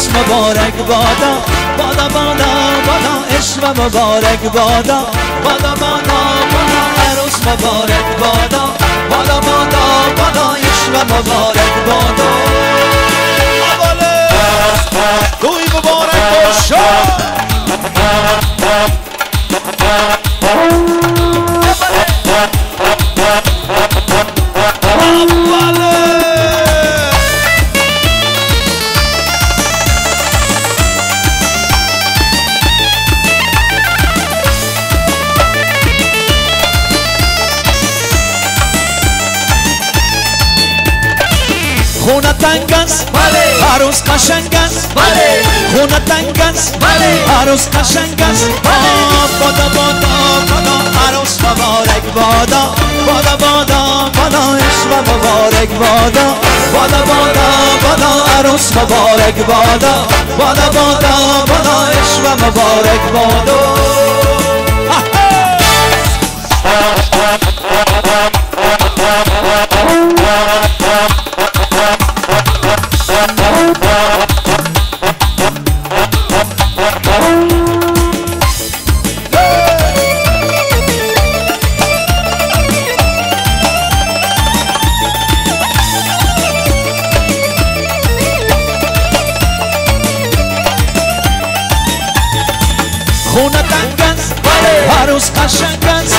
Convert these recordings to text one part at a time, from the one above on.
عروس مبارک بادا بادا بادا بادا عشق مبارک بادا بادا بادا بادا عروس مبارک بادا بادا بادا بادا عشق مبارک بادا دوی مبارک باشه خونه تنگ است عروس قشنگ است خونه تنگ است عروس قشنگ است بادا بادا بادا عروس مبارک بادا بادا بادا بادا عشق مبارک بادا بادا بادا بادا عروس مبارک بادا بادا بادا بادا عشق مبارک بادا خونه تنگ است عروس قشنگ است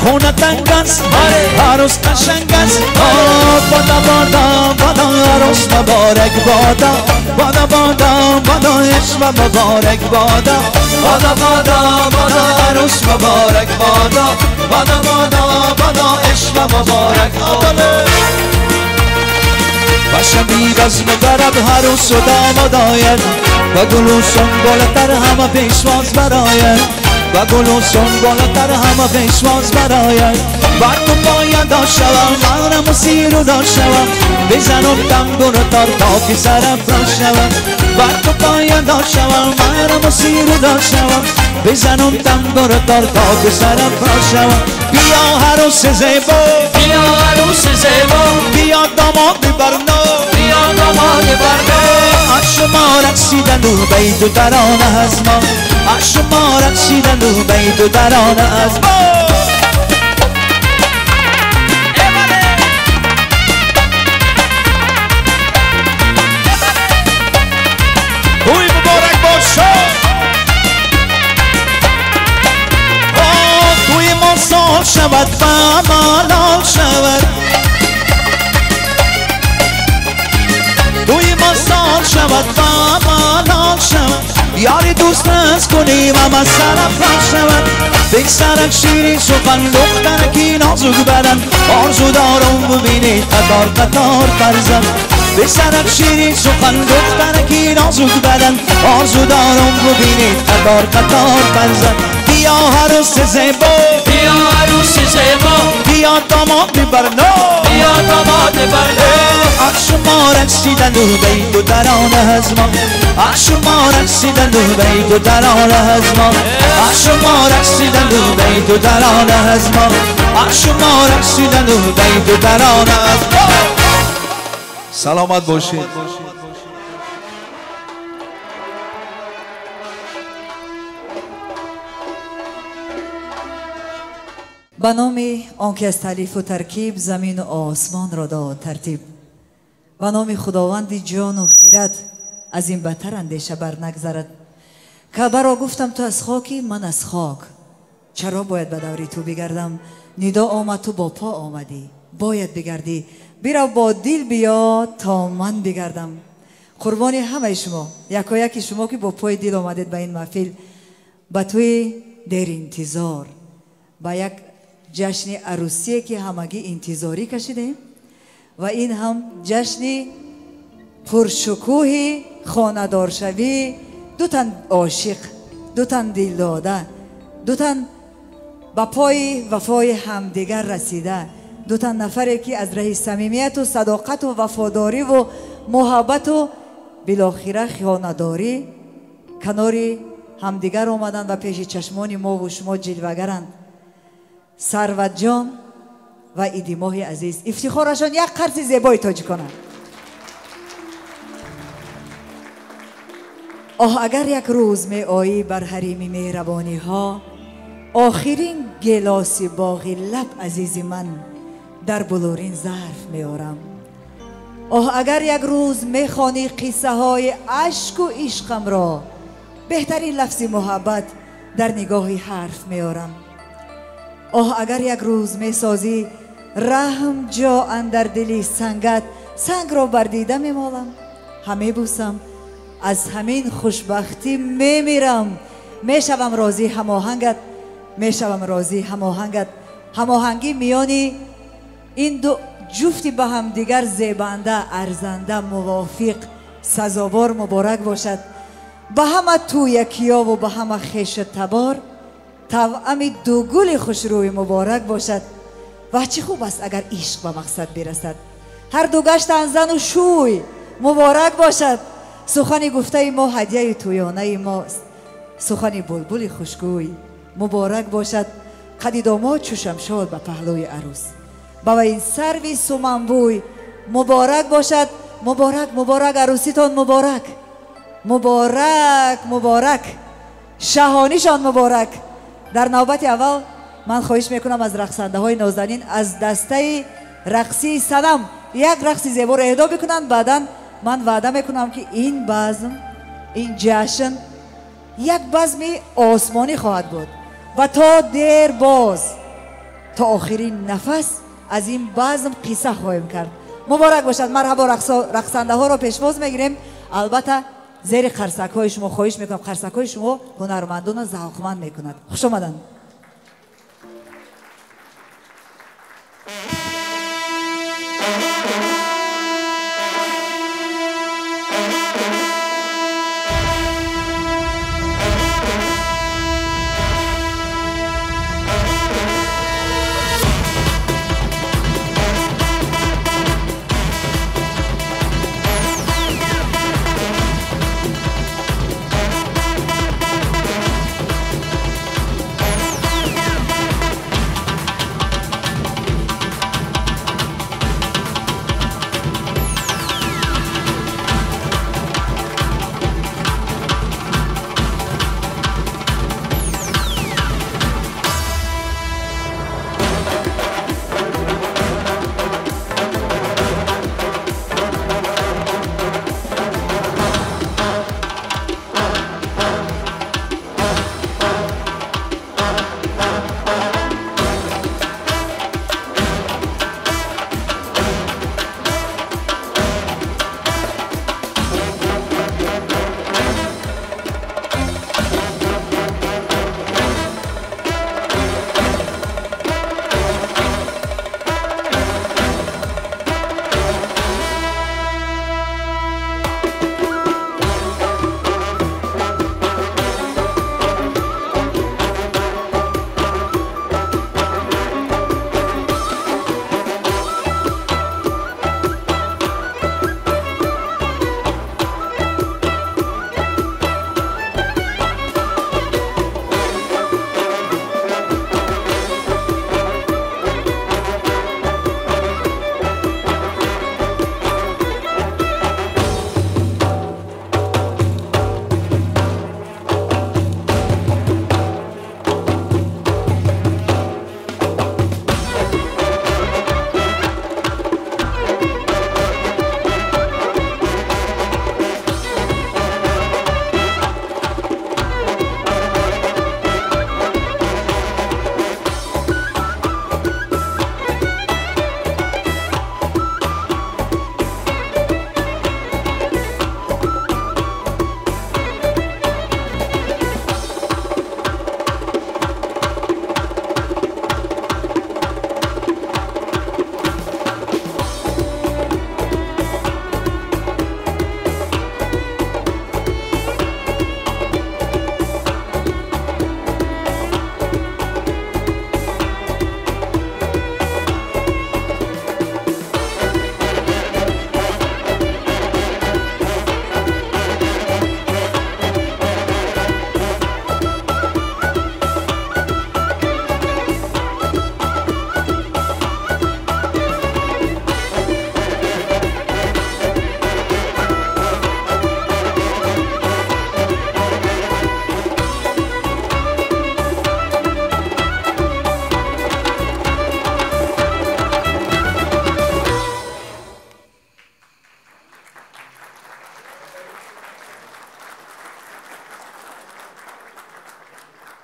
خونه تنگ است عروس قشنگ است بادا بادا بادا عروس مبارک بادا بادا بادا بادا عشق مبارک بادا بادا بادا بادا عروس مبارک بادا بادا بادا بادا عشق مبارک بادا باشم رزم درب عروس و داماد آید و گل و سنبل تر همه پیشواز براید و گل و سنبل تر همه پیشواز براید بر تو باید شوم منم و سیر و شوم بزنم تنبور و تار تا که سرم را شوم بر تو باید شوم منم و سیر و شوم بزنم تنبور و تار تا که سرم را شوم بیا عروس زیبا بیا عروس زیبا بیا داماد برنا بیا داماد برنا از شما رقصیدن و بیت و ترانه از ما از شما رقصیدن و بیت و ترانه از ما دوی مبارک باشه توی ما سال شود و مالال شود توی ما سال شود و مالال شود یاری دوست نز کنیم اما سرفراز شود پسرک شیرین سخن دخترکی نازک بدن آرزو دارم ببینید قطار قطار فرزند پسرک شیرین سخن دخترکی نازک بدن آرزو دارم ببینید قطار قطار فرزند بیا عروس زیبا بیا عروس زیبا بیا داماد برنا بیا داماد برنا از شما رقصیدن و بیت و ترانه از ما از شما رقصیدن و بیت و ترانه از ما از شما رقصیدن و بیت و ترانه از ما از شما رقصیدن و بیت و ترانه از ما. سلامت باشید. به نام آنکه از تالیف و ترکیب زمین و آسمان را داد ترتیب، به نام خداوند جان و خیرت از این بتر اندیشه بر نگذرد. کعبه را گفتم تو از خاکی من از خاک، چرا باید به دوری تو بگردم؟ ندا آمد تو با پا آمدی، باید بگردی، بیرو با دل بیا تا من بگردم. قربان همه شما، یکایک شما که با پای دل آمدید به این محفل، به توی دیر انتظار، به یک جشن عروسیه که همگی انتظاری کشیدیم و این هم جشن پرشکوه خانه‌دارشوی دو تن عاشق، دو تن دل داده، دو تن به پای وفای همدیگر رسیده، دو تن نفری که از راه صمیمیت و صداقت و وفاداری و محبت و بالاخره خانه‌داری کنار همدیگر آمدند و پیش چشمان ما و شما جلوه‌گرند. ثروت جان و ایدی ماه عزیز، افتخارشان یک قرص زیبای تاجیکانه. Оҳ агар як рӯз меоӣ бар ҳарими меҳрабониҳо, охирин гелоси боғи лаб азизи ман дар булурин зарф меорам. Оҳ агар як рӯз мехонӣ қиссаҳои ашку ишқамро, беҳтарин лафзи муҳаббат дар нигоҳи ҳарф меорам. Оҳ агар як рӯз месозӣ раҳм ҷо андар дили сангат, сангро бар дида мемолам, ҳамебӯсам, аз ҳамин хушбахтӣ мемирам. Мешавам розӣ ҳамоҳангат, мешавам розӣ ҳамоҳангат. Ҳамоҳангӣ миёни ин ду ҷуфти ба ҳамдигар зебанда, арзанда, мувофиқ, сазовор муборак бошад. Ба ҳама тӯякиёву ба ҳама хешу табор тавъами дугули хушрӯй муборак бошад. Ва чӣ хуб аст агар ишқ ба мақсад бирасад. Ҳар ду гаштан зану шӯй муборак бошад. Сухани гуфтаи мо ҳадияи тӯёнаи мост. Сухани булбули хушгӯй муборак бошад. Қади домод чу шамшод ба паҳлӯи арӯс, ба ваин сарви суманбӯй муборак бошад. Муборак, муборак, арӯситон муборак, муборак, муборак, шаҳонишон муборак. Дар навбати аввал ман хоҳиш мекунам аз рақсандаҳои нозанин аз дастаи рақсии Санам як рақси зеборо эҳдо бикунанд. Баъдан ман ваъда мекунам ки ин базм, ин ҷашн як базми осмонӣ хоҳад буд ва то дер боз, то охирин нафас аз ин базм қисса хоҳем кард. Муборак бошад. Марҳабо, рақсандаҳоро пешвоз мегирем. Албатта зери қарсакҳои шумо хоҳиш мекунам, қарсакҳои шумо ҳунармандонро завқманд мекунад. Хуш омаданд.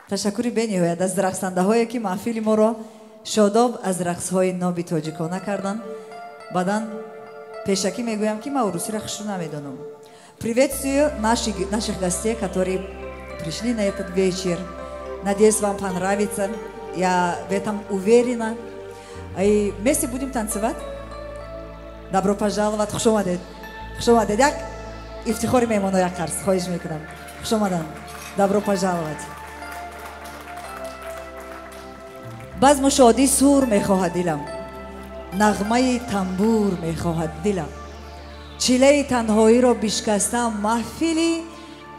Ташаккури бениҳоят аз рақсандаҳое ки маҳфили моро шодоб аз рақсҳои ноби тоҷикона карданд. Баъдан пешакӣ мегӯям ки ман урусиро хушу намедонам. Приветствую наших гостей, которые пришли на этот вечер. Надеюсь, вам понравится. Я в этом уверена. И вместе будем танцевать. Добро пожаловать. Хуш омадед. Хуш омадед. Як ифтихори меҳмоно як қарс. Хоҳиш мекунам. Хуш омадан. Добро пожаловать. Базму шодӣ сур мехоҳад дилам. Нағмаи тамбур мехоҳад дилам. Чилаи танҳоиро бишкастам, маҳфили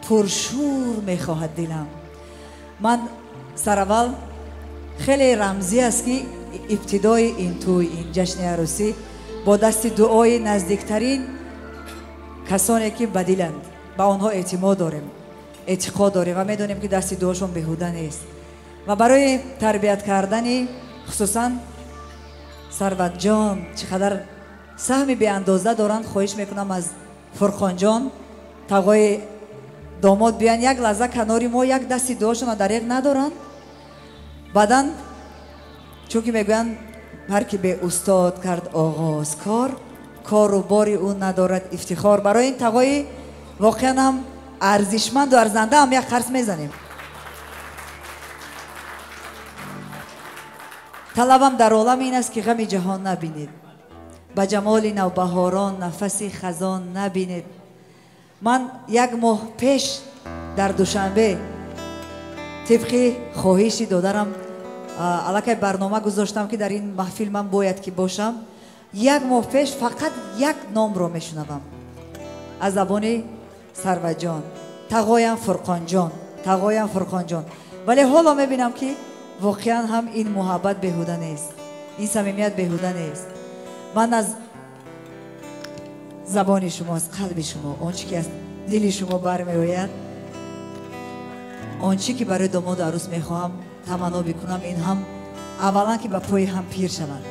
пуршӯр мехоҳад дилам. Ман сараввал хеле рамзӣ аст ки ибтидои ин тӯй, ин ҷашни арӯсӣ бо дасти дуои наздиктарин касоне ки ба диланд, ба онҳо эътимод дорем, эътиқод дорем ва медонем ки дасти дуошон беҳуда нест. Ва барои тарбият кардани хусусан Сарватҷон чӣ қадар саҳми беандоза доранд, хоҳиш мекунам аз Фурқонҷон тағои домод биёянд як лаҳза канори мо, як дасти дуошонро дареғ надоранд. Баъдан чунки мегӯянд ҳар ки бе устод кард оғоз кор, кору бори ӯ надорад ифтихор. Барои ин тағои воқеан ҳам арзишманду арзанда ҳам як қарс мезанем. Талабам дар олам ин аст ки ғами ҷаҳон набинед, ба ҷамоли навбаҳорон нафаси хазон набинед. Ман як моҳ пеш дар Душанбе тибқи хоҳиши додарам аллакай барнома гузоштам ки дар ин маҳфил ман бояд ки бошам. Як моҳ пеш фақат як номро мешунавам аз забони Сарватҷон, тағоям Фурқонҷон, тағоям Фурқонҷон. Вале ҳоло мебинам ки воқеан ҳам ин муҳаббат беҳуда нест, ин самимият беҳуда нест. Ман аз забони шумо, аз қалби шумо, он чӣ ки аз дили шумо бармеояд, он чӣ ки барои домоду арӯс мехоҳам таманно бикунам, ин ҳам аввалан ки ба пои ҳам пир шаванд,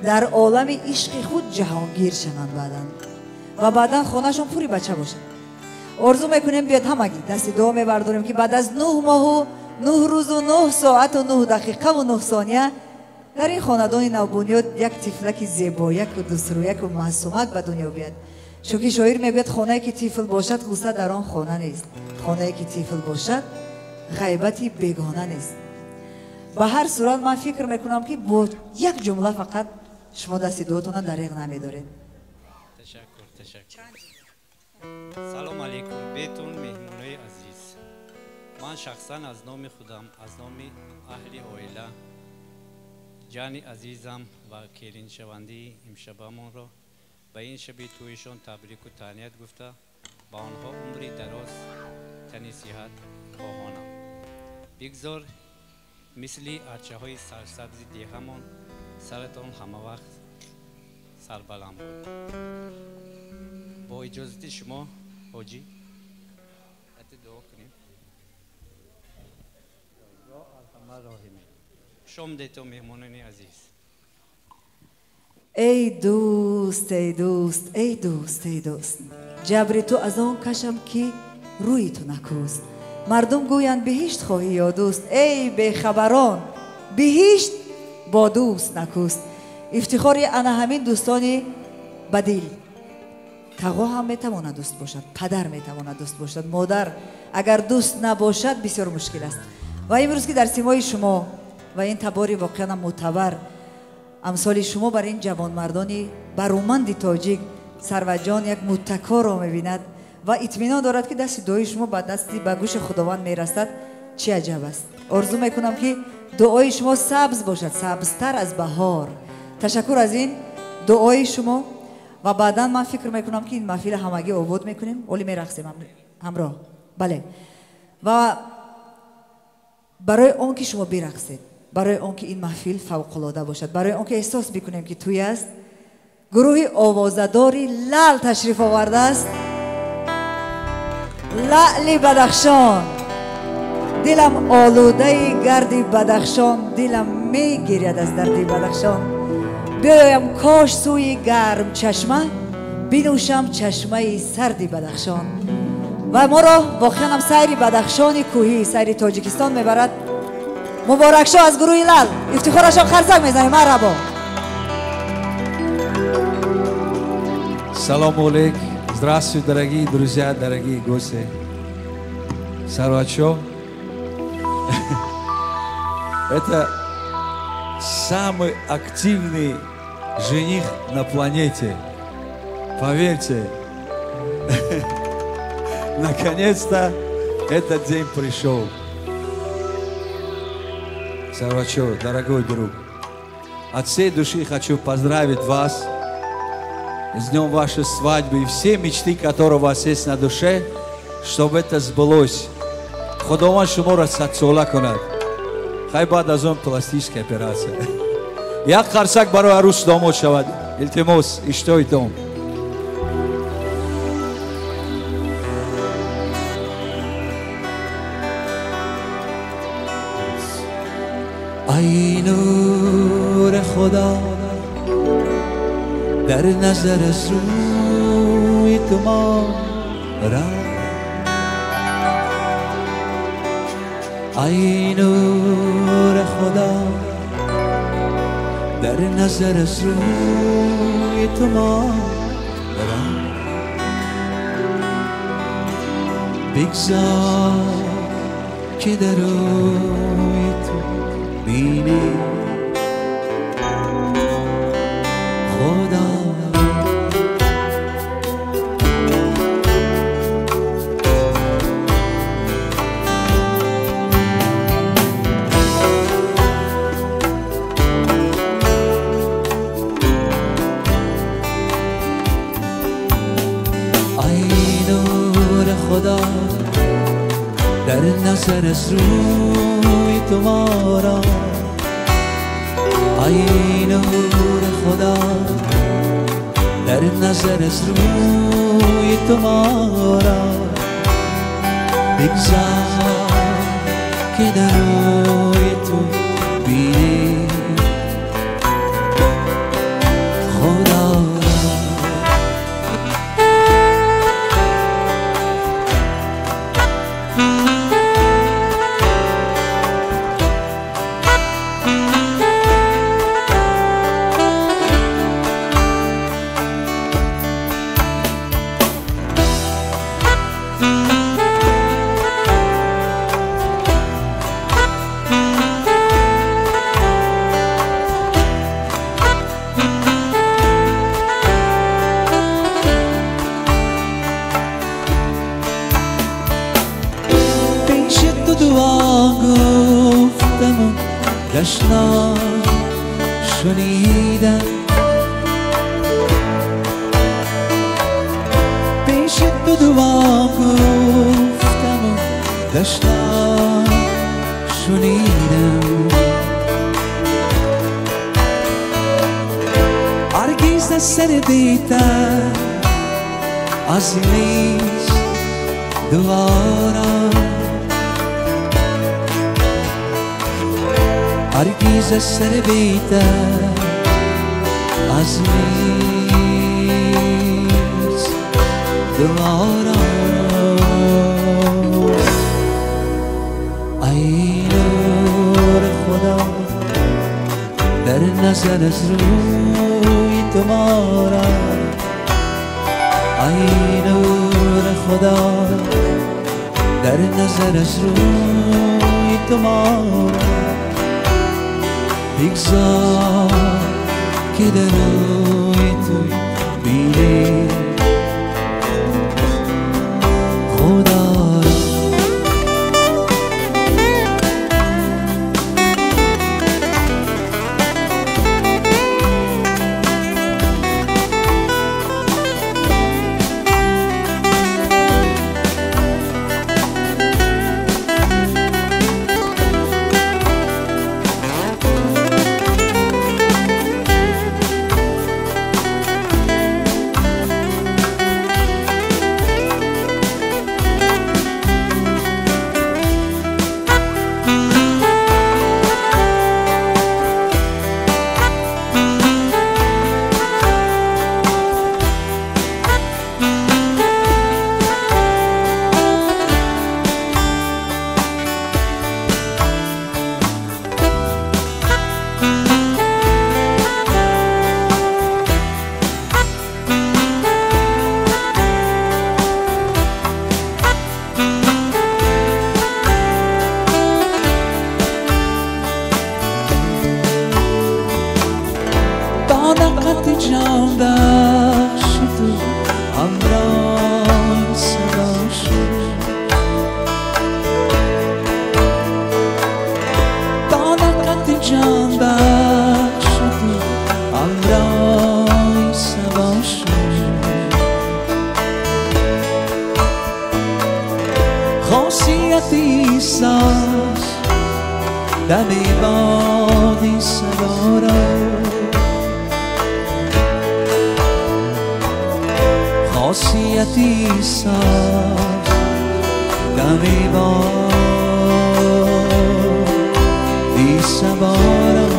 дар олами ишқи худ ҷаҳонгир шаванд баъдан ва баъдан хонашон пури бача бошад. Орзу мекунем биёд ҳамагӣ дасти дуо мебардорем ки баъд аз 9 моҳу 9 рӯзу 9 соату 9 дақиқаву 9 сония дар ин хонадони навбунёд як тифлаки зебояку дӯстрӯяку маъсумак ба дунё биёд. Чунки шоир мегӯяд хонае ки тифл бошад ғусса дар он хона нест, хонае ки тифл бошад ғайбати бегона нест. Ба ҳар сурат ман фикр мекунам ки бо як ҷумла фақат шумо дасти дуотона дареғ намедоред. Ташаккур, ташаккур. Салом алейкум бетун меҳмонои азиз. Ман шахсан аз номи худам, аз номи аҳли оила, ҷани азизам ва келиншавандии имшабамонро ба ин шаби тӯйишон табрику таҳният гуфта ба онҳо умри дароз, тани сиҳат хоҳонам. Бигзор мисли арчаҳои сарсабзи деҳамон саратон ҳамавақт сарбаланд буд. Бо иҷозати шумо ҳоҷӣ ати дуо кунем. Шом дето меҳмонони азиз. Эй дӯст, эй дӯст, эй дӯст, эй дӯст, ҷабри ту аз он кашам ки рӯи ту накӯст. Мардум гӯянд биҳишт хоҳӣ ё дӯст, эй бехабарон биҳишт бо дӯст накӯст. Ифтихори ана ҳамин дӯстони ба дил. Тағо ҳам метавонад дӯст бошад, падар метавонад дӯст бошад, модар агар дӯст набошад бисёр мушкил аст. Ва имрӯз ки дар симои шумо ва ин табори воқеан мӯътабар амсоли шумо бар ин ҷавонмардони баруманди тоҷик Сарватҷон як муттакоро мебинад ва итминон дорад ки дасти дуои шумо ба дасти ба гӯши Худованд мерасад, чӣ аҷаб аст. Орзу мекунам ки дуои шумо сабз бошад, сабзтар аз баҳор. Ташаккур аз ин дуои шумо ва баъдан ман фикр мекунам ки ин маҳфила ҳамагӣ обод мекунем, оли мерақсем ҳамроҳ. Бале. Ва барои он ки шумо бирақсед, барои он ки ин маҳфил фавқулода бошад, барои он ки эҳсос бикунем ки тӯй аст, гурӯҳи овозадори Лал ташриф овардааст. Лаъли Бадахшон, дилам олудаи гарди Бадахшон, дилам мегиряд аз дарди Бадахшон. Биёям кош сӯи гарм чашма, бинӯшам чашмаи сарди Бадахшон. Ва моро воқеан ҳам сайри Бадахшони кӯҳӣ, сайри Тоҷикистон мебарад. Муборакшо аз гурӯҳи Лал, ифтихорашон қарсак мезанем. Марҳабо. Салом алейк. Здравствуйте, дорогие друзья, дорогие гости. Сарвачо. Это самый активный жених на планете. Поверьте. Наконец-то этот день пришел. Сарвачо, дорогой друг, от всей души хочу поздравить вас с днем вашей свадьбы и все мечты, которые у вас есть на душе, чтобы это сбылось. Худованд шуморо садсола кунад. Хай баъд аз он пластическая операция. Як қарсак барои арӯс домод шавад. Илтимос, иштоитон. ای نور خدا در نظر از روی تو ما را، ای نور خدا در نظر از روی تو ما را، بگذار که در روی تو بینی خدا. ای نور خدا در نظر از روی تو ما را، ای نور خدا در نظر از روی تو ما را، بگذار که در روی تو بینی خدا را. دشنا شنیدم، پیش تو دعا گفتم و دشنا شنیدم. هرگز از سر بیتر از نیست دوارا، هرگز از سر بیتر از نیست دوارا. ای نور خدا در نظر از روی تو ما را، ای نور خدا در نظر از روی تو ما را، بگذار که در روی تو بینی خدا را. خاصیتی ساز دمی بادی سوارا خاصیتی ساز دمی بادی سوارا.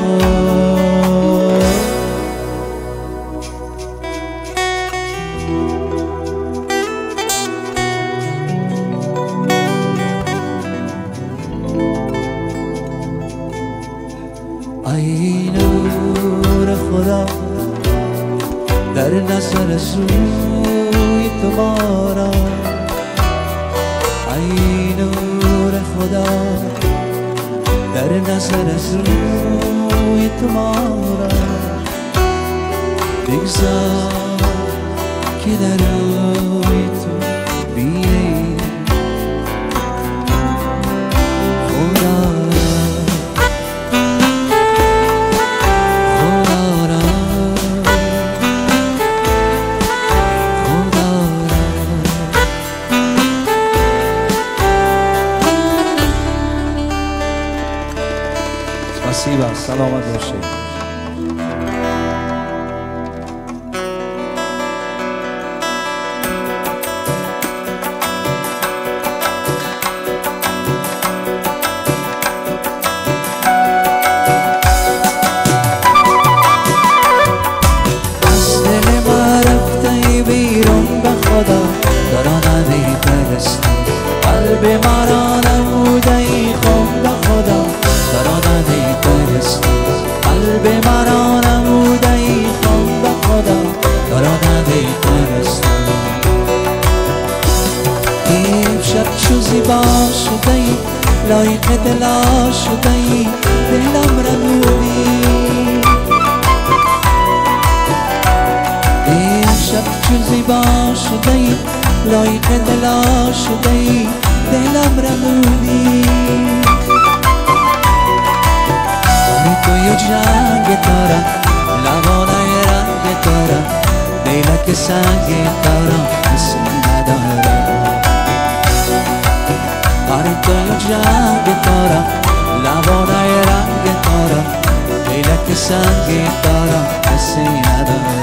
ای نور خدا در نظر سوی تو ما را، ای نور خدا در نظر سوی تو ما را، بگذار که در روی تو بینیم خدا را، خدا را، خدا را. Спасибо, саломат бошед. از دل ما رفته بیرون به خدا دارا نمیپرستی، قلب ما را نموده ای خون به خدا دارا نمیپرستی، قلب ما را نموده ای خون به خدا دارا نمیپرستی. امشب چو زیبا شده ای لایق دلا شده ای دلم ربودی، امشب چو زیبا شده ای لایق دلا شده ای دلم ربودی. آره توی جنگ دارم لبانه رنگ دارم لیلک سنگ دارم کسی ندارم، آره توی جنگ دارم لبانه رنگ دارم لیلک سنگ دارم کسی ندارم.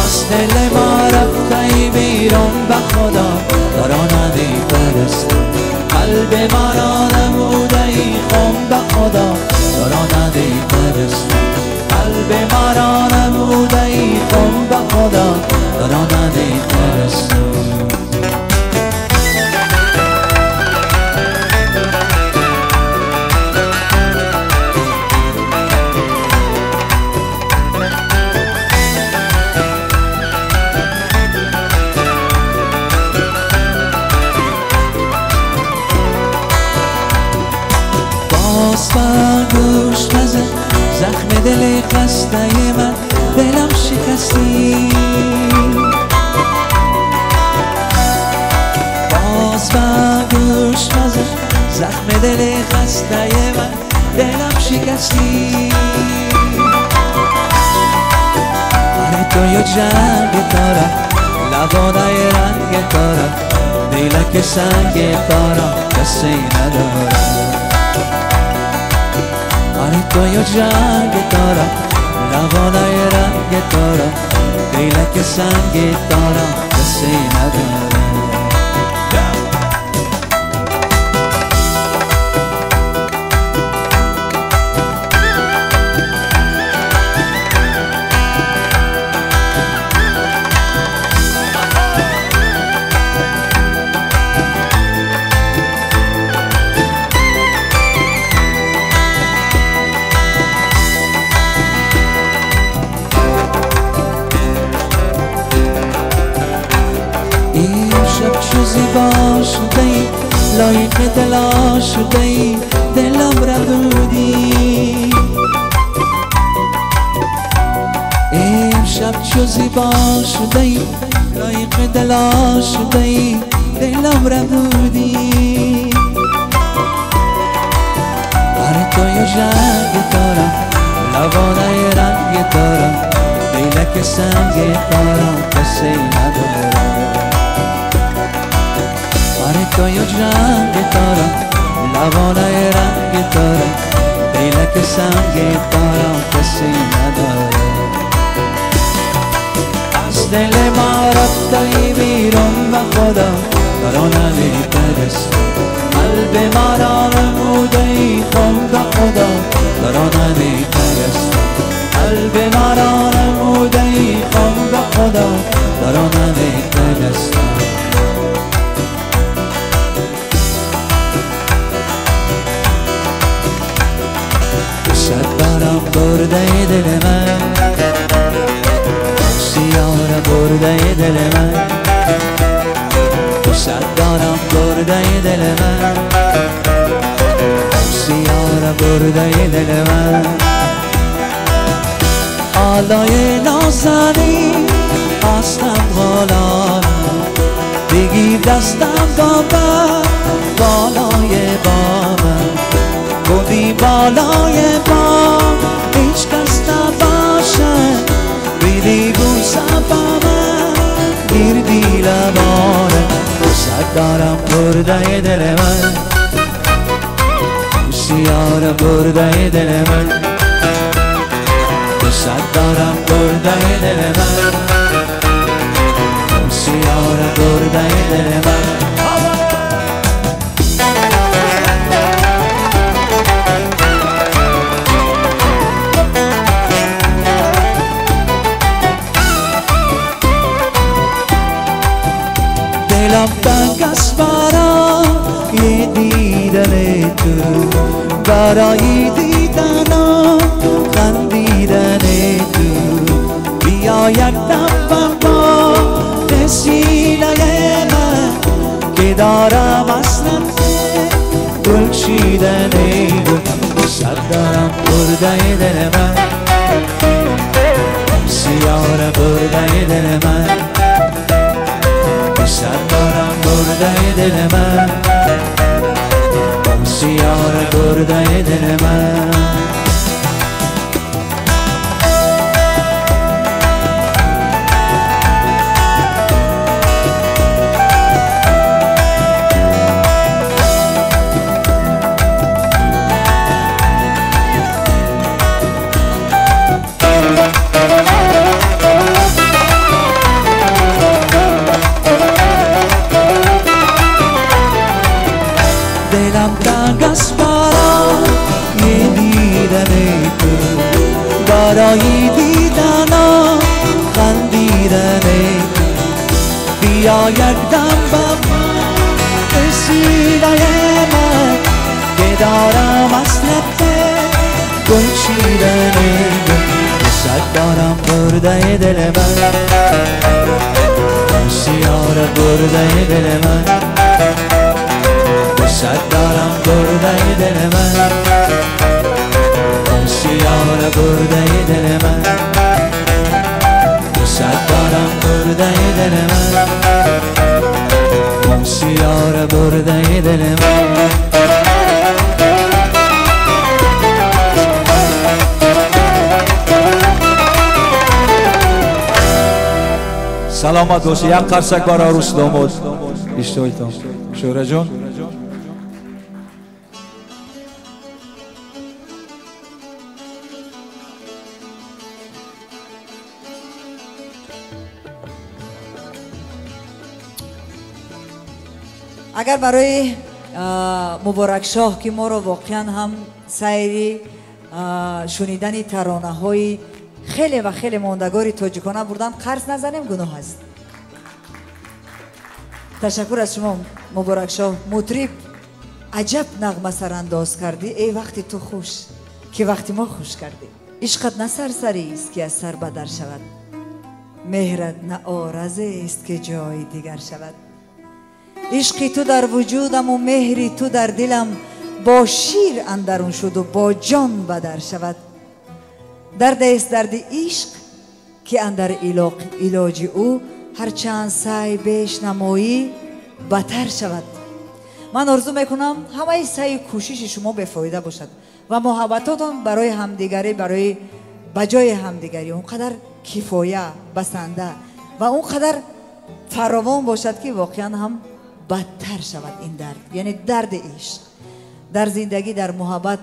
از دل ما رفته بیرون به خدا دارا نمیپرستی، قلب ما را نموده ای خون به خدا دارا نمیپرستی، قلب ما را نموده ای خون به خدا دارا نمیپرستی. باز گوش نزن زخم دل خسته من دلم شکستی، باز گوش نزن زخم دل خسته من دلم شکستی. آره توی جنگ دارم لبانه رنگ دارم لیلک سنگ دارم کسی ندارم، آره توی جنگ دارم لبانه رنگ دارم لیلک سنگ دارم کسی ندارم. امشب چو زیبا شده ای لایق دلا شده ای دلم ربودی، امشب چو زیبا شده ای لایق دلا شده ای دلم ربودی. آره توی جنگ دارم لبانه رنگ دارم لیلک سنگ دارم کسی ندارم، توی جنگ تارا لبانه رنگ تارا دلک سنگ تارا کسی نداره از دل ما رفته بیرون و خدا تارا نمیپرست قلب ما را نموده ای خون و خدا تارا نمیپرست قلب ما را نموده ای خون و خدا تارا نمیپرست دارم برده دل من سیاره برده دل من دوست دارم برده دل من سیاره برده دل من آلای نازنین هستم غلامم بگیر دستم بابا بالای بامم بودی بالای بام هیچ کس نباشه بیدی بوسم با من گیردی لبانه دوست دارم برده دل من سیاره برده دل من دوست دارم برده دل من سیاره برده دل من دلم تنگ است برای دیدن تو برای دیدن و خندیدن تو بیا یک دم با سینه من که دارم اصلا گل چیدن گل دوست دارم برده دل من سیاره برده دل من دوست دارم برده دل من سیاره برده دل من دلم تنگ است برای دیدن تو برای دیدن و خندیدن تو بیا یک دم به سینه من که دارم از لب گل چیدن گل دوست دارم برده دل من سیاره برده دل من دوست دارم برده دل من سیاره برده دل من دوست دارم برده دل من سیاره برده دل من Саломат бошед. Як қарсак бар арӯс домод. Иштиҳоитон. Шӯҳраҷон. Агар барои Муборакшоҳ ки моро воқеан ҳам сайри шунидани таронаҳои хеле ва хеле мондагори тоҷикона бурдан қарз назанем гуноҳ аст. Ташаккур аз шумо Муборакшоҳ. Мутриб аҷаб нағма сарандоз кардӣ, эй вақти ту хуш ки вақти мо хуш кардӣ. Ишқат на сарсарист ки аз сар бадар шавад, меҳрат на оразест ки ҷои дигар шавад. Ишқи ту дар вуҷудаму меҳри ту дар дилам бо шир андарун шуду бо ҷон бадар шавад. Дардест дарди ишқ ки андар илоҷи ӯ ҳарчанд сай беш намоӣ батар шавад. Ман орзу мекунам ҳамаи саи кӯшиши шумо бефоида бошад ва муҳаббатотон барои ҳамдигарӣ, барои ба ҷои ҳамдигарӣ он қадар кифоя басанда ва он қадар фаровон бошад ки воқеан ҳам бадтар шавад ин дард, яъне дарди ишқ. Дар зиндагӣ, дар муҳаббат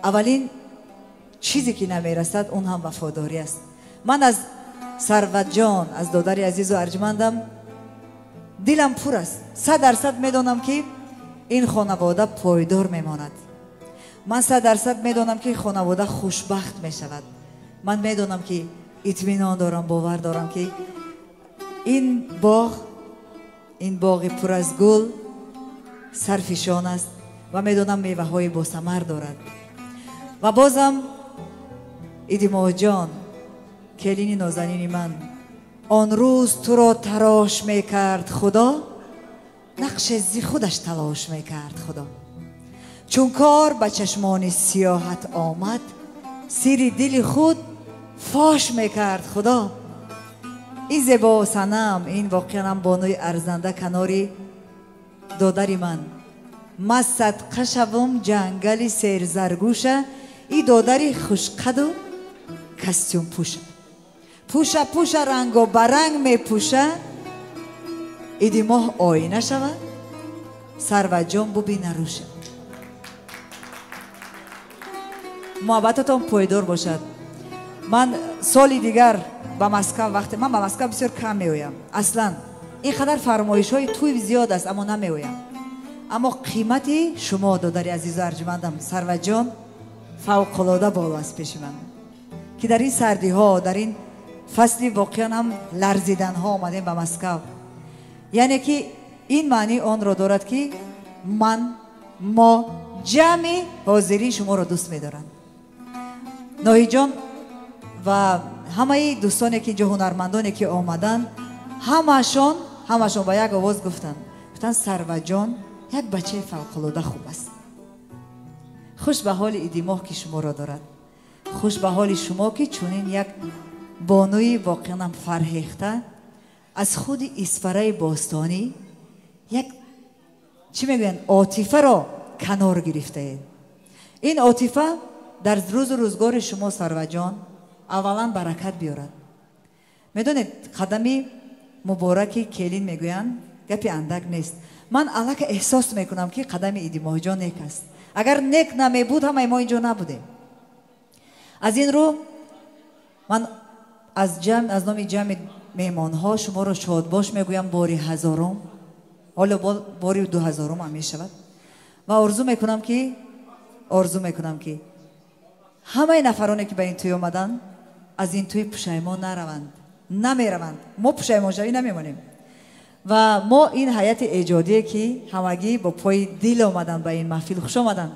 аввалин чизе ки намерасад, он ҳам вафодорӣ аст. Ман аз Сарватҷон, аз додари азизу арҷмандам дилам пур аст. 100% медонам, ки ин хонавода пойдор мемонад. Ман 100% медонам, ки хонавода хушбахт мешавад. Ман медонам, ки итминон дорам, бовар дорам, ки ин боғ, ин боғи пур аз гул сарфишон аст ва медонам, меваҳои босамар дорад. Ва бозам, Идимоҳҷон, келини нозанини ман, он рӯз туро тарош мекард Худо, нақше зи худаш талош мекард Худо. Чун кор ба чашмони сиёҳат омад, сири дили худ фош мекард Худо. Ин зебо санам, ин воқеанам бонуи арзанда канори додари ман. Ма садқа шавум ҷангали серзаргӯша, и додари хушқаду костюмпӯша. Пӯша, пӯша, ранго ба ранг мепӯша, иди моҳ оина шава, Сарватҷон бубина рӯша. Муҳаббататон пойдор бошад. Ман соли дигар ба Москва, вақте ман ба Москва бисёр кам меоям, аслан ин қадар фармоишҳои тӯй зиёд аст, аммо намеоям. Аммо қимати шумо, додари азизу арҷмандам Сарватҷон, фавқулода боло аст пеши ман, ки дар ин сардиҳо, дар ин фасли воқеан ҳам ларзиданҳо омадем ба Москва. Яъне ки ин маънии онро дорад, ки ман, мо, ҷамъи ҳозирин шуморо дӯст медоранд. Ноҳиҷон ва ҳамаи дӯстоне, ки инҷо, ҳунармандоне, ки омаданд, ҳамашон ба як овоз гуфтанд: Сарватҷон як бачаи фавқулода хуб аст. Хуш ба ҳоли Идимоҳ, ки шуморо дорад. Хуш ба ҳоли шумо, ки чунин як бонуи воқеанам фарҳехта аз худи Исфараи бостонӣ, як чӣ мегӯянд, отифаро канор гирифтаед. Ин отифа дар рӯзу рӯзгори шумо, Сарватҷон, аввалан баракат биёрад. Медонед, қадами мубораки келин, мегӯянд, гапи андак нест. Ман аллака эҳсос мекунам, ки қадами Идимоҳҷон нек аст. Агар нек намебуд, ҳамаи мо инҷо набудем. Аз ин рӯ ман аз номи ҷамъи меҳмонҳо шуморо шодбош мегӯям бори ҳазорум, ҳоло бори 2000-ум ҳам мешавад. Ва орзу мекунам, ки ҳамаи нафароне, ки ба ин тӯй омаданд, аз ин тӯй пушаймон нараванд, намераванд. Мо пушаймоншавӣ намемонем. Ва мо ин ҳайати эҷодие, ки ҳамагӣ бо пои дил омаданд ба ин маҳфил, хуш омаданд.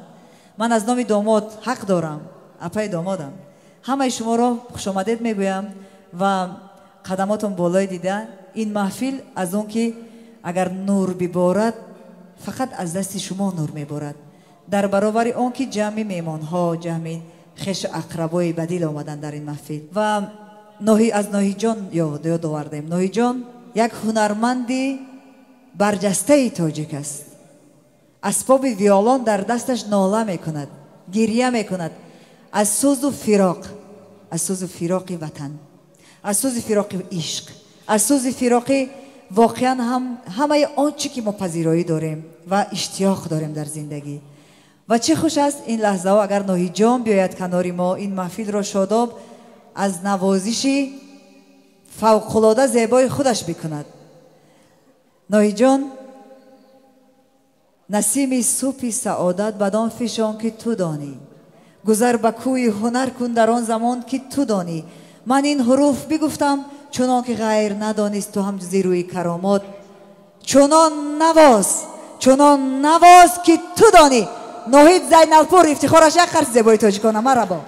Ман аз номи домод ҳақ дорам, апаи домодам, ҳамаи шуморо хушомадед мегӯям ва қадамотон болои дида. Ин маҳфил аз он ки агар нур биборад, фақат аз дасти шумо нур меборад, дар баробари он ки ҷамъи меҳмонҳо, ҷамъи хешу ақрабои ба дил омаданд дар ин маҳфил. Ва аз Ноҳиҷон ёд овардем. Ноҳиҷон як ҳунарманди барҷастаи тоҷик аст. Асбоби виолон дар дасташ нола мекунад, гирья мекунад аз сӯзу фироқ, аз сӯзу фироқи ватан, аз сӯзи фироқи ишқ, аз сӯзи фироқи воқеан ҳам ҳамаи он чӣ ки мо пазироӣ дорем ва иштиёқ дорем дар зиндагӣ. Ва чӣ хуш аст ин лаҳзаҳо, агар Ноҳиҷон биёяд канори мо, ин маҳфилро шодоб аз навозиши фавқулода зебои худаш бикунад. Ноҳиҷон, насими субҳи саодат бадон фишон, ки ту донӣ. Гузар ба кӯи ҳунар кун дар он замон, ки ту донӣ. Ман ин ҳуруф бигуфтам, чунон ки ғайр надонист, ту ҳам зи рӯи каромот чунон навоз, чунон навоз, ки ту донӣ. Ноҳид Зайналпур, ифтихораш, як қарси зебои тоҷикона, марҳабо.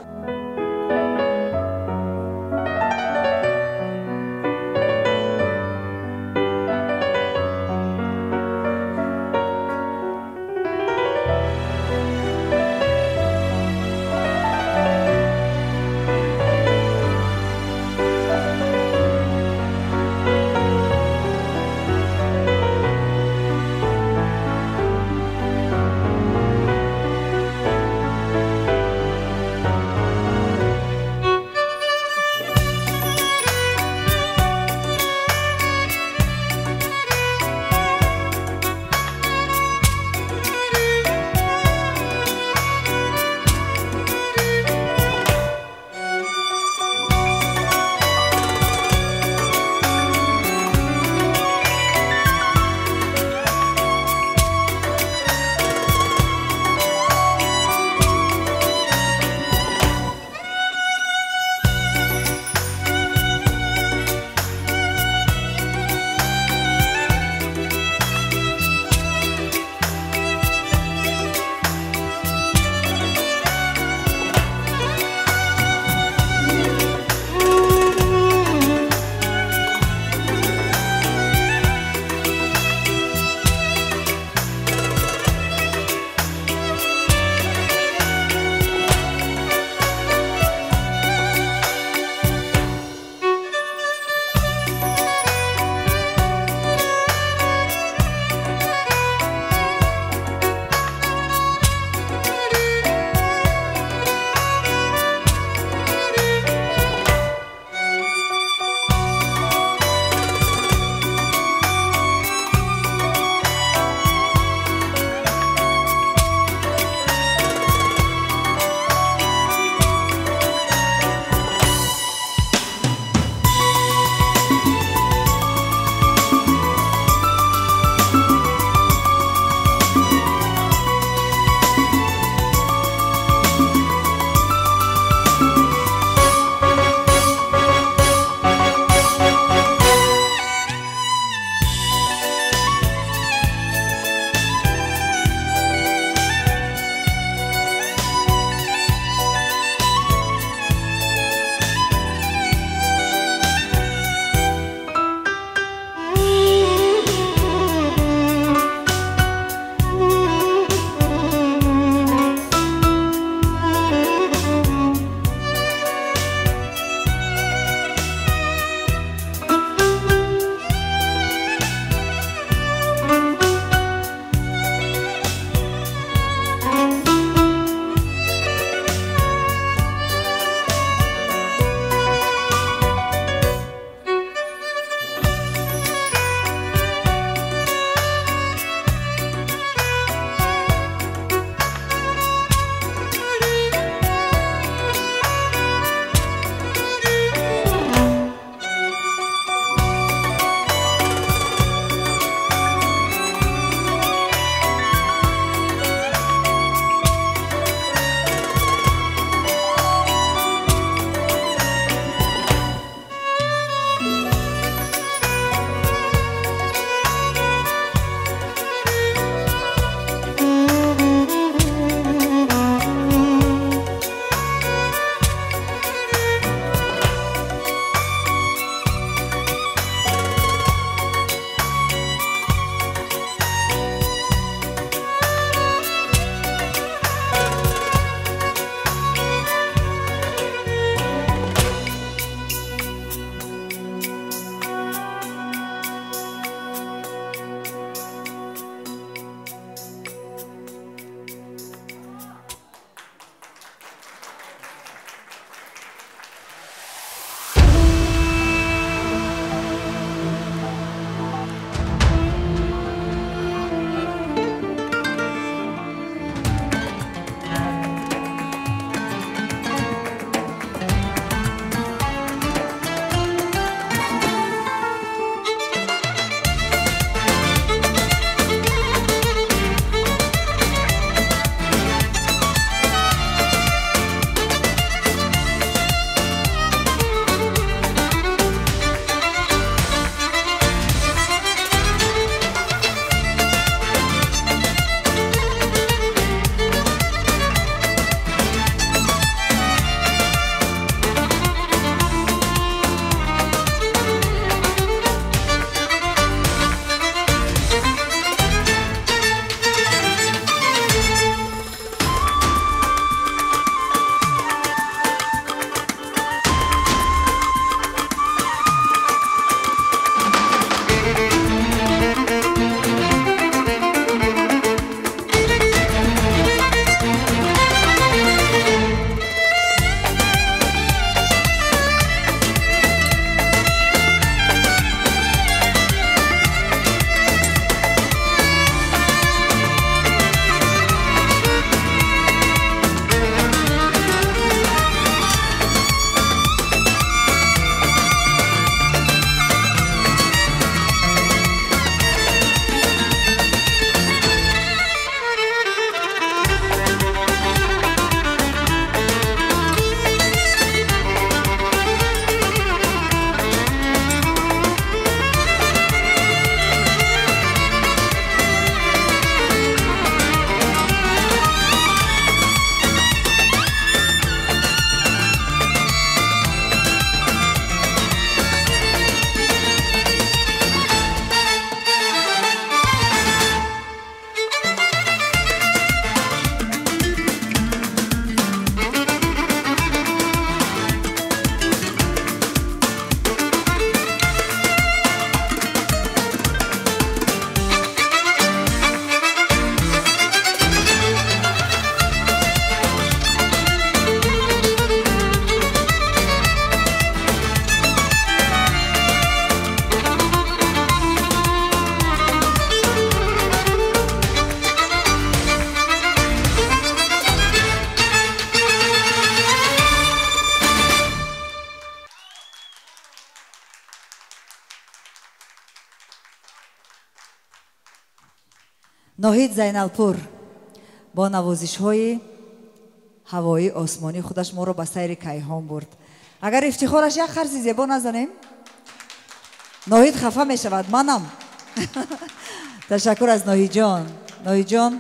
Ноҳид Зайналпур бо навозишҳои ҳавоии осмонӣ худаш моро ба сайри кайҳон бурд. Агар ифтихораш як қарси зебо назанем, Ноҳид хафа мешавад, манам. Ташаккур аз Ноҳидҷон. Ноҳидҷон,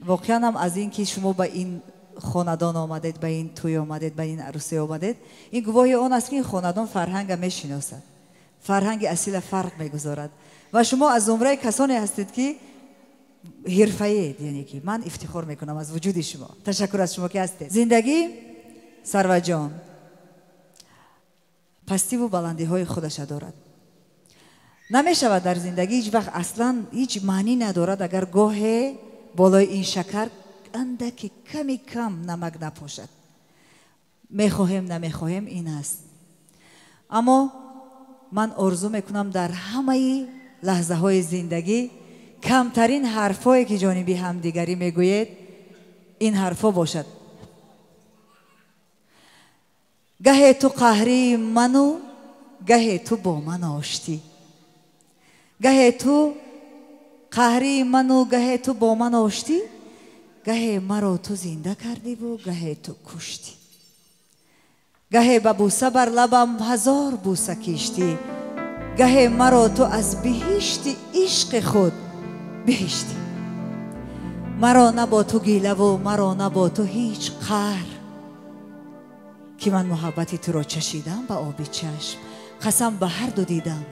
воқеан ҳам аз ин ки шумо ба ин хонадон омадед, ба ин тӯй омадед, ба ин арӯсӣ омадед, ин гувоҳи он аст ки ин хонадон фарҳанга мешиносад, фарҳанги асила фарқ мегузорад ва шумо аз зумраи касоне ҳастед ки ҳирфаед, яъне ки ман ифтихор мекунам аз вуҷуди шумо. Ташаккур аз шумо ки ҳастед. Зиндагӣ, Сарваҷон, пастиву баландиҳои худаша дорад. Намешавад дар зиндагӣ ҳеҷ вақт аслан ҳеҷ маънӣ надорад, агар гоҳе болои ин шакар андаки ками кам намак напошад. Мехоҳем, намехоҳем, ин аст. Аммо ман орзу мекунам дар ҳамаи лаҳзаҳои зиндагӣ камтарин ҳарфҳое ки ҷониби ҳамдигарӣ мегӯед, ин ҳарфҳо бошад. Гаҳе ту қаҳрии ману, гаҳе ту бо ман оштӣ. Гаҳе ту қаҳрии ману, гаҳе ту бо ман оштӣ. Гаҳе маро ту зинда кардиву, гаҳе ту куштӣ. Гаҳе ба буса бар лабам ҳазор буса киштӣ. Гаҳе маро ту аз биҳишти ишқи худ биҳиштӣ. Маро на бо ту гилаву, маро на бо ту ҳеҷ қаҳр, ки ман муҳаббати туро чашидам ба оби чашм. Қасам ба ҳар ду дидам,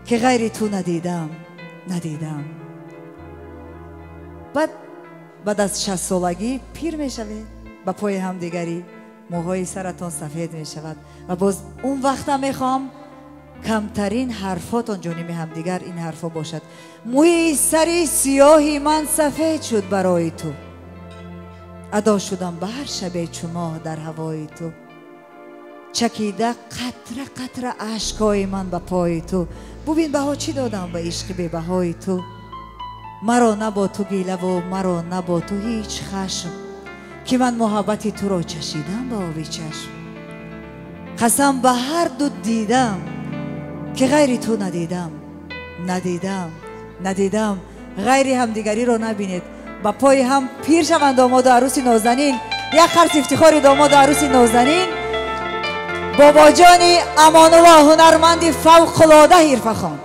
ки ғайри ту надидам, надидам. Баъд аз 60 солагӣ пир мешавед, ба пои ҳамдигарӣ мӯҳои саратон сафед мешавад ва боз он вақта мехоҳам камтарин ҳарфотон ҷониби ҳамдигар ин ҳарфҳо бошад. Мӯи сари сиёҳи ман сафед шуд барои ту, адо шудам ба ҳар шабе чу моҳ дар ҳавои ту. Чакида қатра қатра ашкҳои ман ба пои ту. Бубин, баҳо чӣ додам ба ишқи бебаҳои ту. Маро на бо ту гилаву, маро на бо ту ҳеҷ хашм, ки ман муҳаббати туро чашидам ба оби чашм. Қасам ба ҳар ду дидам, ки ғайри ту надидам, надидам, надидам. Ғайри ҳамдигариро набинед. Ба пои ҳам пир шаванд домоду арӯси нозанин. Як қарс ифтихори домоду арӯси нозанин. Бобоҷони Амонулло, ҳунарманди фавқулода ҳирфахон,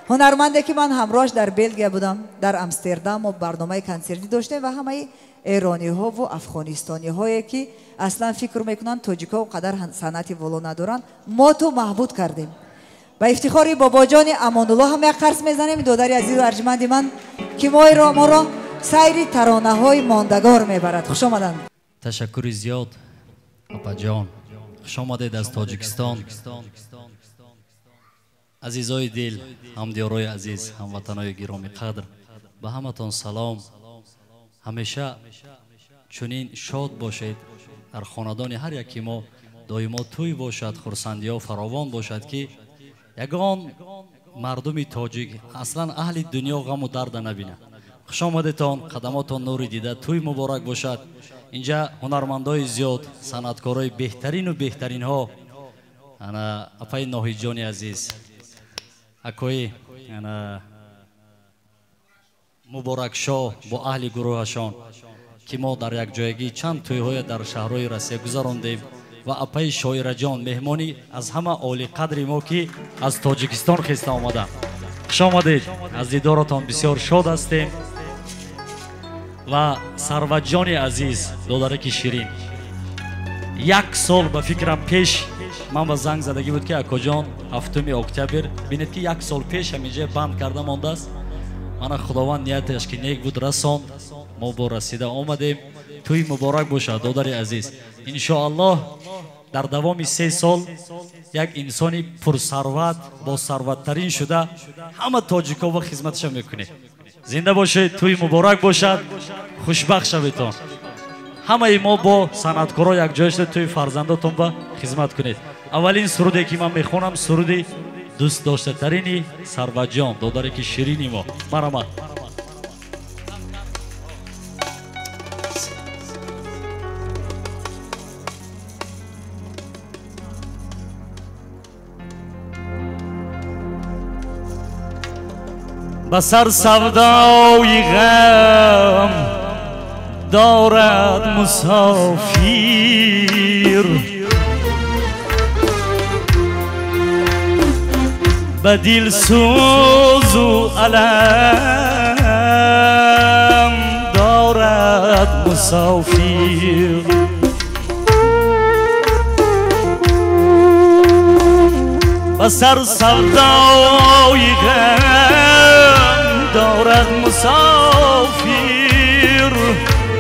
ҳунарманде ки ман ҳамроҳаш дар Белгия будам, дар Амстердам мо барномаи консертӣ доштем ва ҳамаи эрониҳову афғонистониҳое ки аслан фикр мекунанд тоҷикҳо он қадар санъати воло надоранд, мо ту маҳбуд кардем. Ба ифтихори Бобоҷони Амонулло ҳам як қарс мезанем. Додари азизу арҷманди ман, ки моро сайри таронаҳои мондагор мебарад. Хуш омаданд. Ташаккури зиёд, апаҷон. Хуш омадед аз Тоҷикистон. Азизои дил, ҳамдиёрои азиз, ҳамватанои гиромиқадр, ба ҳаматон салом. Ҳамеша чунин шод бошед. Дар хонадони ҳар яки мо доимо тӯй бошад, хурсандиҳо фаровон бошад, ки ягон мардуми тоҷик, аслан аҳли дунё ғаму дарда набинад. Хуш омадетон, қадамотон нури дида, тӯй муборак бошад. Инҷа ҳунармандои зиёд, санъаткорои беҳтарину беҳтаринҳо. Ана апаи Ноҳидҷони азиз, акои ана Муборакшоҳ бо аҳли гурӯҳашон, ки мо дар якҷоягӣ чанд тӯйҳое дар шаҳрҳои Россия гузарондем, ва апаи Шоираҷон, меҳмони аз ҳама олиқадри мо, ки аз Тоҷикистон хеста омада. Хуш омадед, аз дидоротон бисёр шод ҳастем. Ва Сарватҷони азиз, додараки ширин, як сол ба фикрам пеш ман ба занг задагӣ буд, ки акоҷон, 7 октябр. Бинед, ки як сол пеш ҳаминҷа банд карда мондааст. Мана Худованд нияташ ки нек буд, расонд, мо бо расида омадем. Тӯй муборак бошад, додари азиз. Иншоаллоҳ, дар давоми 3 сол як инсони пурсарват, босарваттарин шуда, ҳама тоҷико ба хизматаша мекунед. Зинда бошед, тӯй муборак бошад, хушбахт шаведтон. Ҳамаи мо бо санъаткоро якҷоя шуда, тӯи фарзандотон ба хизмат кунед. Аввалин суруде ки ман мехонам, суруди дӯстдоштатарини Сарватҷон, додаре ки ширини мо. Марҳамат. Ба сар савдои ғам дорад мусофир. Ба дил сӯзу алам дорад мусофир. Ба сар савдои ғам дорад мусофир.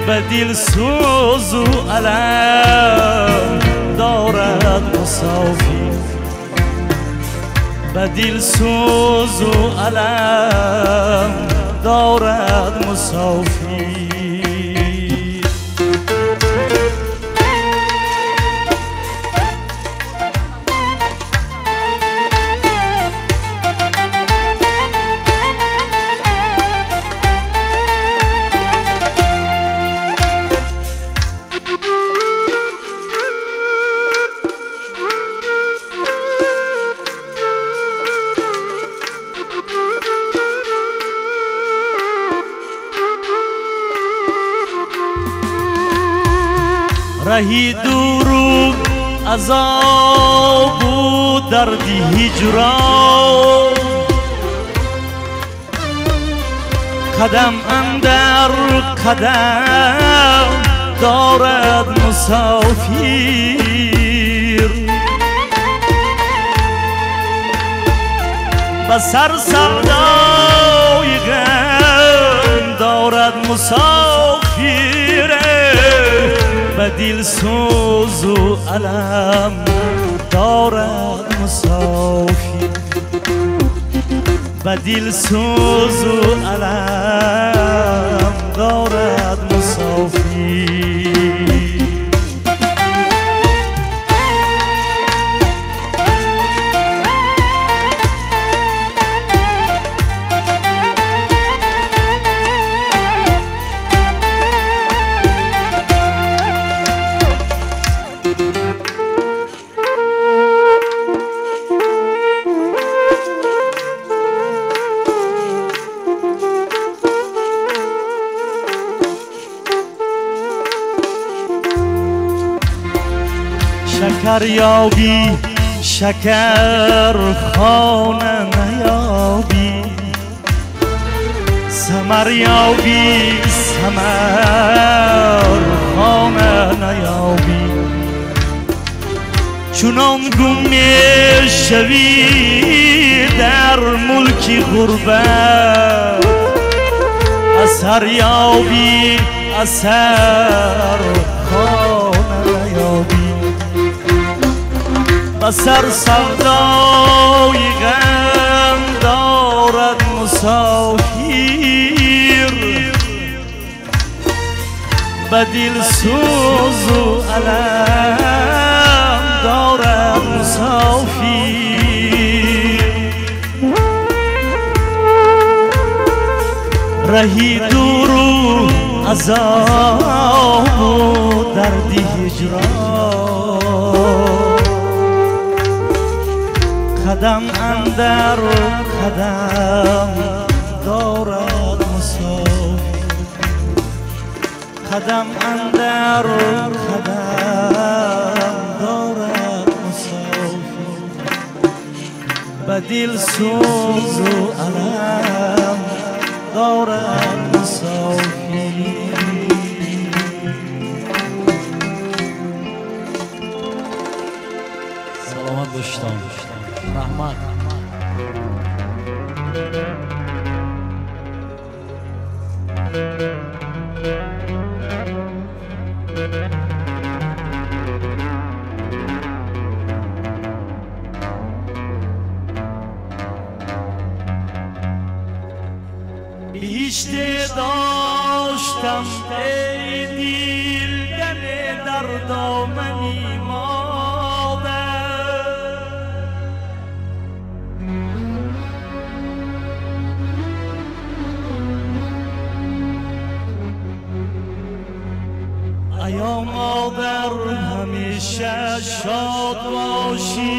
Ба дил сӯзу алам дорад мусофир. Ба дил сӯзу алам дорад мусофир. Раҳи дуру азобу дарди ҳиҷрон, қадам андар қадам дорад мусофир. Ба сар савдои ғам дорад мусофир. Ба дил сӯзу алам дорад мусофир. Ба дил сӯзу алам дорад мусофир. Шакар ёбӣ шакар хона наёбӣ, самар ёбӣ самар хона наёбӣ. Чунон гум мешавӣ дар мулки ғурбат, асар ёбӣ асар хона наёбӣ. Ба сар савдои ғам дорад мусофир. Ба дил сӯзу алам дорад мусофир. Раҳи дуру азобу дарди ҳиҷрон, қадам андар қадам дорад мусофир. Қадам андар қадам дорад мусофир. Ба дил сӯзу алам дорад мусофир. Саломат бошед. Раҳмат. Биҳишт доштам эй дил даме дар домани модар. Ая модар ҳамеша шод бошӣ,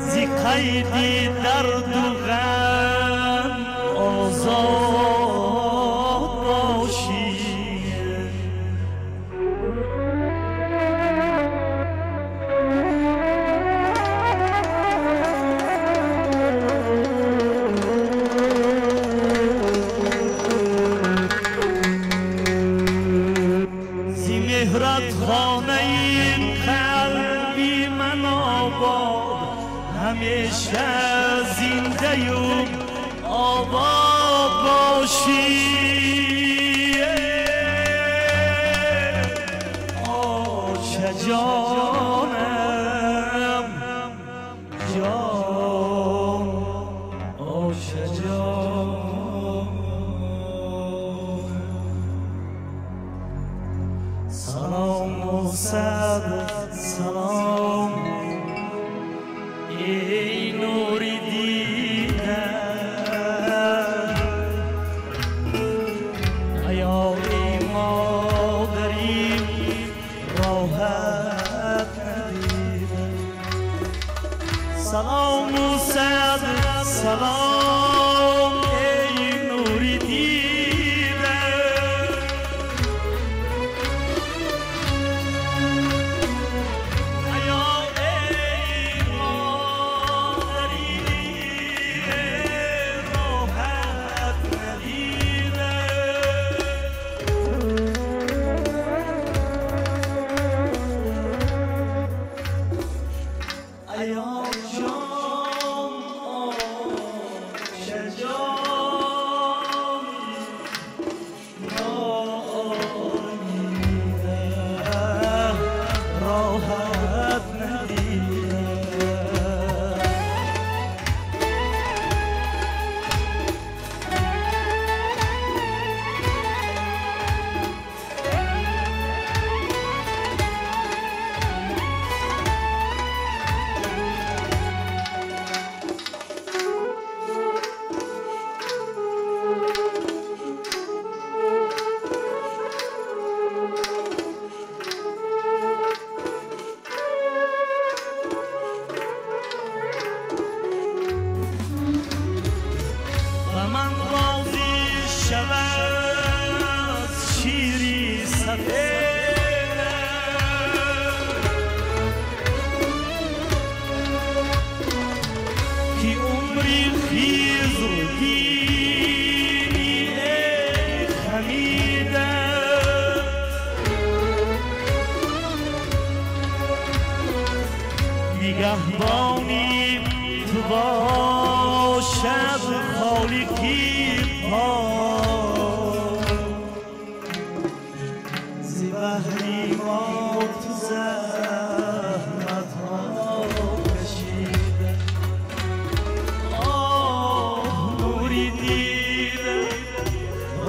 зи зи қайди дарду ғам озод бошӣ. Зи меҳрат хонаи қалби ман обод, ҳамеша зиндаю обод бошӣ. Оча ҷонам, ҷон, оча ҷон. Салом ва сад салом эй нури дида, ҳаёи модарӣ роҳат надида. Салом ва сад салом эй нури дида, роҳат надида. Ба ман розӣ шавад шири сафед, ки умри хизр дини эй хамида. Нигаҳбони ту бошад холиқи пок, зи баҳри мо ту заҳматҳо кашида. Оҳ, нури дида,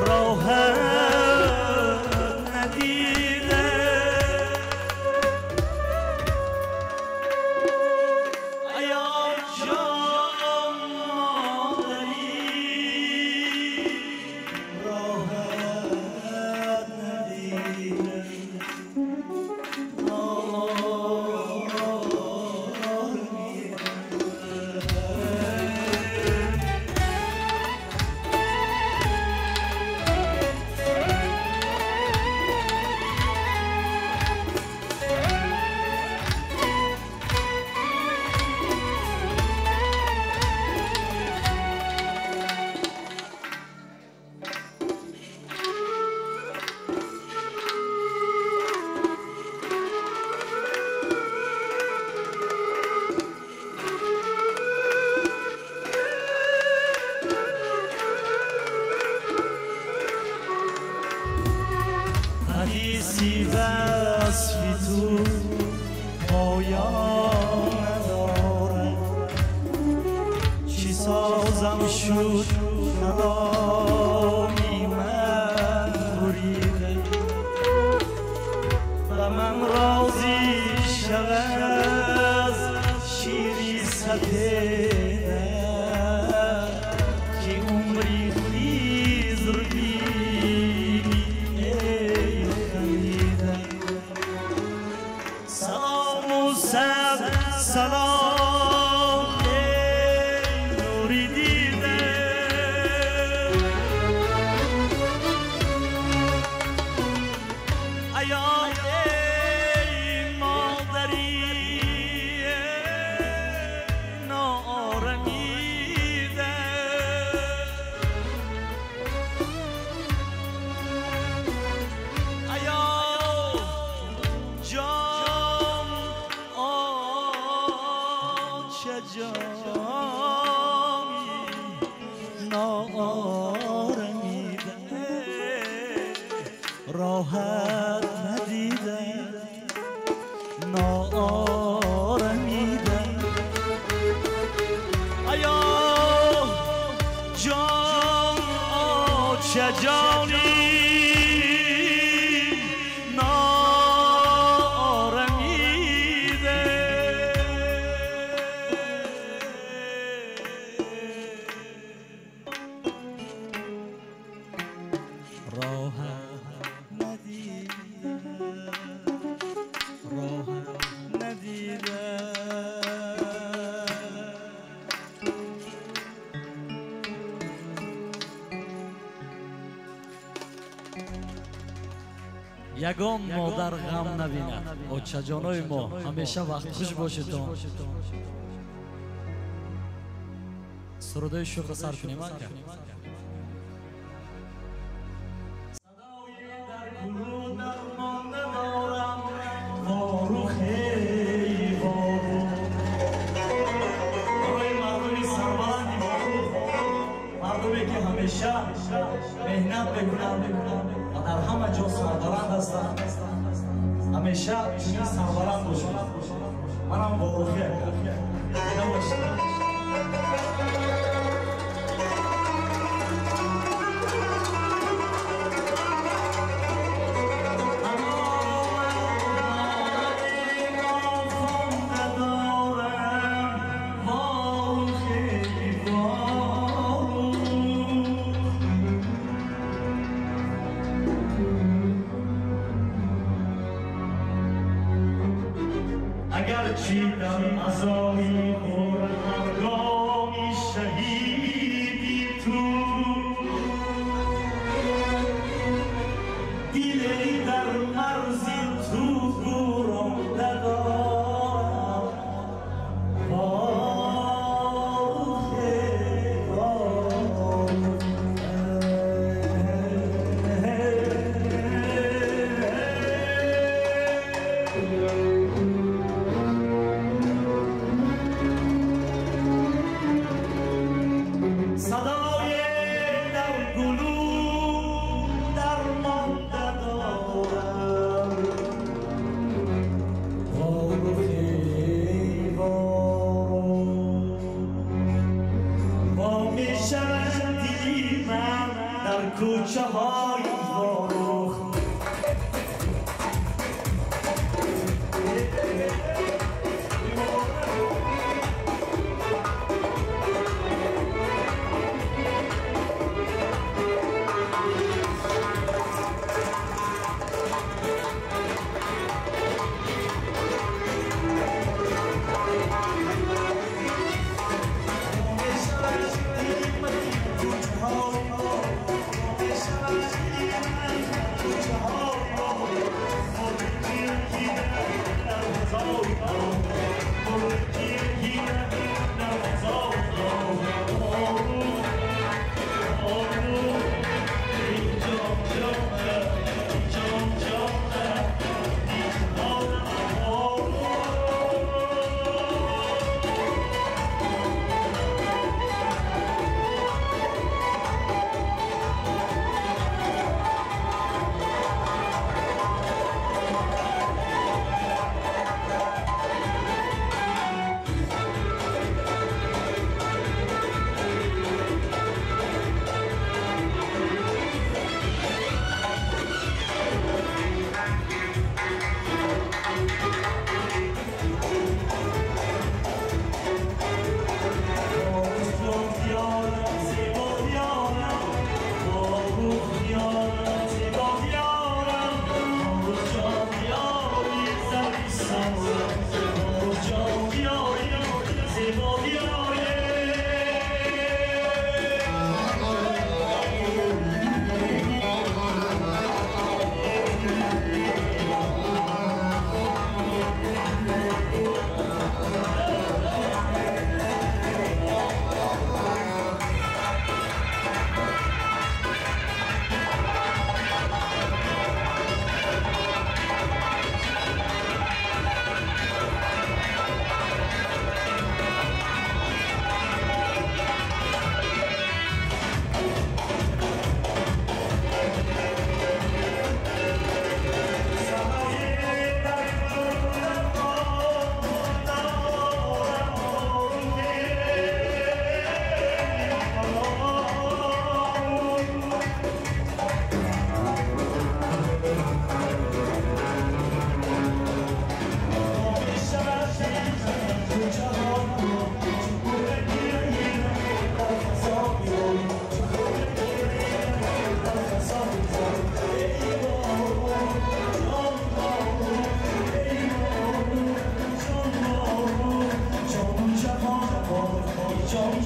роҳат надида. Аё ҷон модарӣ, роҳат надида. Ҳадиси васфи ту поён надорад, чӣ созам шуд каломи ман бурида. Ба ман розӣ шавад шири сафеда, ки умри хизр бини эй хамида. Салом ва сад салом جانی ناآرمیده راحت ندیده ناآرمیده آیا جان آچه جانی ناآرمیده راحت ندیده راحت ندیده. Ягон модар ғам набинад. Очаҷонои мо ҳамеша вақт хуш бошедон. Сурудои шӯхро сар кунем ака. Садои дар гулу дар монда дорам ворухе вору. Барои мардуми сарбаланди Ворух, мардуме ки ҳамеша меҳнат мекунанд ва дар ҳама ҷо сарбаланд ҳастанд, ҳамеша чунин сарбаланд бошед. Манам Ворухӣ ака. Бошед. اگرچه در عزای هنگامی شهیدی تو دلی در مرز تو گورم ندارم صدای در گلو در مانده دارم واروخی وارو وا می شود دیدی من در کوچه های واروخ.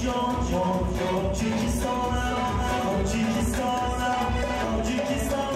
Ҷон, ҷон, Тоҷикистонам, Тоҷикистонам, Тоҷикистонам.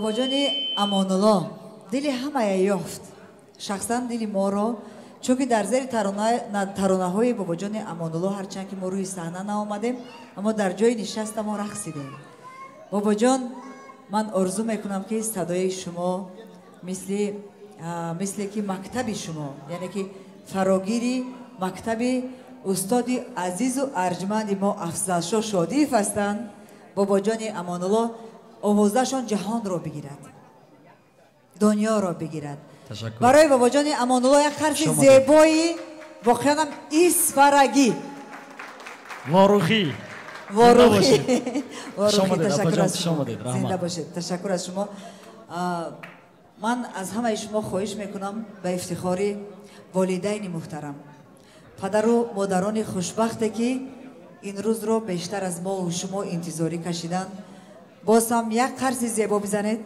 Бобоҷони Амонулло дили ҳамая ёфт, шахсан дили моро, чунки дар зери таронаҳои Бобоҷони Амонулло ҳарчанд ки мо рӯи саҳна наомадем, аммо дар ҷои нишаста мо рақсидем. Бобоҷон, ман орзу мекунам, ки садои шумо мисли ки мактаби шумо, яъне ки фарогири мактаби устоди азизу арҷманди мо Афзалшоҳ Шодиев ҳастанд, Бобоҷони Амонулло овозашон ҷаҳонро бигирад, дунёро бигирад. Барои Бобоҷони Амонулло як ҳарфи зебои воқеанам исфарагӣ. Ворухӣ. Ворухӣ. Ташаккур аз шумо. Зинда бошед. Ташаккур аз шумо. Ман аз ҳамаи шумо хоҳиш мекунам ба ифтихори волидайни муҳтарам, падару модарони хушбахте ки ин рӯзро бештар аз мо шумо интизорӣ кашиданд, боз ҳам як қарси зебо бизанед.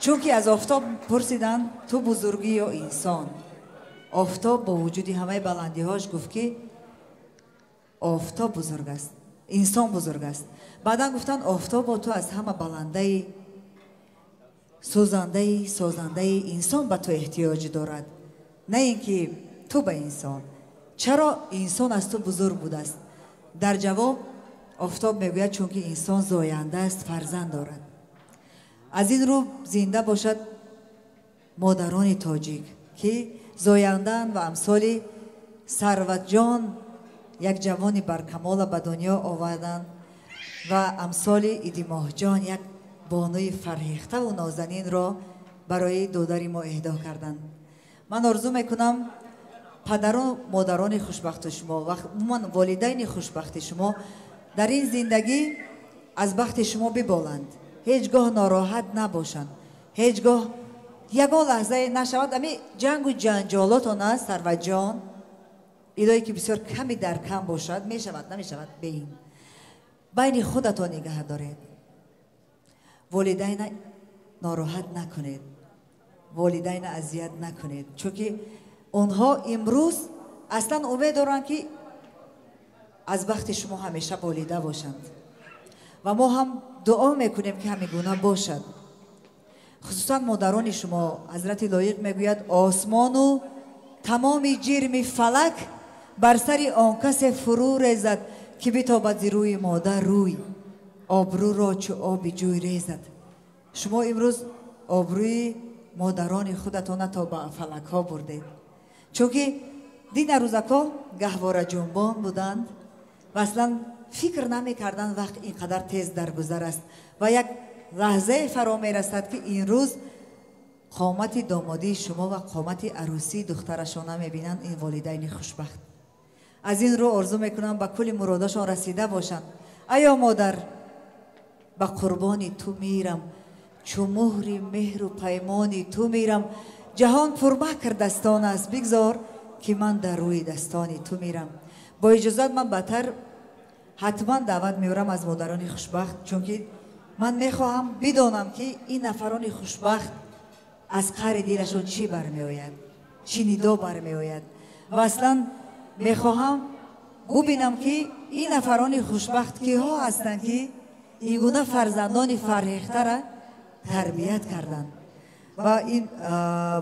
Чунки аз офтоб пурсиданд, ту бузургӣ ё инсон? Офтоб бо вуҷуди ҳамаи баландиҳош гуфт, ки офтоб бузург аст, инсон бузург аст. Баъдан гуфтанд, офтобо, ту аз ҳама баландаи, сӯзандаи, созандаи, инсон ба ту эҳтиёҷ дорад, на ин ки ту ба инсон. Чаро инсон аз ту бузург будааст? Дар ҷавоб офтоб мегӯяд, чунки инсон зоянда аст, фарзанд дорад. Аз ин рӯ зинда бошад модарони тоҷик, ки зояндаанд ва амсоли Сарватҷон як ҷавони баркамола ба дунё оварданд ва амсоли Идимоҳҷон як бонуи фарҳехтаву нозанинро барои додари мо эҳдо карданд. Ман орзу мекунам падару модарони хушбахти шумо ва умуман волидайни хушбахти шумо дар ин зиндагӣ аз бахти шумо биболанд, ҳеҷ гоҳ нороҳат набошанд, ҳеҷ гоҳ ягон лаҳзае нашавад ами ҷангу ҷанҷолотон аст. Сарватҷон, илоҳе ки бисёр ками дар кам бошад, мешавад, намешавад, беин байни худатон нигаҳ доред, волидайна нороҳат накунед, волидайна азият накунед, чунки онҳо имрӯз аслан умед доранд, ки аз бахти шумо ҳамеша болида бошанд ва мо ҳам дуо мекунем, ки ҳамин гуна бошад. Хусусан модарони шумо. Ҳазрати Лоиқ мегӯяд, осмону тамоми ҷирми фалак бар сари он касе фурӯ резад, ки битобад зи рӯи модар рӯй, обрӯро чу оби ҷӯй резад. Шумо имрӯз обрӯи модарони худатона то ба фалакҳо бурдед, чунки дина рӯзакҳо гаҳвораҷунбон буданд ва аслан фикр намекарданд вақт ин қадар тез даргузар аст ва як лаҳзае фаро мерасад, ки ин рӯз қомати домодии шумо ва қомати арӯсии духтарашона мебинанд ин волидайни хушбахт. Аз ин рӯ орзу мекунам ба кулли муродашон расида бошанд. Аё модар, ба қурбони ту мирам, чу муҳри меҳру паймони ту мирам, ҷаҳон пурмакр дастон аст, бигзор ки ман дар рӯи дастони ту мирам. Бо иҷозат ман баъдтар ҳатман даъват меорам аз модарони хушбахт, чунки ман мехоҳам бидонам, ки ин нафарони хушбахт аз қаъри дилашон чӣ бармеояд, чӣ нидо бармеояд ва аслан мехоҳам бубинам, ки ин нафарони хушбахт киҳо ҳастанд, ки ин гуна фарзандони фарҳехтара тарбият карданд. Ва ин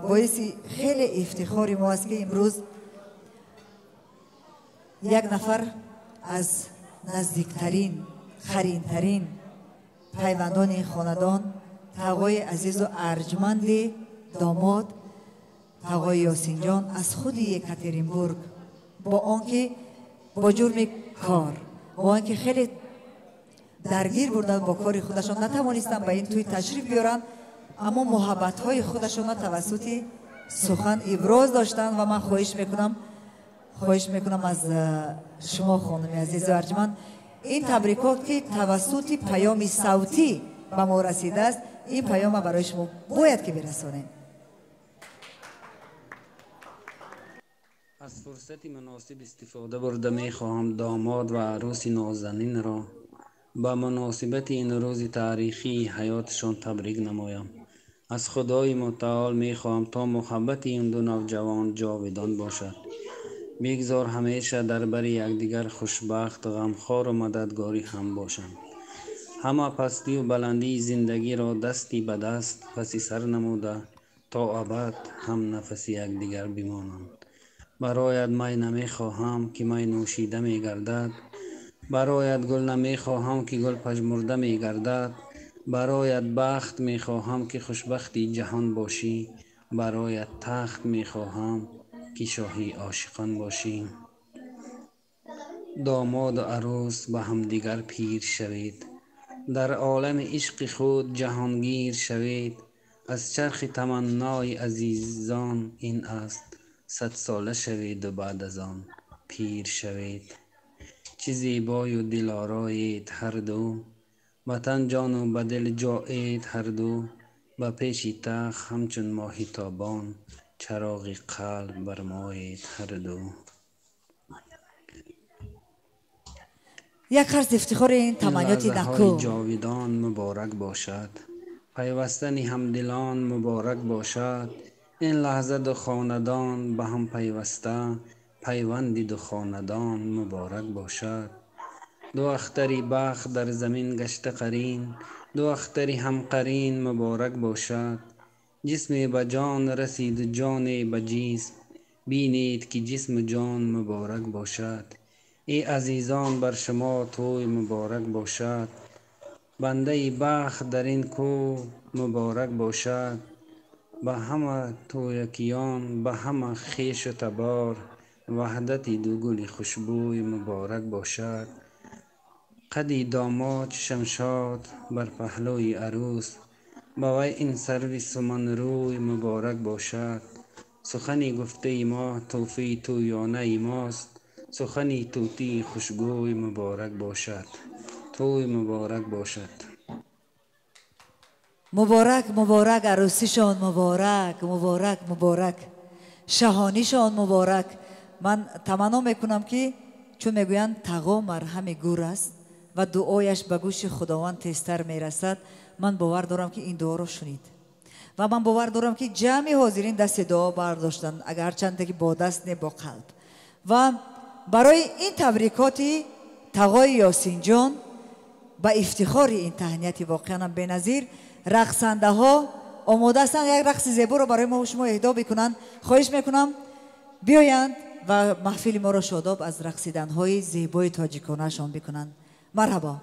боиси хеле ифтихори мо аст, ки имрӯз як нафар аз наздиктарин, қаринтарин пайвандони ин хонадон, тағои азизу арҷманди домод, тағои Ёсинҷон аз худи Екатеринбург, бо он ки бо ҷурми кор, бо он ки хеле даргир бурданд бо кори худашон, натавонистанд ба ин тӯй ташриф биёранд, аммо муҳаббатҳои худашонро тавассути сухан иброз доштанд. Ва ман хоҳиш мекунам аз шумо, хонуми азизу арҷманд, ин табрикот, ки тавассути паёми савтӣ ба мо расидааст, ин паёма барои шумо бояд ки бирасонем. Аз фурсати муносиб истифода бурда, мехоҳам домод ва арӯси нозанинро ба муносибати ин рӯзи таърихии ҳаёташон табрик намоям. Аз Худои Мутаол мехоҳам, то муҳаббати ин ду навҷавон ҷовидон бошад. Бигзор ҳамеша дар бари якдигар хушбахт, ғамхору мададгори ҳам бошанд. Ҳама пастию баландии зиндагиро дасти ба даст паси сар намуда, то абад ҳам нафаси якдигар бимонанд. Бароят май намехоҳам, ки май нӯшида мегардад. Бароят гул намехоҳам, ки гул пажмурда мегардад. Бароят бахт мехоҳам, ки хушбахти ҷаҳон бошӣ. Бароят тахт мехоҳам, ки шоҳи ошиқон бошӣ. Домоду арӯс ба ҳамдигар пир шавед, дар олами ишқи худ ҷаҳонгир шавед. Аз чархи таманнои азизон ин аст, садсола шаведу баъд аз он пир шавед. Чӣ зебою дилороед ҳарду, ба тан ҷону ба дил ҷоед ҳарду. Ба пеши тахт ҳамчун моҳи тобон, чароғи қалб бармоед ҳарду. Як қарз ифтихори ин таманниёти наку. Лаҳзаҳои ҷовидон муборак бошад, пайвастани ҳамдилон муборак бошад. Ин лаҳза ду хонадон ба ҳам пайваста, пайванди ду хонадон муборак бошад. Ду ахтари бахт дар замин гашта қарин, ду ахтари ҳамқарин муборак бошад. Ҷисме ба ҷон расиду ҷоне ба ҷисм, бинед ки ҷисму ҷон муборак бошад. Эй азизон, бар шумо тӯй муборак бошад. Бандаи бахт дар ин кӯ муборак бошад. Ба ҳама тӯякиён, ба ҳама хешу табор, ваҳдати ду гули хушбӯй муборак бошад. Қади домод шамшод бар паҳлӯи арӯс, ба вай ин сарви суманрӯй муборак бошад. Сухани гуфтаи мо тӯҳфаи тӯёнаи мост, сухани тӯтии хушгӯй муборак бошад. Тӯй муборак бошад. Муборак, муборак, арӯсишон муборак, муборак, муборак, шаҳонишон муборак. Ман таманно мекунам, ки чун мегӯянд, тағо марҳами гур аст ва дуояш ба гӯши Худованд тезтар мерасад, ман бовар дорам, ки ин дуоро шунид, ва ман бовар дорам, ки ҷамъи ҳозирин дасти дуо бардоштанд, агарчанде ки бо даст не, бо қалб. Ва барои ин табрикоти тағои Ёсинҷон, ба ифтихори ин таҳнияти воқеанам беназир, рақсандаҳо омода ҳастанд як рақси зеборо барои мо шумо эҳдо бикунанд. Хоҳиш мекунам, биёянд ва маҳфили моро шодоб аз рақсиданҳои зебои тоҷиконаашон бикунанд. Марҳабо.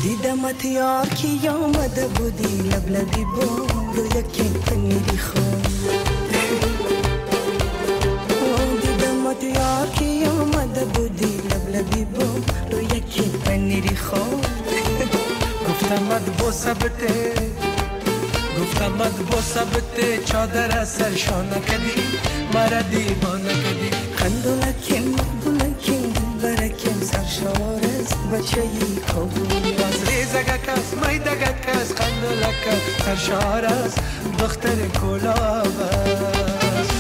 дидамат ёр, ки омада будӣ, лаблаби бо яке панири хор. Дидамат ёр, ки омада будӣ, лаблаби бо яке панири хор. Гуфтамад босабте, гуфтамад босабте, чодар аз сар шона кадӣ, мара девона кадӣ. Қандолакем, мақбулакем, дилбаракем, саршор аст бачаи Кобул. Боз резагак аст, майдагак аст, қандолак аст, саршор аст, духтари Кӯлоб аст.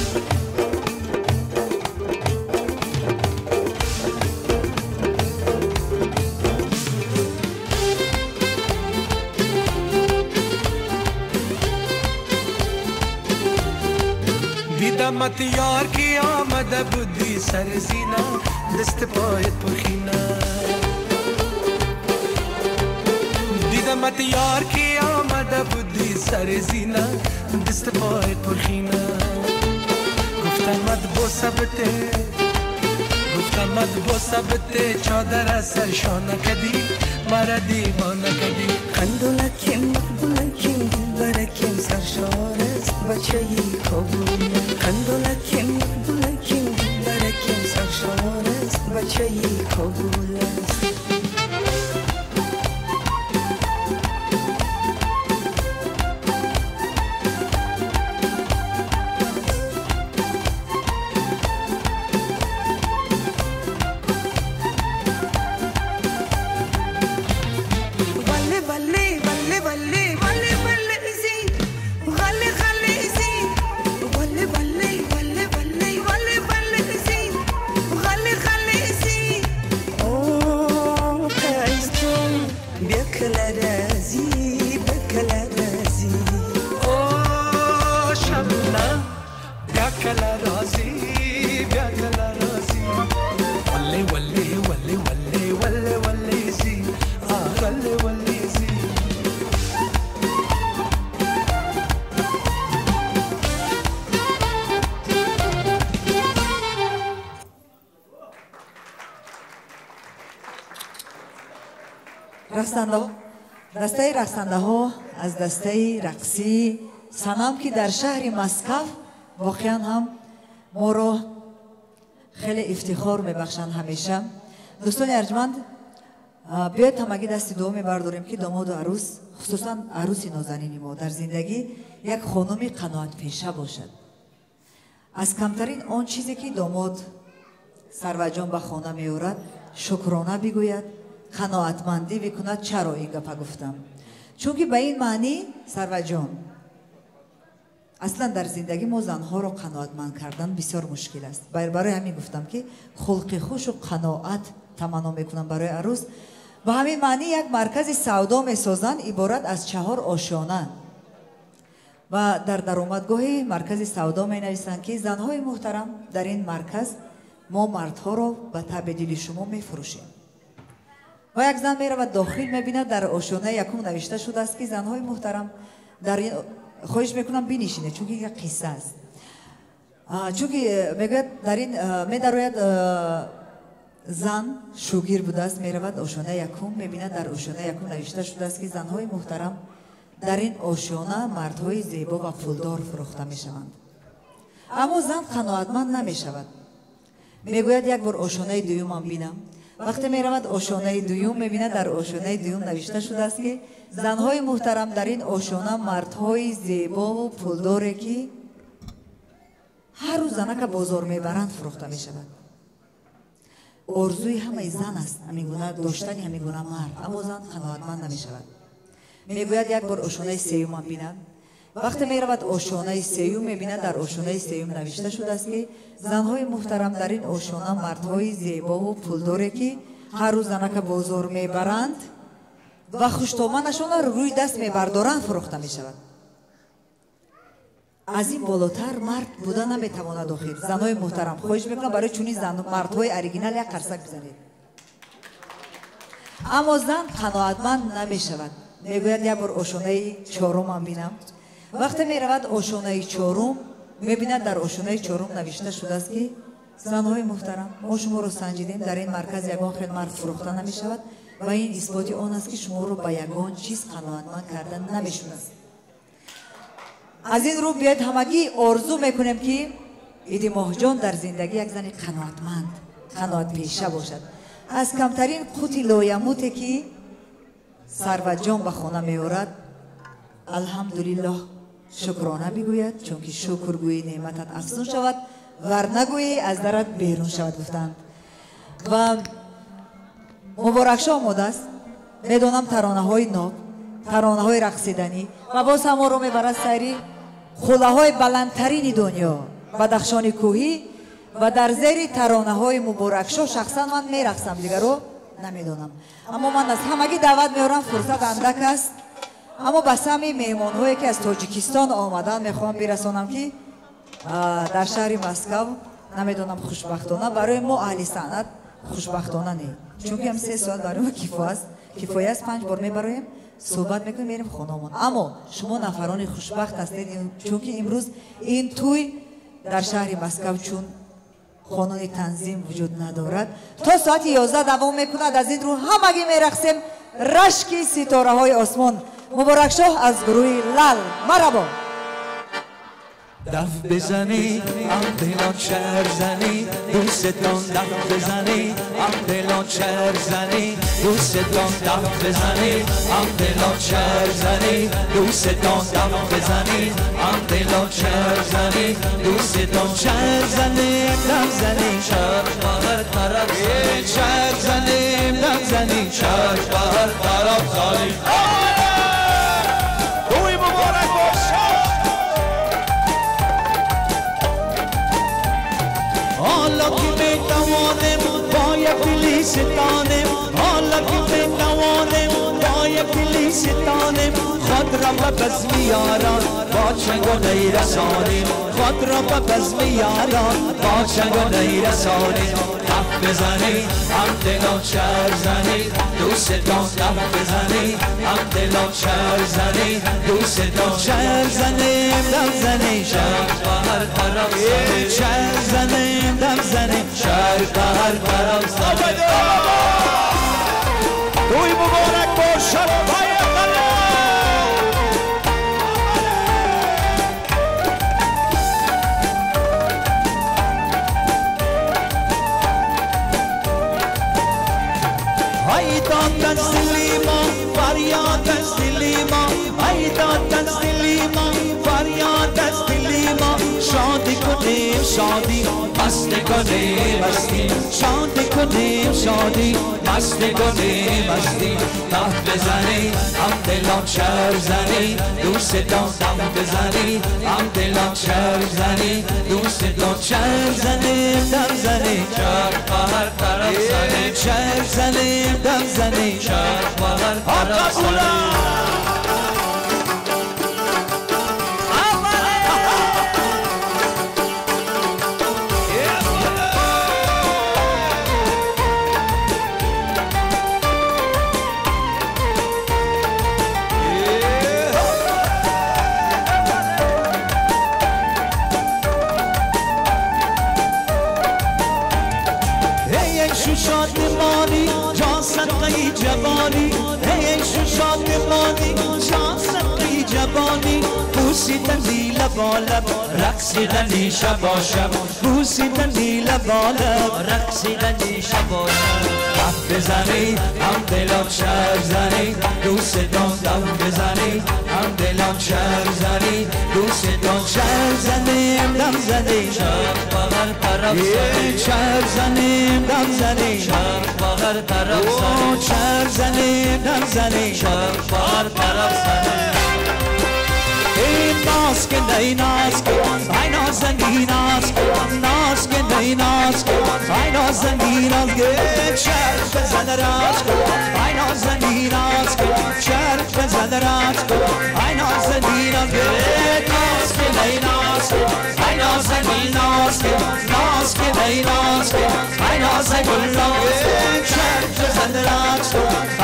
Дидамат ёр, ки омада будӣ, сар зина, даст поят пурхина. Дидамат ёр, ки омада будӣ, сар зина, даст поят пурхина. Гуфтамад босабте, гуфтамад босабте, чодар аз сар шона кадӣ, мара девона кадӣ. Қандолакем, мақбулакем, дилбаракем, саршор аст бачаи Кобул. Қандолакем, мақбулакем, дилбаракем, саршор аст бачаи Кобул аст. بله بله بله بله بله زی غله غله زی بله بله بله. Рақсандаҳо, дастаи рақсандаҳо аз дастаи рақсии Санам, ки дар шаҳри Москав воқеан ҳам моро хеле ифтихор мебахшанд ҳамеша. Дӯстони арҷманд, биёед ҳамагӣ дасти дуо мебардорем, ки домоду арӯс, хусусан арӯси нозанини мо, дар зиндагӣ як хонуми қаноатпеша бошад. Аз камтарин он чизе, ки домод Сарваҷон ба хона меорад, шукрона бигӯяд, қаноатмандӣ бикунад. Чаро ин гапа гуфтам? Чунки ба ин маънӣ, Сарваҷон, аслан дар зиндагӣ мо занҳоро қаноатманд кардан бисёр мушкил аст. Барои ҳамин гуфтам, ки хулқи хушу қаноат таманно мекунам барои арӯс. Ба ҳамин маънӣ як маркази савдо месозанд, иборат аз 4 ошёна, ва дар даромадгоҳи маркази савдо менависанд, ки занҳои муҳтарам, дар ин марказ мо мардҳоро ба таъби дили шумо мефурӯшем. Ва як зан меравад дохил, мебинад, дар ошёнаи якум навишта шудааст, ки занҳои муҳтарам, дар ин, хоҳиш мекунам, бинишинед, чунки як қисса аст, чунки мегӯяд, дар ин медарояд, зан шӯгир будааст, меравад ошёнаи якум, мебинад, дар ошёнаи якум навишта шудааст, ки занҳои муҳтарам, дар ин ошёна мардҳои зебо ва пулдор фурӯхта мешаванд. Аммо зан қаноатманд намешавад, мегӯяд, як бор ошёнаи дуюмам бинам. Вақте меравад ошёнаи дуюм, мебинад, дар ошёнаи дуюм навишта шудааст, ки занҳои муҳтарам, дар ин ошёна мардҳои зебову пулдоре, ки ҳар рӯз занака бозор мебаранд, фурӯхта мешавад. Орзуи ҳамаи зан аст ҳамин гуна доштани ҳамин гуна мард, аммо зан қаноатманд намешавад, мегӯяд, як бор ошёнаи сеюмам бинам. Вақте меравад ошёнаи сеюм, мебинад, дар ошёнаи сеюм навишта шудааст, ки занҳои муҳтарам, дар ин ошёна мардҳои зебову пулдоре, ки ҳар рӯз занака бозор мебаранд ва хуштоманашонро рӯи даст мебардоранд, фурӯхта мешавад. Аз ин болотар мард буда наметавонад. Охир, занҳои муҳтарам, хоҳиш мекунам, барои чунин мардҳои оригинал як қарсак бизанед. Аммо зан қаноатманд намешавад, мегӯяд, як бор ошёнаи чорумам бинам. Вақте меравад ошёнаи чорум, мебинад, дар ошёнаи чорум навишта шудааст, ки занҳои муҳтарам, мо шуморо санҷидем, дар ин марказ ягон хел мард фурӯхта намешавад ва ин исботи он аст, ки шуморо ба ягон чиз қаноатманд карда намешудааст. Аз ин рӯ биёед ҳамагӣ орзу мекунем, ки Иди Моҳҷон дар зиндагӣ як зани қаноатманд, қаноатпеша бошад. Аз камтарин қути лоямуте, ки Сарватҷон ба хона меорад, алҳамдулиллоҳ, шукрона бигӯяд, чунки шукр гӯӣ, неъматат афзун шавад, вар нагӯӣ, аз дарат берун шавад, гуфтанд. Ва Муборакшо омодааст, медонам, таронаҳои ноб, таронаҳои рақсиданӣ, ва боз ҳаморо мебарад сайри хуллаҳои баландтарини дунё, Бадахшони кӯҳӣ, ва дар зери таронаҳои Муборакшо шахсан ман мерақсам, дигаро намедонам. Аммо ман аз ҳамагӣ даъват меорам, фурсат андак аст, аммо ба самъи меҳмонҳое, ки аз Тоҷикистон омаданд, мехоҳам бирасонам, ки дар шаҳри Москав, намедонам, хушбахтона барои мо аҳли санъат, хушбахтона не, чунки ҳам 3 соат барои мо кифоя аст, панҷ бор мебароем, суҳбат мекунем, мерем хонамон. Аммо шумо нафарони хушбахт ҳастед, чунки имрӯз ин тӯй дар шаҳри Москав, чун қонуни танзим вуҷуд надорад, то соати 11 давом мекунад. Аз ин рӯ ҳамагӣ мерақсем, рашки ситораҳои осмон, Муборакшоҳ аз гурӯҳи Лал, марҳабо. دف بزنی دلان شهر زنی دوستان، دف بزنی دلان شهر زنی دوستان، دف بزنی دلان شهر زنی دوستان، دف بزنی دلان شهر زنی دوستان، شهر زنی دف زنی شهر بهر طرف، شهر زنی دف زنی شهر بهر طرف زنی. توی مبارک باشه. حالا که میتوانیم با یک ستانیم، حالا که میتوانیم با یک ستانیم، خود را به بزم یاران با چنگ و نی رسانیم، خود را به بزم یاران با چنگ و نی رسانیم. دف بزنی هم دلان شهر زنی دوستان، دف بزنی هم دلان شهر زنی دوستان، شهر زنیم دف زنی شهر بهر طرف، شهر زنیم دف زنی شهر بهر طرف. توی مبارک باشه. شادی کنیم شادی مست کنیم مستی شادی کنیم شادی مست کنیم مستی دف بزنی هم دلان شهر زنی دوستان دم بزنی هم دلان شهر زنی دوستان شهر زنی دم زنی چرخ به هر طرف زنی شهر زنی دم زنی چرخ به هر طرف زنی. جوانی ای شادمانی جان صدقی جوانی بوسیدنی لبالب رقصیدنی شبا شب بوسیدنی لبالب رقصیدنی شبا شب. دف بزنی هم دلان شهر زنی دوستان دم بزنی هم دلان شهر زنی دوستان شهر زنی دم زنی چرخ به هر طرف زنی شهر زنی دم زنی چرخ به هر طرف زنی شهر زنی دم زنی چرخ به هر طرف زنی. ناز که نی ناز که ای نازنین ناز که ناز که نی ناز که ای نازنین ناز که چرخ بزن راز که ای نازنین ناز که چرخ بزن راز که ای نازنین ناز که ناز که نی ناز که ای نازنین ناز که ناز که نی ناز که ای نازنین ناز که چرخ بزن راز که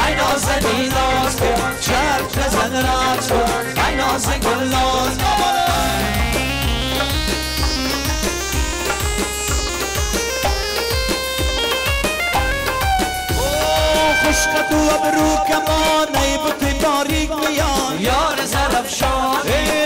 ای نازنین ناز که چرخ بزن راز که ای نازنین ناز. خوشقد و ابرو کمان ای بت باریک میان یار زرفشان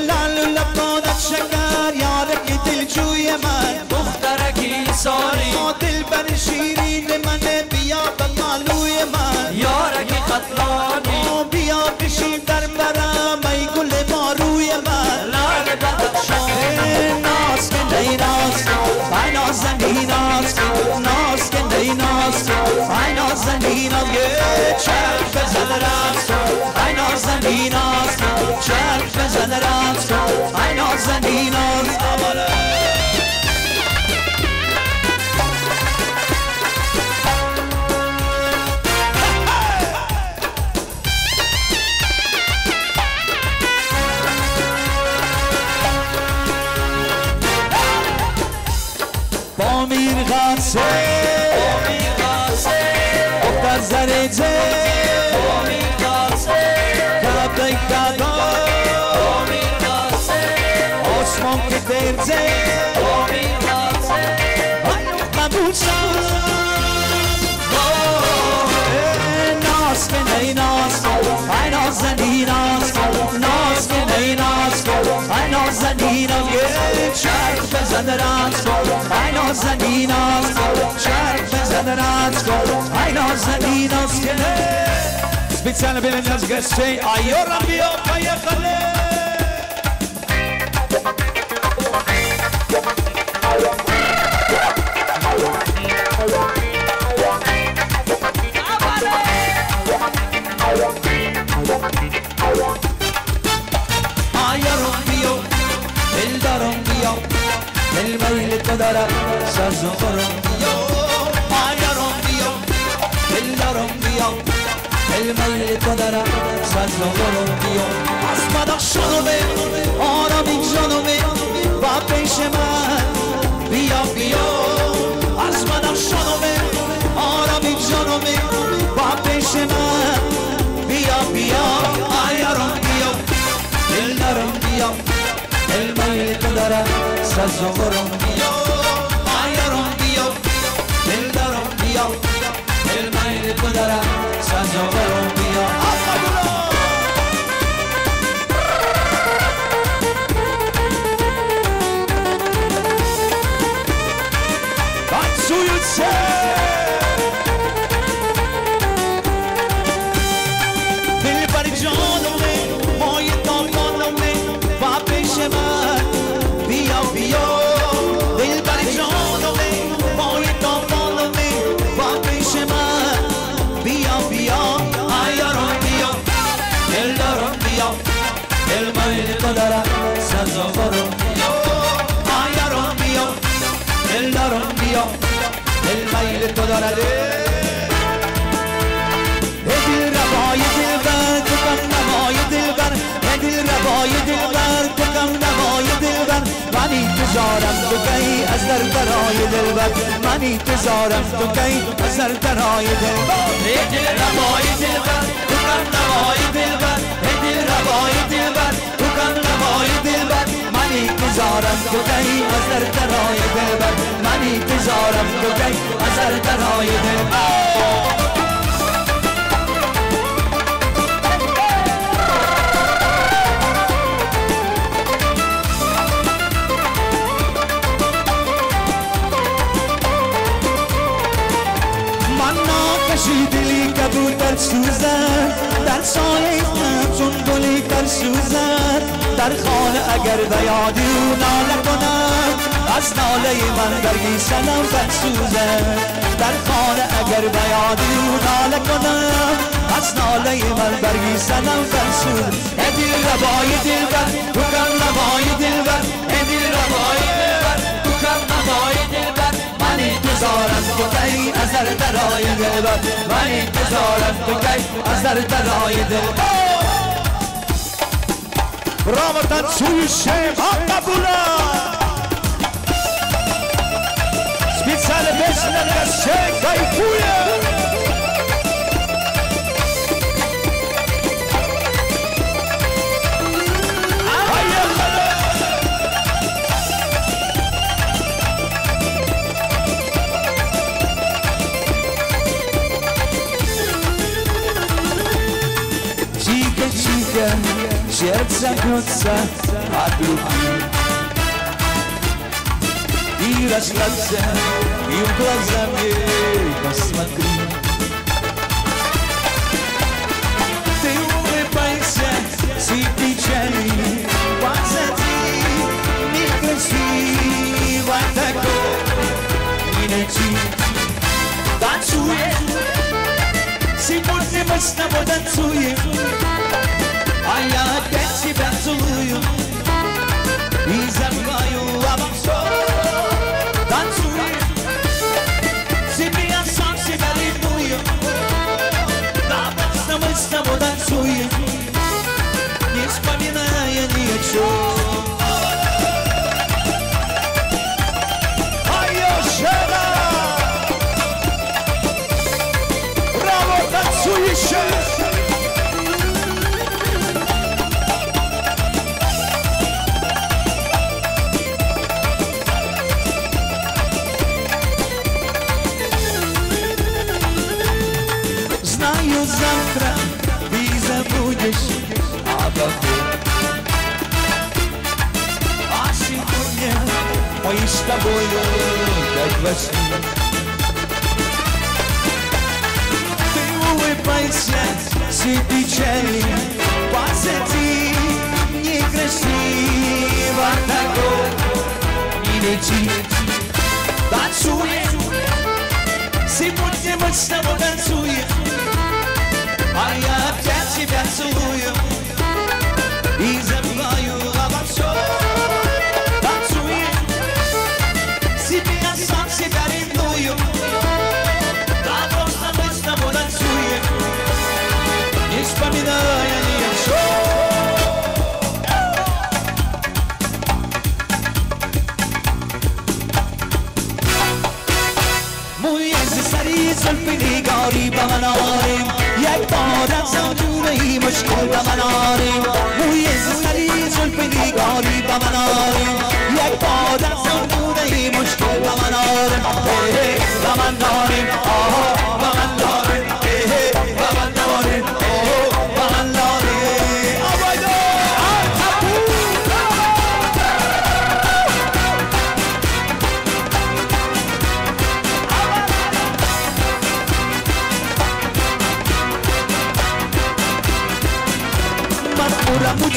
لال و لبانت شکر یار که دلجوی من دخترکی ساری دل بر شیرین من بیا به مالوی من یارکی قتلانی بیا بشین در برم ای گل ماروی من لال بدخشان ناز که نی ناز ای نازنین ناز ناز که نی ناز ای نازنین ناز چرخ بزن رقص ای نازنین ناز چرخ بزن رقص ای نازنین ناز. پامیر غاسه پامیر غاسه دختر زریزه پامیر غاسه کبک دادا پامیر غاسه آسمان که درزه پامیر غاسه آیو قبول شد ناز که نی ناز ای نازنین ناز ناز که نی ناز ای نازنین ناز چرخ بزن رقص ای نازنین ناز چرخ بزن رقص ای نازنین ناز. Специально для наших гостей Айорам Био, поехали! آیارم بیا دلدارم بیا دل میل تو دارم سازوارم بیا آیارم بیا دلدارم بیا دل میل تو دارم سازوارم بیا. از بدخشانمه آرامی جانمه با پیش من بیا بیا از بدخشانمه آرامی جانمه با پیش من بیا بیا آیارم بیا دلدارم بیا دل میل تو دارم سازوارم بیا آیارم بیا دلدارم بیا دل میل تو دارم سازوارم بیا. Танцуют все! دلبر جانمه مای دامانمه با پیش من بیا بیا. بیا دلبر جانمه پای دامانمه با پیش من بیا بیا ایارم بیا دلدارم بیا دل میل تو دارم سزاوارم بیا ایارم بیا دلدارم بیا دل میل تو دارد دل روای دلبر تو کم نوای دلبر دل روای دلبر تو کم نوای دلبر من انتظارم تو کی از در درای دلبر من انتظارم تو کی از در درای دلبر دل روای دلبر تو کم نوای دلبر دل روای دلبر تو کم نوای دلبر من انتظارم تو کی از در درای دلبر من انتظارم تو کی از در درای دلبر. دلی کبوتر سوزد در سایه چون گلی تر سوزد در خانه اگر به یاد او ناله کنم از ناله من برگی سنم برسوزد در خانه اگر به یاد او ناله کنم از ناله من برگی سنم برسوزد دل روای دلبر تو کم نوای دلبر دل روای دلبر تو کم نوای دلبر من انتظارم تو کی از در درای دلبر من انتظارم تو کی از در درای دلبر. Браво, танцующим Абдулла! Специально песня для всех кайфует! Тихо, сердце бьется от любви. И расслабься, и в глаза мне посмотри. Ты улыбайся, все печали позади. Некрасиво такой не найти. Танцуем, сегодня мы с тобой танцуем. А я опять тебя целую и забываю обо всем. Танцую, себе я сам себя ревную. Да, просто мы с тобой танцуем, не вспоминая ни о чем. Браво, танцующие! Завтра ты забудешь обо мне. А сегодня мы с тобою как во сне. Ты улыбайся, все печали позади. Некрасиво такой не лети. Танцуем, сегодня мы с тобой танцуем. А я опять тебя целую и забываю обо всем. Танцуем, себе я сам себя ревную. Да просто мы с тобой танцуем, не вспоминая ни о чем. موی از سری زلف نگاری به من آریم یک بار از آجونه مشکل به من آریم موی از سری زلف نگاری به من آریم یک بار از آجونه مشکل به من آریم به من داریم آه به من داریم به من داریم به من داریم.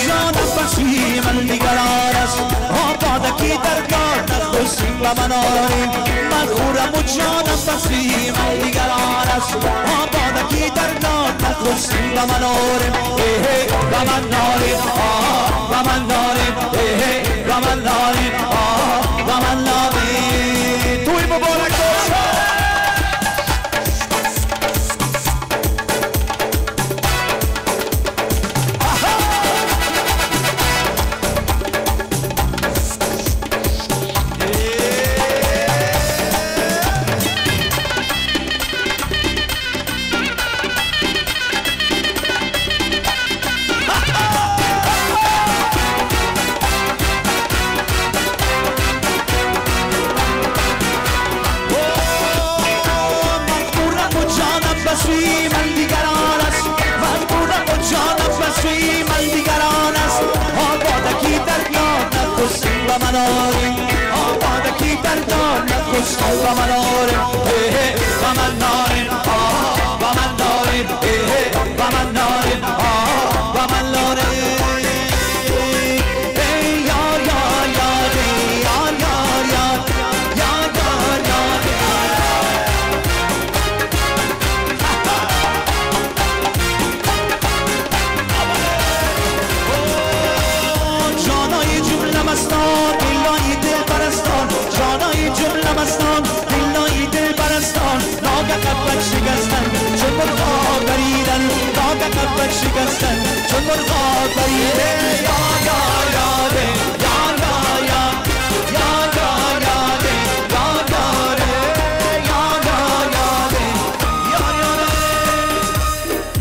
جانم بخشی من دیگران است آبادکی درگاه به من آریم من خورم و جانم بسوی من دیگران است آبادکی در داد نخستین به من آریم به من ناریم به من ناریم به من ناریم به من ناریم توی مبارک باشه.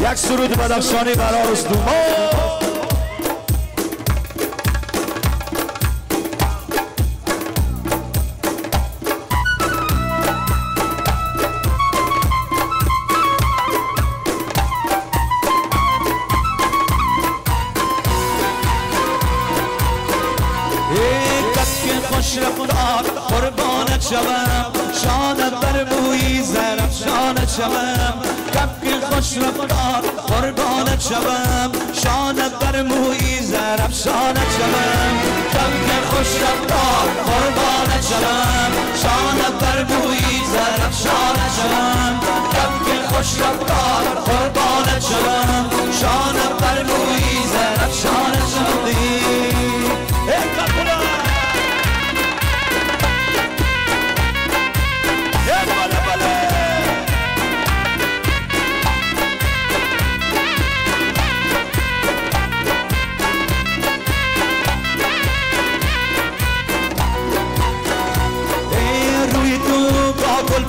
یک سرود بدخشانی برای عروس دوماد. شوم شانه بر موی زرفشانه شوم کبک خوش رفتار قربانت شوم شانه بر موی زرفشانه شوم کبک خوش رفتار قربانت شوم شانه بر موی زرفشانه شوم کبک خوش رفتار قربانت شوم شانه بر موی زرفشانه شوم.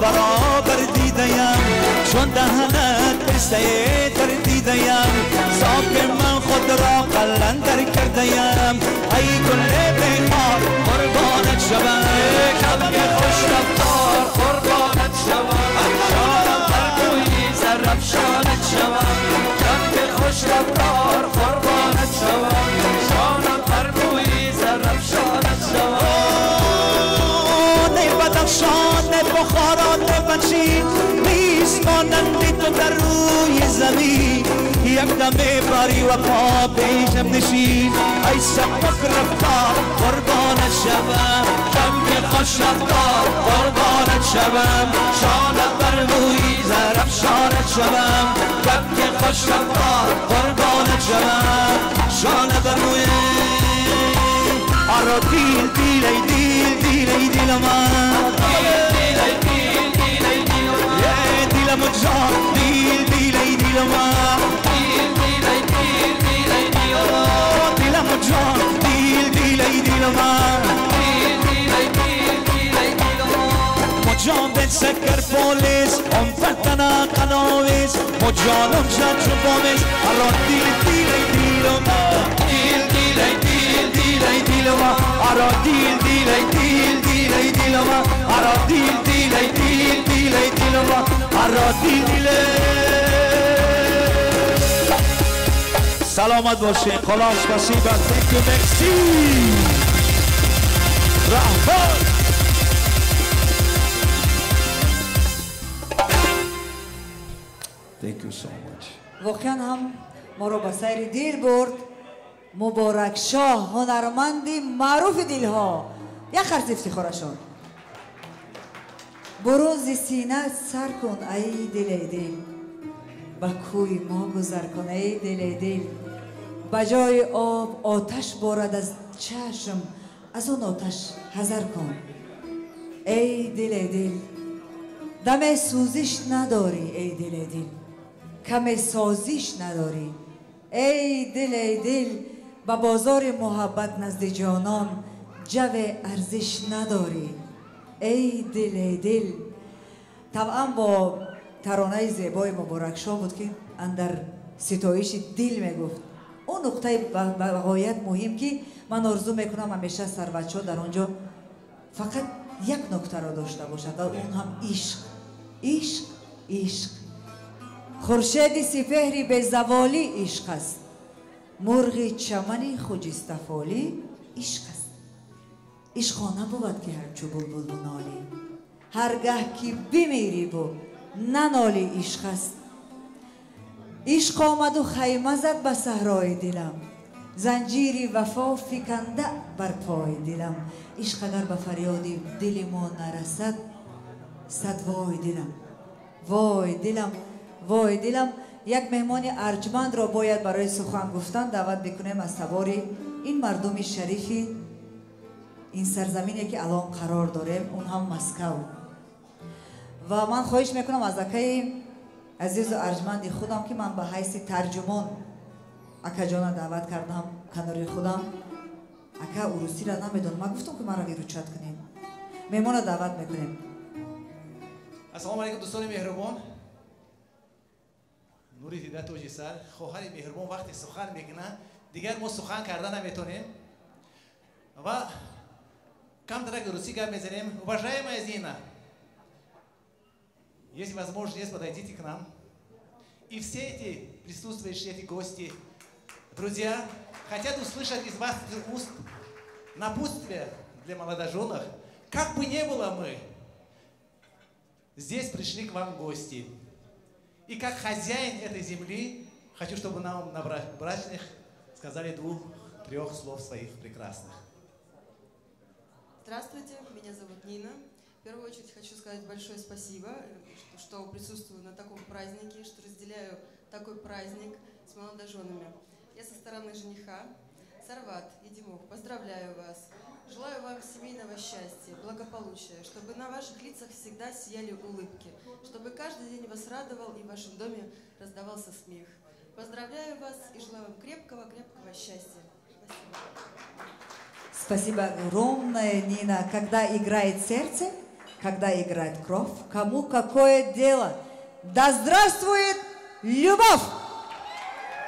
برابر دیدیم چون دهنت پسته تر دیدیم ساک من خود را قلندر کردیم ای گل بخار قربانت شوم کبک خوش رفتار قربانت شوم شانم بر موی زرافشانت شوم کبک خوش رفتار قربانت شوم شانم بر موی زرافشانت شوم. بدخشان بخارا بچی نیست مانند تو در روی زمین یک دم بری و پا پیشم نشین ای سبک رفتار قربانت شوم کبک خوش رفتار قربانت شوم شانه بر موی زرافشانت شوم کبک خوش رفتار قربانت شوم شانه بر موی آرا دیل دیل ای دیل دیل ای دیل من دیل ای دیل دیل ای دیل من دیلم جان دیل دیل ای دیل من دیل دیل ای دیل دیل ای دیل من دیلم جان دیل دیل ای دیل من دیل دیل ای دیل دیل ای دیل من مجان به سکر پولیس ام فتنا قناویس مجانم جان چوبامس آرا دیل دیل ای دیل من دیل دیل ای دیل دیل ای دیل ما آرا دیل دیل ای دیل دیل ای دیل ما آرا دیل دیل ای دیل دیل ای دیل ما آرا دیل دیل. سلامت باشین. خلاص спасибо. Thank you. Merci. رهبر. Thank you so much. واقعا هم ما رو به سیر دل برد. مبارک شاه هنرمند معروف دلها یک خرس افتخارشان. Бурун зи синат сар кун, ай дил, эй дил, ба кӯи мо гузар кун, эй дил, эй дил. Ба ҷои об оташ борад аз чашм, аз он оташ ҳазар кун, эй дил, эй дил. Даме сӯзиш надорӣ, эй дил, эй дил, каме созиш надорӣ, эй дил, эй дил. Ба бозори муҳаббат назди ҷонон ҷаве арзиш надорӣ, эй дил, эй дил. Табъан бо таронаи зебои Муборакшоҳ буд, ки андар ситоиши дил мегуфт. Он нуқтаи ба ғоят муҳим, ки ман орзу мекунам ҳамеша Сарватшоҳ дар он ҷо фақат як нуктаро дошта бошад ва он ҳам ишқ, ишқ, ишқ. Хуршеди сипеҳри безаволӣ ишқ аст, мурғи чамани хуҷистафолӣ ишқ аст. Ишқо набувад, ки ҳарчу булбул бунолӣ, ҳар гаҳ ки бимириву нанолӣ ишқ аст. Ишқ омаду хайма зад ба саҳрои дилам, занҷири вафо фиканда бар пои дилам. Ишқ агар ба фарёди дили мо нарасад, сад вой дилам, вой дилам, вой дилам. Як меҳмони арҷмандро бояд барои сухан гуфтан даъват бикунем аз табори ин мардуми шарифи ин сарзамине, ки алон қарор дорем, он ҳам Москав. Ва ман хоҳиш мекунам аз акаи азизу арҷманди худам, ки ман ба ҳайси тарҷумон акаҷона даъват кардам канори худам. Ака урусиро намедонам, ман гуфтам, ки маро выручать кунем. Меҳмонро даъват мекунем. Ассалому алайкум, дӯстони меҳрубон. Нури дида, тоҷи сар, хоҳари меҳрубон вақте сухан мекунад, дигар мо сухан карда наметонем ва камтарак русӣ гап мезанем. Уважаемая Зина, если возможность есть, подойдите к нам. И все эти присутствующие, эти гости, друзья, хотят услышать из вас уст напутствие для молодоженов. Как бы ни было, мы здесь пришли к вам в гости. И как хозяин этой земли, хочу, чтобы нам на брачных сказали двух-трех слов своих прекрасных. Здравствуйте, меня зовут Нина. В первую очередь хочу сказать большое спасибо, что присутствую на таком празднике, что разделяю такой праздник с молодоженами. Я со стороны жениха. Сарват и Димок, поздравляю вас. Желаю вам семейного счастья, благополучия, чтобы на ваших лицах всегда сияли улыбки, чтобы каждый день вас радовал и в вашем доме раздавался смех. Поздравляю вас и желаю вам крепкого-крепкого счастья. Спасибо. Спасибо огромное, Нина. Когда играет сердце, когда играет кровь, кому какое дело? Да здравствует любовь!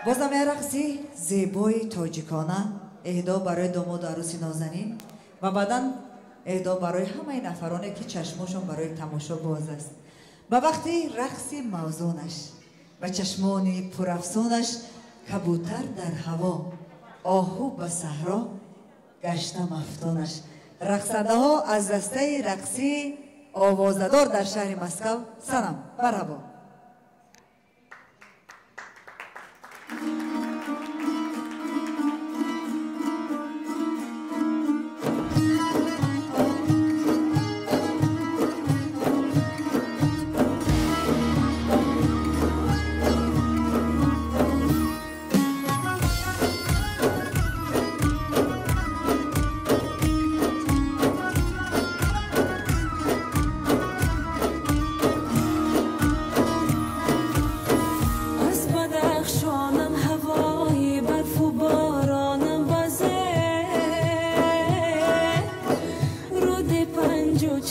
Боз ҳам як рақси зебои тоҷикона эҳдо барои домоду арӯси нозанин ва баъдан эҳдо барои ҳамаи нафароне, ки чашмошон барои тамошо боз аст. Ба вақти рақси мавзунаш ва чашмони пурафсунаш, кабутар дар ҳаво, оҳу ба саҳро гашта мафтунаш. Рақсандаҳо аз дастаи рақсии овозадор дар шаҳри Москав. Санам, марҳабо.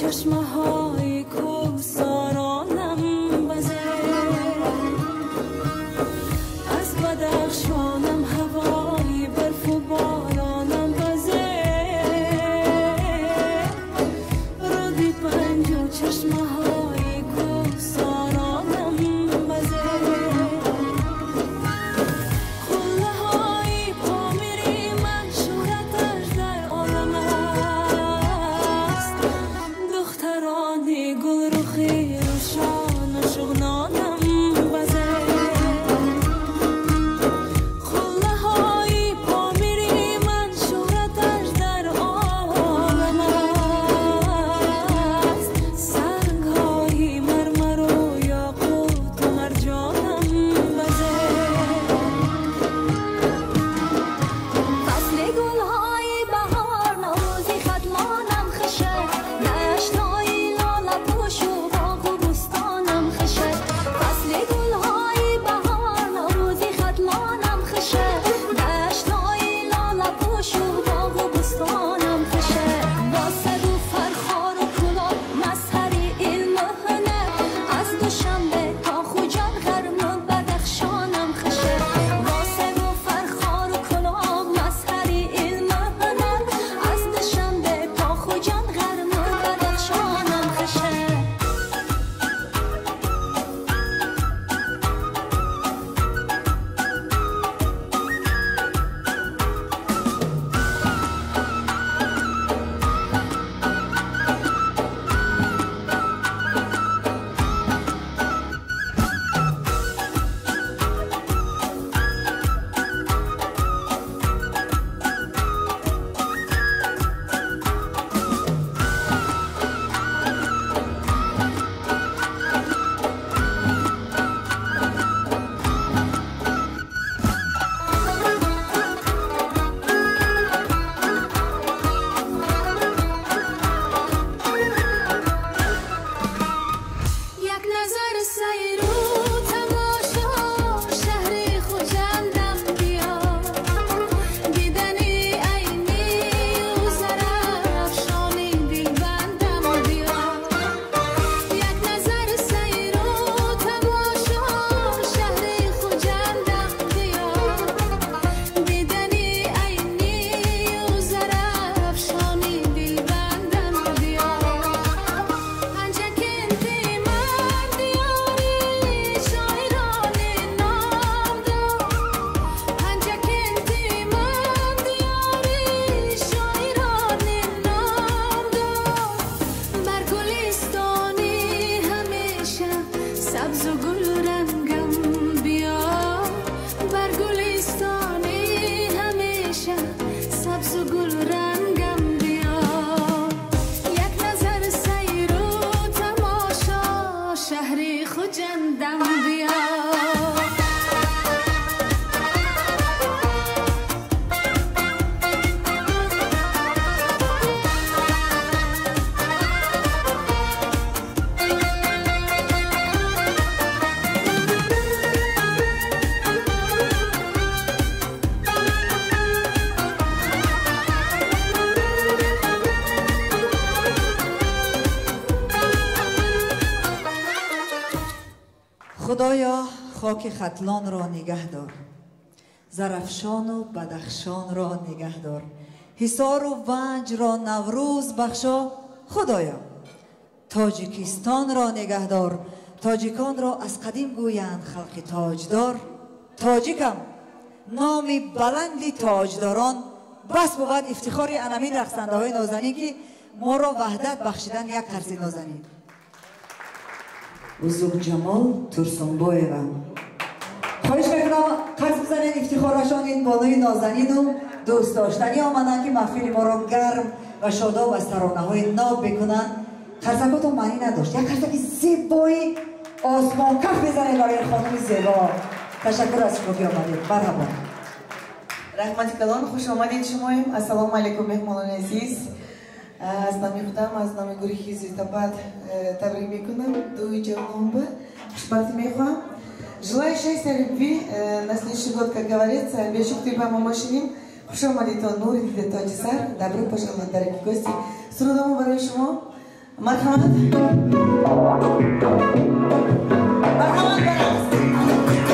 Чашмаҳои кӯҳсоронам базе, аз Бадахшонам ҳавои барфу боронам базе, руди панҷу чашмаҳои кӯҳсоронам базе, қуллаҳои Помири ман шӯҳраташ дар олам аст. Духтарони Худоё, хоки Хатлонро нигаҳдор, Зарафшону Бадахшонро нигаҳдор, Ҳисору Ванҷро Наврӯз бахшо. Худоё, Тоҷикистонро нигаҳдор. Тоҷиконро аз қадим гӯянд халқи тоҷдор. Тоҷикам номи баланди тоҷдорон, бас бувад ифтихори анамин рақсандаҳои нозанин, ки моро ваҳдат бахшидан як қарзи нозанин. Узуқҷамол Турсунбоева. Хоҳиш мекунам, қарз бизанед ифтихорашон. Ин бонуи нозанину дӯстдоштанӣ омаданд, ки маҳфили моро гарм ва шодоб аз таронаҳои ноб бикунанд. Қарсакотон маънӣ надошт. Як қарсаки зебои осмонкаф бизанед барои хонуми зебо. Ташаккур аз шумо, ки омадед. Марҳабо. Раҳмати калон, хуш омадед шумоем. Ассалому алайкум, меҳмонони азиз. Аз номи худам, аз номи гурӯҳи Звездопад табрик мекунам дуи ҷавонба, хушбахтӣ мехоҳам. Желаю счастья, любви на следующий год, как говорится. Бешук тӯйба мо мошинем. Хуш омадедон, нури дида, тоҷи сар. Добро пожаловать, дорогие гости. Сурудомо барои шумо. Марҳамат, марҳамат, барақс. Марҳамат.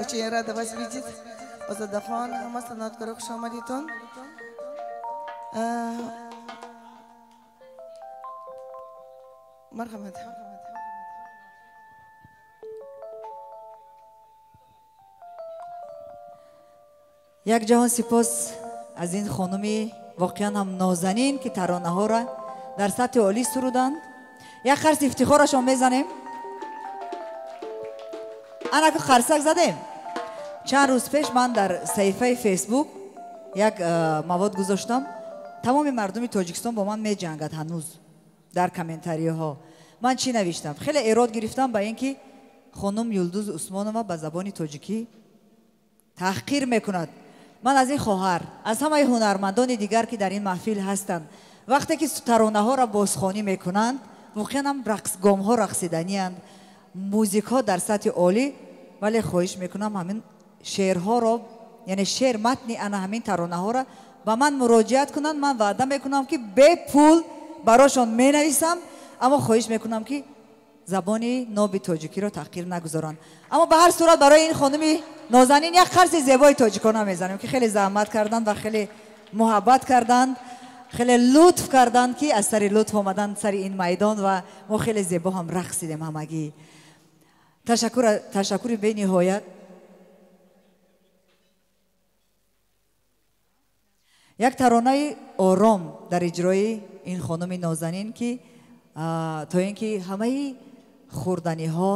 Очень рада вас видеть. Озодахон, ҳама санъаткоро хуш омадитон. Марҳамат. Як ҷаҳон сипос аз ин хонуми воқеан ҳам нозанин, ки таронаҳоро дар сатҳи олӣ суруданд. Як қарс ифтихорашон мезанем. Анаку қарсак задем. Чанд рӯз пеш ман дар саҳифаи Фейсбук як мавод гузоштам. Тамоми мардуми Тоҷикистон бо ман меҷангад ҳанӯз дар комментариҳо. Ман чӣ навиштам? Хеле эрод гирифтам ба ин ки хонум Юлдуз Усмонова ба забони тоҷикӣ таҳқир мекунад. Ман аз ин хоҳар, аз ҳамаи ҳунармандони дигар, ки дар ин маҳфил ҳастанд, вақте ки таронаҳоро бозхонӣ мекунанд, воқеан ҳам рақсгомҳо рақсиданианд, музикҳо дар сатҳи олӣ, вале хоҳиш мекунам ҳамин шеърҳоро, яъне шеър матни ана ҳамин таронаҳоро ба ман муроҷиат кунанд. Ман ваъда мекунам, ки бепул барошон менависам, аммо хоҳиш мекунам, ки забони ноби тоҷикиро таҳқир нагузоранд. Аммо ба ҳар сурат барои ин хонуми нозанин як қарси зебои тоҷикона мезанем, ки хеле заҳмат карданд ва хеле муҳаббат карданд, хеле лутф карданд, ки аз сари лутф омаданд сари ин майдон ва мо хеле зебо ҳам рақсидем ҳамагӣ. Ташаккури бениҳоят. Як таронаи ором дар иҷрои ин хонуми нозанин, ки то ин ки ҳамаи хӯрданиҳо,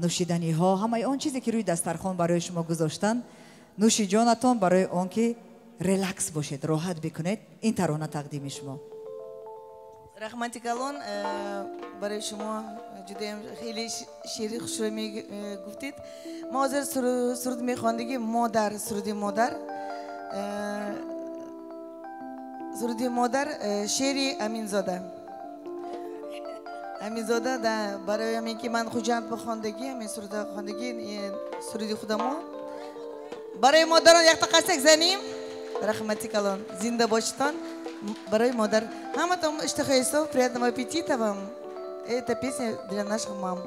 нӯшиданиҳо, ҳамаи он чизе, ки рӯи дастархон барои шумо гузоштанд, нӯши ҷонатон барои он ки релакс бошед, роҳат бикунед, ин тарона тақдими шумо. Раҳмати калон барои шумо, ҷудоям хеле шеъри хушро мегуфтед. Мо ҳозир суруд мехондагӣ модар, суруди модар. Суруди модар, шеъри Аминзода. Аминзода барои ҳамин ки ман Хуҷанд бихондагӣ, ҳамин суруда хондагӣ, суруди худамо. Барои модарон якта қарсак занем. Раҳмати калон, зинда бошитон. Барои модар. Ҳаматон иштиҳои соф, приятного аппетита вам. Это песня для наших мам.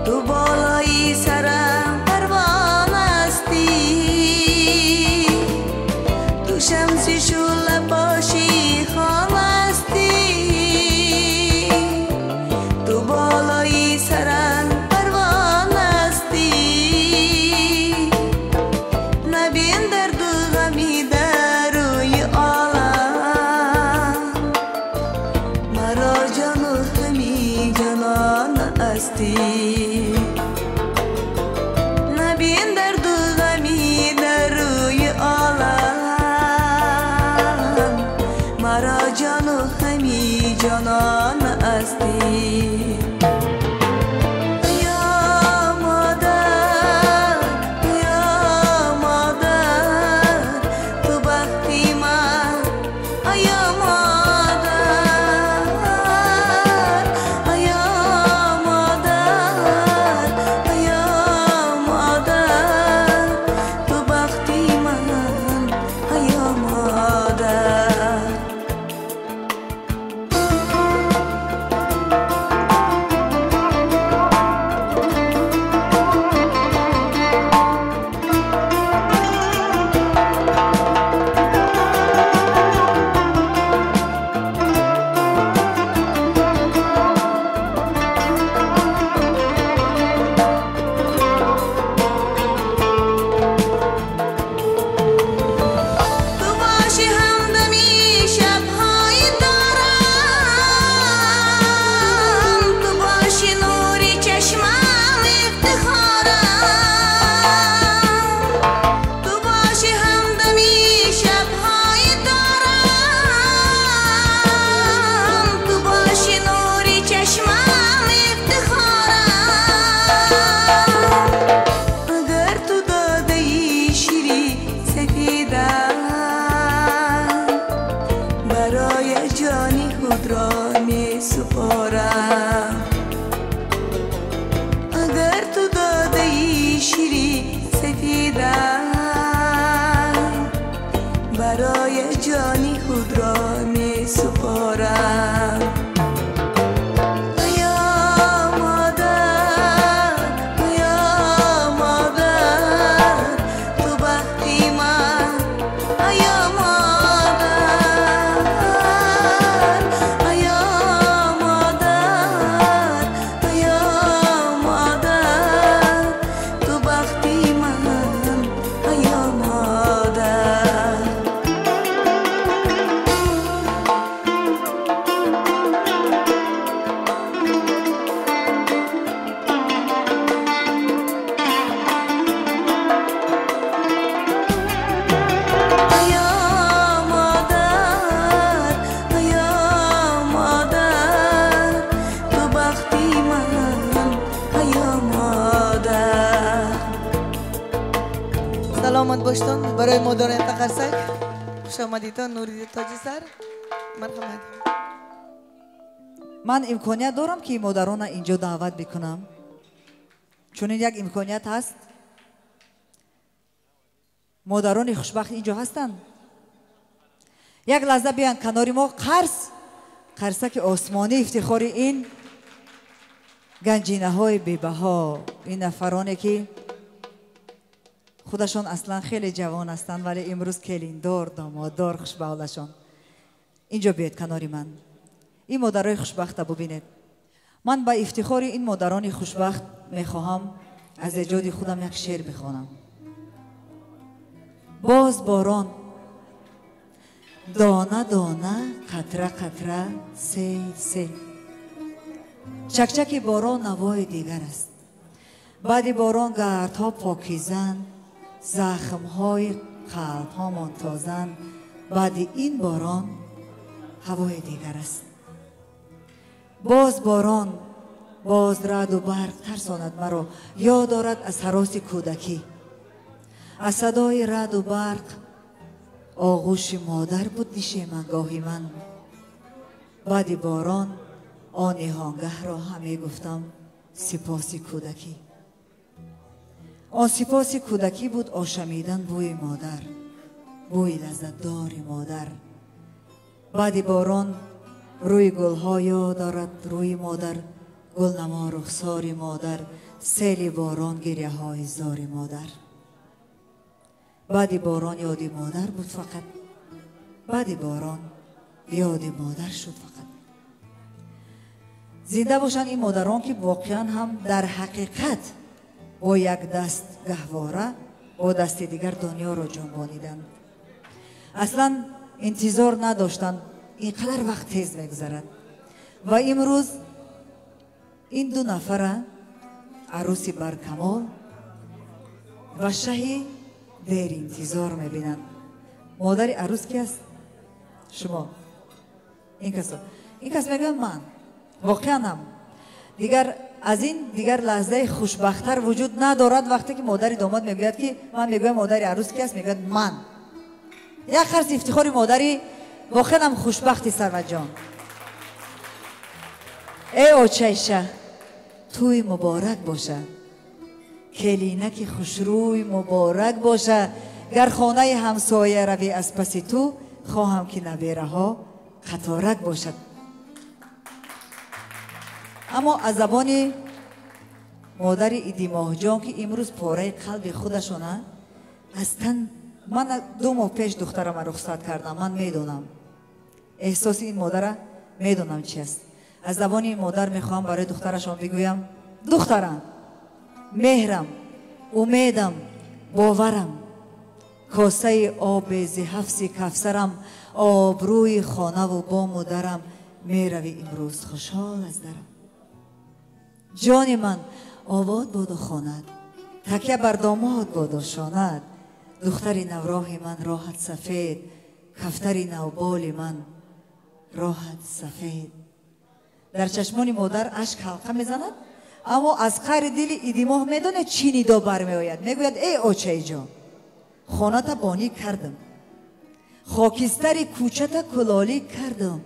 تو بالای سرم. هستی نبین درد و غمی در روی عالم مرا جان و همی جانان هستی برای مادران تقرسک خوش آمدیتان نوری تاجی سر مرحمت. من امکانیت دارم که مادران اینجا دعوت بکنم، چون این یک امکانیت هست. مادران خوشبخت اینجا هستن، یک لحظه بیان کنار ما. قرص قرصک آسمانی افتخار این گنجینه های بی‌بها، این نفرانه که خودشان اصلا خیلی جوان هستند ولی امروز کلیندار داماددار خوش به حالشان. اینجا بیاید کنار من، این مادرای خوشبخت رو ببینید. من با افتخار این مادران خوشبخت میخواهم از ایجاد خودم یک شعر بخوانم. باز باران دانه دانه قطره قطره سیل سیل، چکچک باران نوای دیگر است. بعد باران گردها پاکیزن، زخمهای قلبهامان تازن. بعد این باران هوای دیگر است. باز باران باز رعد و برق ترساند مرا، یاد دارد از هراس کودکی. از صدای رعد و برق آغوش مادر بود نشیمنگاه من. بعد باران آن نهانگه را همه گفتم سپاس کودکی. آن سپاس کودکی بود آشمیدن بوی مادر، بوی لذتدار مادر. بعد باران روی گلها یاد دارد روی مادر، گلنما رخسار مادر، سیل باران گریه های زار مادر. بعد باران یاد مادر بود فقط، بعد باران یاد مادر شد فقط. زنده باشند این مادران که واقعا هم در حقیقت با یک دست گهواره با دست دیگر دنیا را جنبانیدند. اصلا انتظار نداشتند اینقدر وقت تیز میگذرد و امروز Ин ду нафара арӯси баркамол ва шаҳи деринтизор мебинанд. Модари арӯс ки аст? Шумо. Ин касо. Ин кас мегӯяд ман. Воқеан ҳам. Дигар аз ин дигар лаҳзаи хушбахттар вуҷуд надорад вақте ки модари домод мегӯяд ки ман мегӯям модари арӯс ки аст, мегӯяд ман. Як қарз ифтихори модари воқеан ҳам хушбахти Сарватҷон. Эй очайша, тӯй муборак боша. Келинаки хушрӯй муборак боша. Гар хонаи ҳамсоя равӣ аз паси ту, хоҳам ки набераҳо қаторак бошад. Аммо аз забони модари Идимоҳҷон ки имрӯз пораи қалби худашона аз тан ман 2 моҳ пеш духтарама рухсат кардам, ман медонам. Эҳсоси ин модара медонам чи аст. Аз забони ин модар мехоҳам барои духтарашон бигӯям: духтарам, меҳрам, умедам, боварам, косаи оби зи ҳафси кавсарам, обрӯи хонаву бому дарам, меравӣ имрӯз хушҳол аз дарам. Ҷони ман обод боду хонад, такя бар домод боду шонад, духтари навроҳи ман роҳат сафед, кафтари навболи ман роҳат сафед. Дар чашмони модар ашк ҳалқа мезанад, аммо аз қаъри дили Идимоҳ медонед чӣ нидо бармеояд. Мегӯяд: эй очаиҷон, хоната бонӣ кардам, хокистари кӯчата кулолӣ кардам,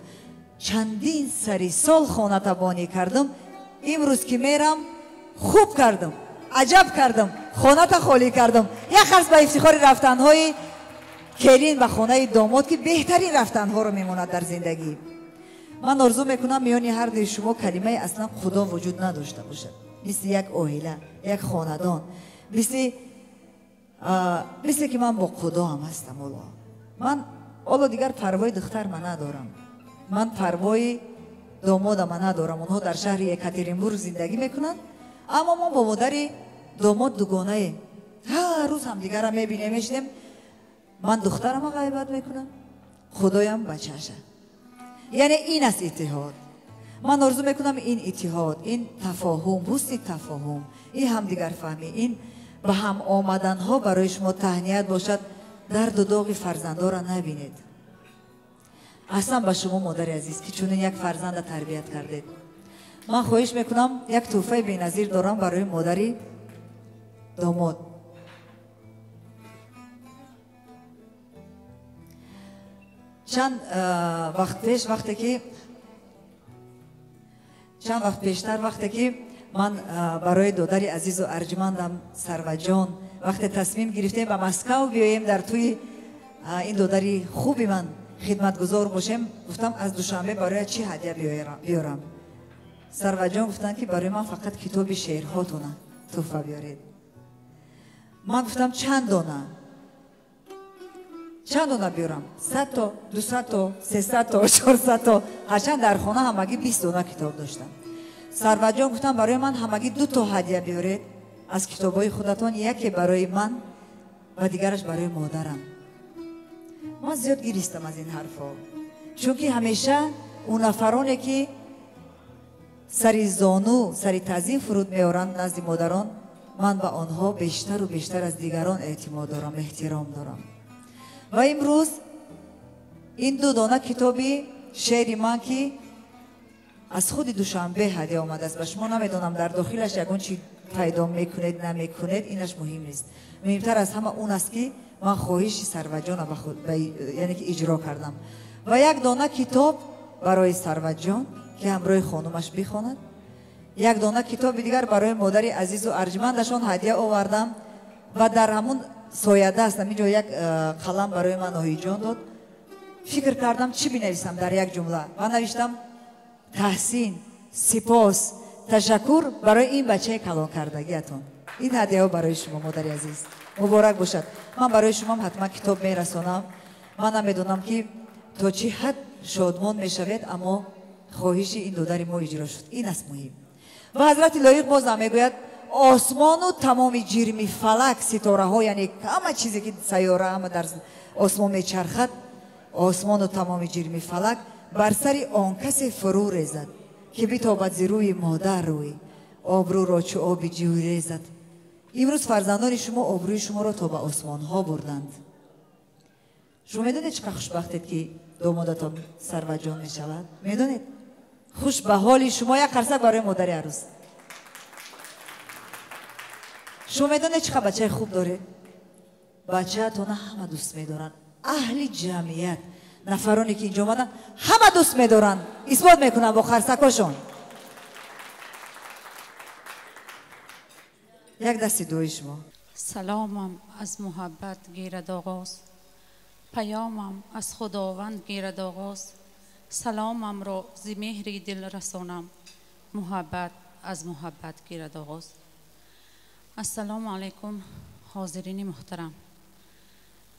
чандин сари сол хоната бонӣ кардам, имрӯз ки мерам хуб кардам, аҷаб кардам, хоната холӣ кардам. Як қарз ба ифтихори рафтанҳои келин ба хонаи домод ки беҳтарин рафтанҳоро мемонад дар зиндагӣ. Ман орзу мекунам миёни ҳар дуи шумо калимаи аслан худо вуҷуд надошта бошад. Мисли як оила, як хонадон, мисли ки ман бо худоам ҳастам. Олло ман олло дигар парвои духтарма надорам, ман парвои домодама надорам. Онҳо дар шаҳри Екатеринбург зиндагӣ мекунанд, аммо мо бо модари домод дугонаем. Ҳар рӯз ҳамдигарро мебинем, мешинем. Ман духтарама ғайбат мекунам, худоям бачаша. Яъне ин аст иттиҳод. Ман орзу мекунам ин иттиҳод, ин тафоҳум, ҳусни тафоҳум, ин ҳамдигарфаҳмӣ, ин ба ҳам омаданҳо барои шумо таҳният бошад. Дарду доғи фарзандоро набинед. Аслан ба шумо модари азиз ки чунин як фарзанда тарбият кардед. Ман хоҳиш мекунам, як тӯҳфаи беназир дорам барои модари домод. Чанд вақт пеш, вақте ки чанд вақт пештар, вақте ки ман барои додари азизу арҷмандам Сарватҷон вақте тасмим гирифтем ба Москав биёем, дар тӯи ин додари хуби ман хидматгузор бошем, гуфтам аз Душанбе барои чӣ ҳадя биёрам. Сарватҷон гуфтанд ки барои ман фақат китоби шеърҳотона тӯҳфа биёред. Ман гуфтам чанд дона? Чанд дона биёрам? 100 то, 200 то, 300 то, 400 то. Ҳарчанд дар хона ҳамагӣ 20 дона китоб доштам. Сарватҷон гуфтам барои ман ҳамагӣ 2 то ҳадя биёред аз китобҳои худатон, яке барои ман ва дигараш барои модарам. Ман зиёд гиристам аз ин ҳарфҳо, чунки ҳамеша он нафароне ки сари зону, сари таъзим фуруд меоранд назди модарон, ман ба онҳо бештару бештар аз дигарон эътимод дорам, эҳтиром дорам. Ва имрӯз ин 2 дона китоби шеъри ман ки аз худи Душанбе ҳадя омадааст ба шумо, намедонам дар дохилаш ягон чи пайдо мекунед намекунед, инаш муҳим нест. Муҳимтар аз ҳама он аст ки ман хоҳиши Сарватҷонро яъне ки иҷро кардам. Ва як дона китоб барои Сарватҷон ки ҳамроҳи хонумаш бихонад, як дона китоби дигар барои модари азизу арҷмандашон ҳадя овардам ва дар ҳамун сояда аст. Ҳаминҷо як қалам барои ман Оҳиҷон дод. Фикр кардам чӣ бинависам дар як ҷумла ва навиштам: таҳсин, сипос, ташаккур барои ин бачаи калонкардагиатон. Ин ҳадияҳо барои шумо модари азиз муборак бошад. Ман барои шумоам ҳатман китоб мерасонам. Ман намедонам ки то чӣ ҳад шодмон мешавед, аммо хоҳиши ин додари мо иҷро шуд. Ин аст муҳим. Ва ҳазрати лоиқ бозам мегӯяд: осмону тамоми ҷирми фалак, ситораҳо, яъне ҳама чизе ки сайёра ҳама дар осмон мечархад, осмону тамоми ҷирми фалак бар сари он касе фурӯ резад ки битобад зи рӯи модар рӯй, обрӯро чу оби ҷӯй резад. Имрӯз фарзандони шумо обрӯи шуморо то ба осмонҳо бурданд. Шумо медонед чӣ қадр хушбахтед, ки домодатон Сарватҷон мешавад? Медонед? Хуш ба ҳоли шумо. Як қарсак барои модари арӯс. Шумо медонед чӣ қадр бачаи хуб доред? Бачаатона ҳама дӯст медоранд. Аҳли ҷамъият, нафароне ки инҷо омаданд, ҳама дӯст медоранд. Исбот мекунанд бо қарсакҳошон. Як дасти дуои шумо. Саломам аз муҳаббат гирад оғоз, паёмам аз Худованд гирад оғоз, саломамро зи меҳри дил расонам, муҳаббат аз муҳаббат гирад оғоз. Ассалому алайкум, ҳозирини муҳтарам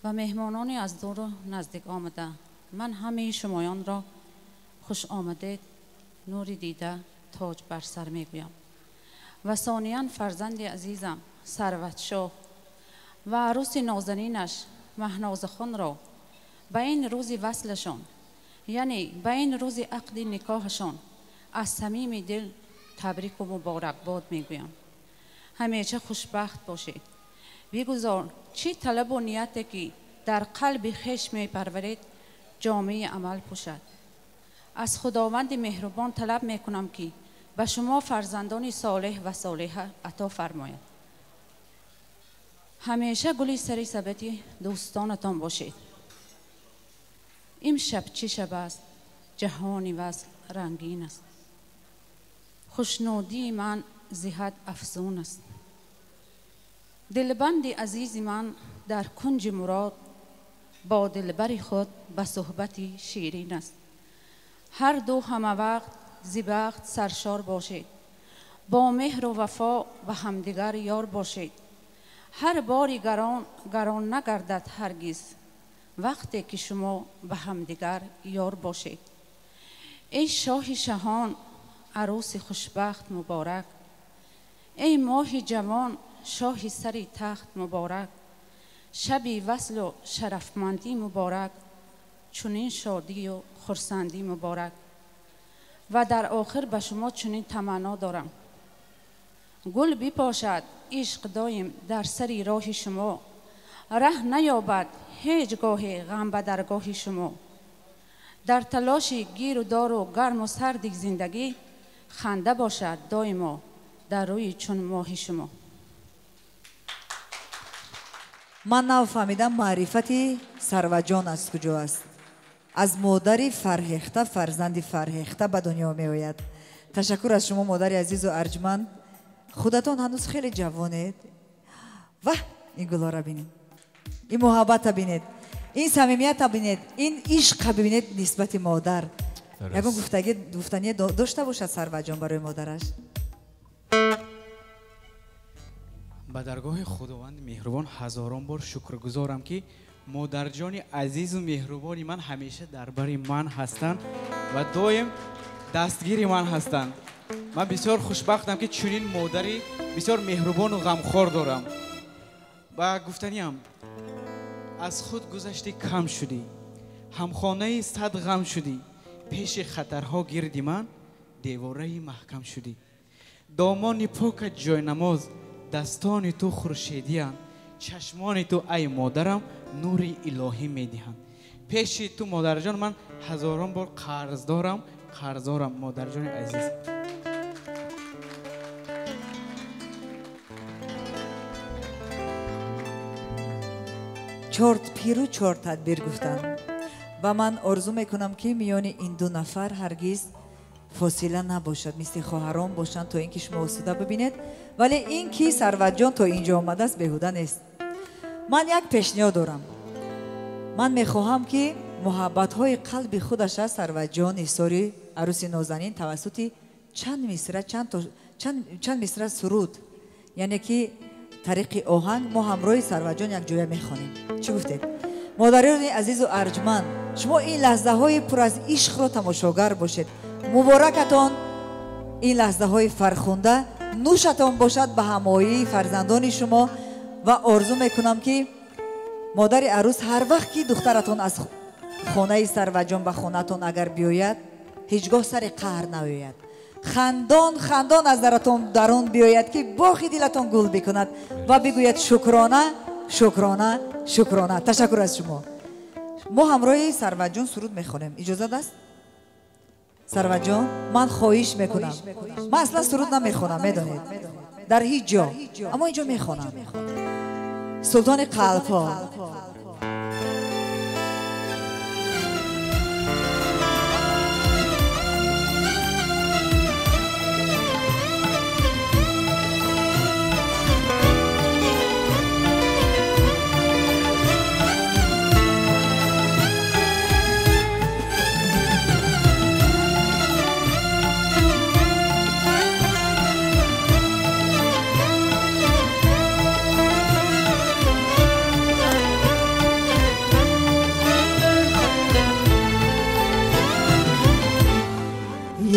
ва меҳмонони аз дуру наздик омада. Ман ҳамаи шумоёнро хуш омадед, нури дида, тоҷ бар сар мегӯям. Ва сониян фарзанди азизам Сарватшоҳ ва арӯси нозанинаш Маҳнозахонро ба ин рӯзи васлашон, яъне ба ин рӯзи ақди никоҳашон аз самими дил табрику муборакбод мегӯям. Ҳамеша хушбахт бошед. Бигузор чӣ талабу нияте ки дар қалби хеш мепарваред, ҷомеи амал пӯшад. Аз Худованди меҳрубон талаб мекунам, ки ба шумо фарзандони солеҳ ва солиҳа ато фармояд. Ҳамеша гули сари сабати дӯстонатон бошед. Имшаб чӣ шаб аст, ҷаҳони васл рангин аст. Хушнудии ман зиҳат афзун аст. Дилбанди азизи ман дар кунҷи мурод бо дилбари худ ба суҳбати ширин аст. Ҳар ду ҳама вақт зи бахт саршор бошед, бо меҳру вафо ба ҳамдигар ёр бошед. Ҳар бори гарон гарон нагардад ҳаргиз, вақте ки шумо ба ҳамдигар ёр бошед. Эй шоҳи шаҳон, арӯси хушбахт муборак, эй моҳи ҷавон, шоҳи сари тахт муборак, шаби васлу шарафмандӣ муборак, чунин шодию хурсандӣ муборак. Ва дар охир ба шумо чунин таманно дорам: гул бипошад ишқ доим дар сари роҳи шумо, раҳ наёбад ҳеҷ гоҳе ғам ба даргоҳи шумо. Дар талоши гиру дору гарму сарди зиндагӣ ханда бошад доимо дар рӯи чун моҳи шумо. Ман нафаҳмидам маърифати Сарватҷон аз куҷо аст. Аз модари фарҳехта фарзанди фарҳехта ба дунё меояд. Ташаккур аз шумо, модари азизу арҷманд. Худатон ҳанӯз хеле ҷавонед. Ваҳ, ин гулҳоро бинед, ин муҳаббатро бинед, ин самимиятро бинед, ин ишқро бинед нисбати модар. Ягон гуфтание дошта бошад Сарватҷон барои модараш? Ба даргоҳи Худованди меҳрубон ҳазорон бор шукргузорам, ки модарҷони азизу меҳрубони ман ҳамеша дар бари ман ҳастанд ва доим дастгири ман ҳастанд. Ман бисёр хушбахтам, ки чунин модари бисёр меҳрубону ғамхор дорам. Ба гуфтаниам, аз худ гузашти кам шудӣ, ҳамхонаи сад ғам шудӣ, пеши хатарҳо гирди ман девораи маҳкам шудӣ. Домони покат ҷойнамоз, дастони ту хуршедиянд, чашмони ту ай модарам нури илоҳӣ медиҳанд. Пеши ту модарҷон ман ҳазорон бор қарздорам, қарздорам модарҷони азиз. Чор пиру чор тадбир гуфтанд ва ман орзу мекунам, ки миёни ин ду нафар ҳаргиз фосила набошад, мисли хоҳарон бошанд, то ин ки шумо осуда бибинед. Вале ин ки Сарватҷон то инҷо омадааст беҳуда нест. Ман як пешниҳод дорам. Ман мехоҳам, ки муҳаббатҳои қалби худаша Сарватҷон ҳисори арӯси нозанин тавассути чанд мисра, чанд мисра суруд, яъне ки тариқи оҳанг мо ҳамроҳи Сарватҷон якҷоя мехонем. Чӣ гуфтед? Модарони азизу арҷманд, шумо ин лаҳзаҳои пур аз ишқро тамошогар бошед. Муборакатон ин лаҳзаҳои фархунда нӯшатон бошад ба ҳамоии фарзандони шумо ва орзу мекунам, ки модари арӯс ҳар вақт ки духтаратон аз хонаи Сарватҷон ба хонаатон агар биёяд, ҳеҷ гоҳ сари қаҳр наояд. Хандон хандон аз даратон дарун биёяд ки боғи дилатон гул бикунад ва бигӯяд шукрона, шукрона, шукрона. Ташаккур аз шумо. Мо ҳамроҳи Сарватҷон суруд мехонем. Иҷозат аст? Сарватҷон, ман хоҳиш мекунам. Ман аслан суруд намехонам, медонед. Дар ҳеҷ ҷо. Аммо инҷо мехонам. Султони қалбҳо.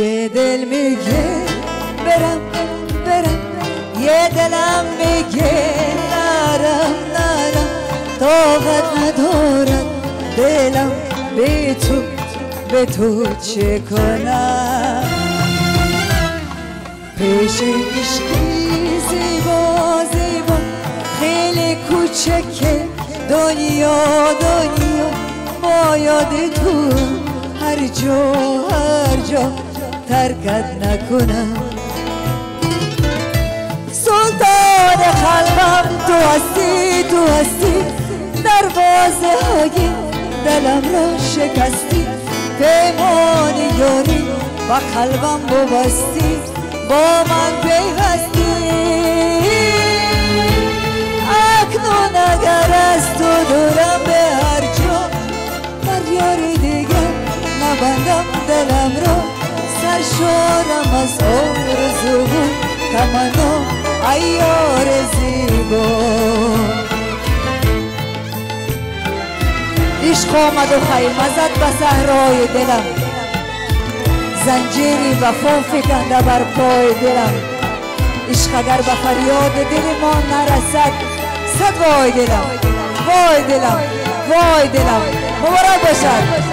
یه دل میگه برم برم، یه دلم میگه نرم نرم، طاقت ندارم دلم به تو، به تو چه کنم؟ پیش عشقی زیبا زیبا خیلی کوچکه دنیا دنیا، با یاد تو هر جا هر جا ترکت نکنم. سلطان قلبم تو هستی تو هستی، دروازه های دلم را شکستی، پیمان یاری با قلبم ببستی، با من پیوستی. اکنون اگر از تو دورم به هر جا، بر یار دیگر نبندم دلم را، سرشارم از آرزو و تمنا، ای یار زیبا. عشق آمد و خیمه زد به صحرای دلم، زنجیری وفا فکنده بر پای دلم. عشق اگر به فریاد دل ما نرسد، صد وای دلم، وای دلم، وای دلم. مبارک باشد.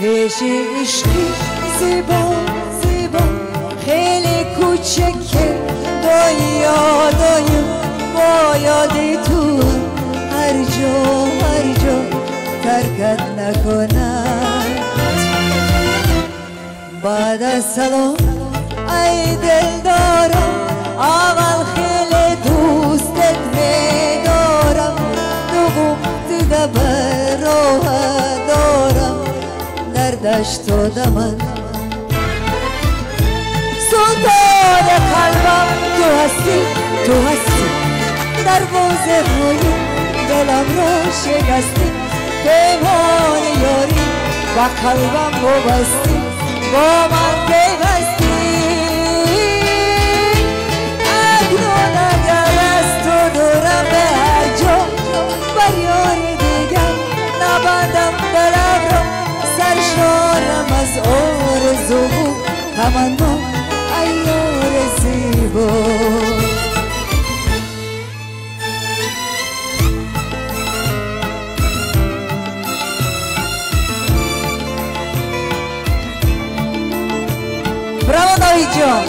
پیش عشقی زیبا زیبا خیلی کوچکه دنیا دنیا، با یاد تو هر جا هر جا ترکت نکنم. بعد از سلام ای دلدارم، اول خیلی دوستت میدارم، دوم دیده بر راه دارم در دشت و دمن. سلطان قلبم تو هستی تو هستی، دروازه های دلم را شکستی، پیمان یاری با قلبم ببستی، با من پیوستی. اکنون اگر از تو دورم به هر جا، بر یار دیگر نبندم دلم را، سرشارم از آرزو و تمنا، ای یار زیبا. Браво, Навид ҷон!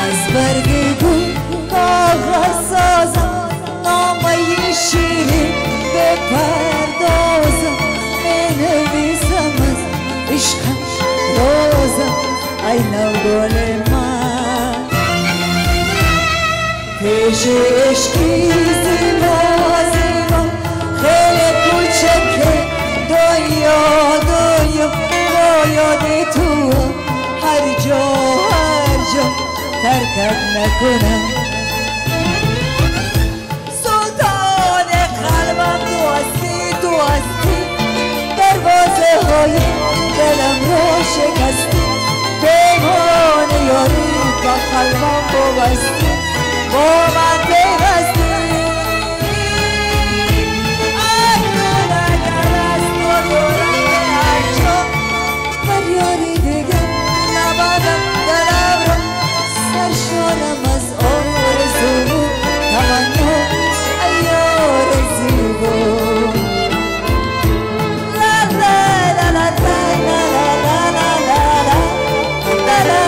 از برگ گل کاغذ سازم، نامه شیرین بپردازم، می نویسم از عشقم رازم، ای نوگل من. پیش عشقی زیبا زیبا خیلی کوچکه دنیا دنیا، با یاد تو هر جا هر جا ترکت نکنم. سلطان با قلبم ببستی با من پیوستی اکنون اگر از تو دورم به هر جا بر یاری دیگر نبندم دلم را سرشارم از آرزو تمنا ای یار زیبا لا لا لا لا لا لا لا لا لا لا لا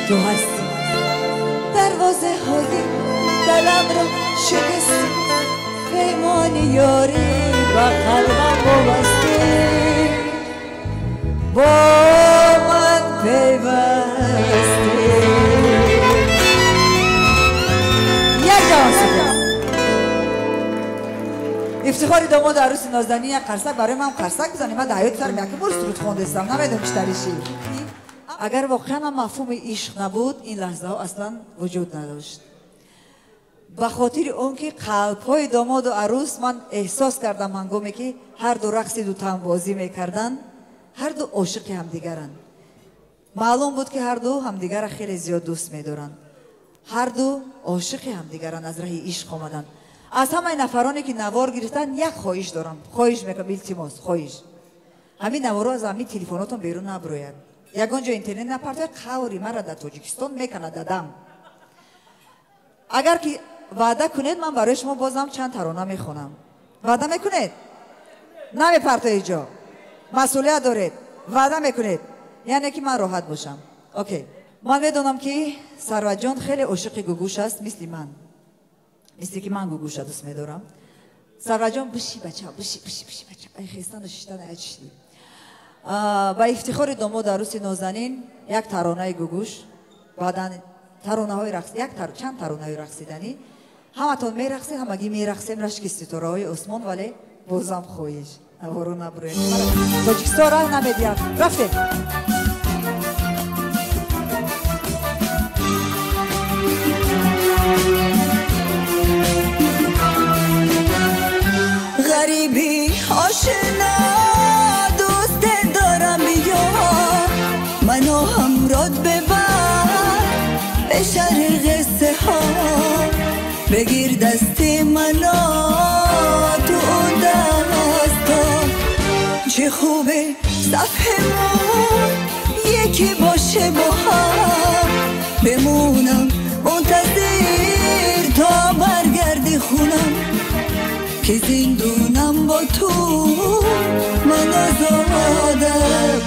تو هستی دروازه های دلم را شکستی پیمان یاری با قلبم ببستی با من پیوستی. یک جوان سپاس. افتخار داماد عروس نازنین یک قرصک برای من قرصک بزنی. من در حیات سرم یک بار سرود خواندستم نمیدونم چطوری شی. اگر واقعا مفهوم عشق نبود این لحظه ها اصلا وجود نداشت. به خاطر اون که قلب های داماد و عروس من احساس کردم هنگامی که هر دو رقص دو تن بازی میکردن هر دو عاشق همدیگرند. معلوم بود که هر دو همدیگر را خیلی زیاد دوست میدارند. هر دو عاشق همدیگرند از راه عشق آمدن. از همه نفرانی که نوار گرفتن یک خواهش دارم، خواهش میکنم، التماس خواهش، همین نوارو از همین تلفناتون بیرون نبروید. یگان جا اینترنت نپرتوید قوری مرا در تاجیکستان میکنه دادم. اگر که وعده کنید من برای شما بازم چند ترانه میخونم. وعده میکنید؟ نمیپرتوید جا، مسئولیت دارید، وعده میکنید یعنی که من راحت باشم. okay. من میدونم که ثروت جان خیلی عاشق گوگوش است، مثل من، مثل که من گوگوش دوست میدارم. ثروت جان بشی بچه، بشی بشی بشی بچه، ای خیستان و شیشتن ای چشتی. با افتخار داماد عروس نازنین یک ترانه گوگوش، بعدا ترانه های رقص، یک چند ترانه های رقصیدنی همتون میرقصید، همگی میرقصیم رشک ستاره های آسمان. ولی بازم خواهش نوارو نبروید، تاجیکستان راه نمیدیم. رفتیم. غریبی آشنا دوست دارم یا منو همرات ببر به شهر قصه ها، بگیر دست منو تو اون دستا، چه خوبه صفحمون یکی باشه با هم، بمونم منتظر تا برگردی خونم، که زندونم با تو من آزادم.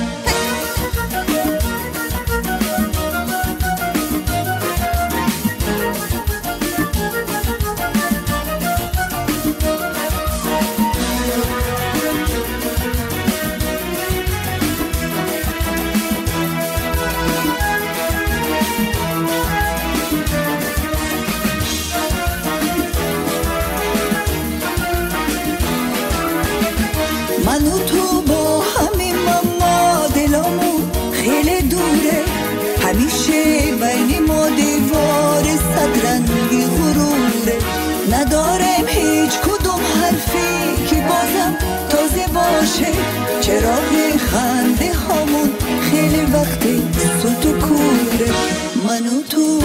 من و تو با همین ما دلامون خیلی دوره، همیشه بین ما دیوار صد رنگی غروره، نداریم هیچ کدوم حرفی که بازم تازه باشه، چراغ خنده هامون خیلی وقتی سوت و کوره. من و تو،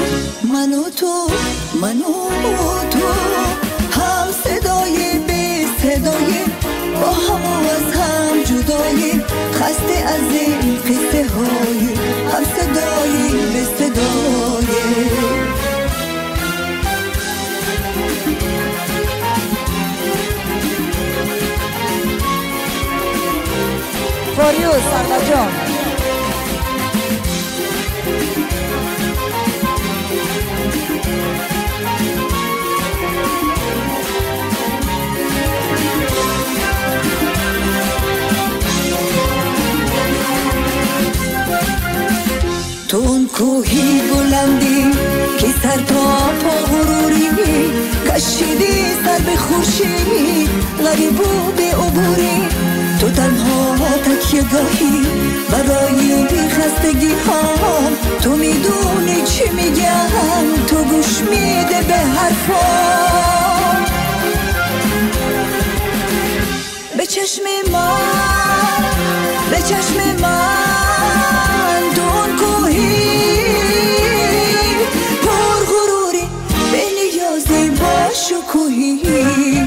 من و تو، من و تو، هم صدای بی صدای با هم و از هم جدایی، خسته از این قصه های هم صدایی به صدای. فاریو ثروت جان. کوهی بلندی که سر تا پا غروری، کشیدی سر به خورشید غریب و به عبوری. تو تنها تکیه گاهی برای بیخستگی هام، تو میدونی چی میگم، تو گوش میده به حرفام. به چشم من، به چشم من تو اون کوهی پر غروری، به نیازی با شکوهی.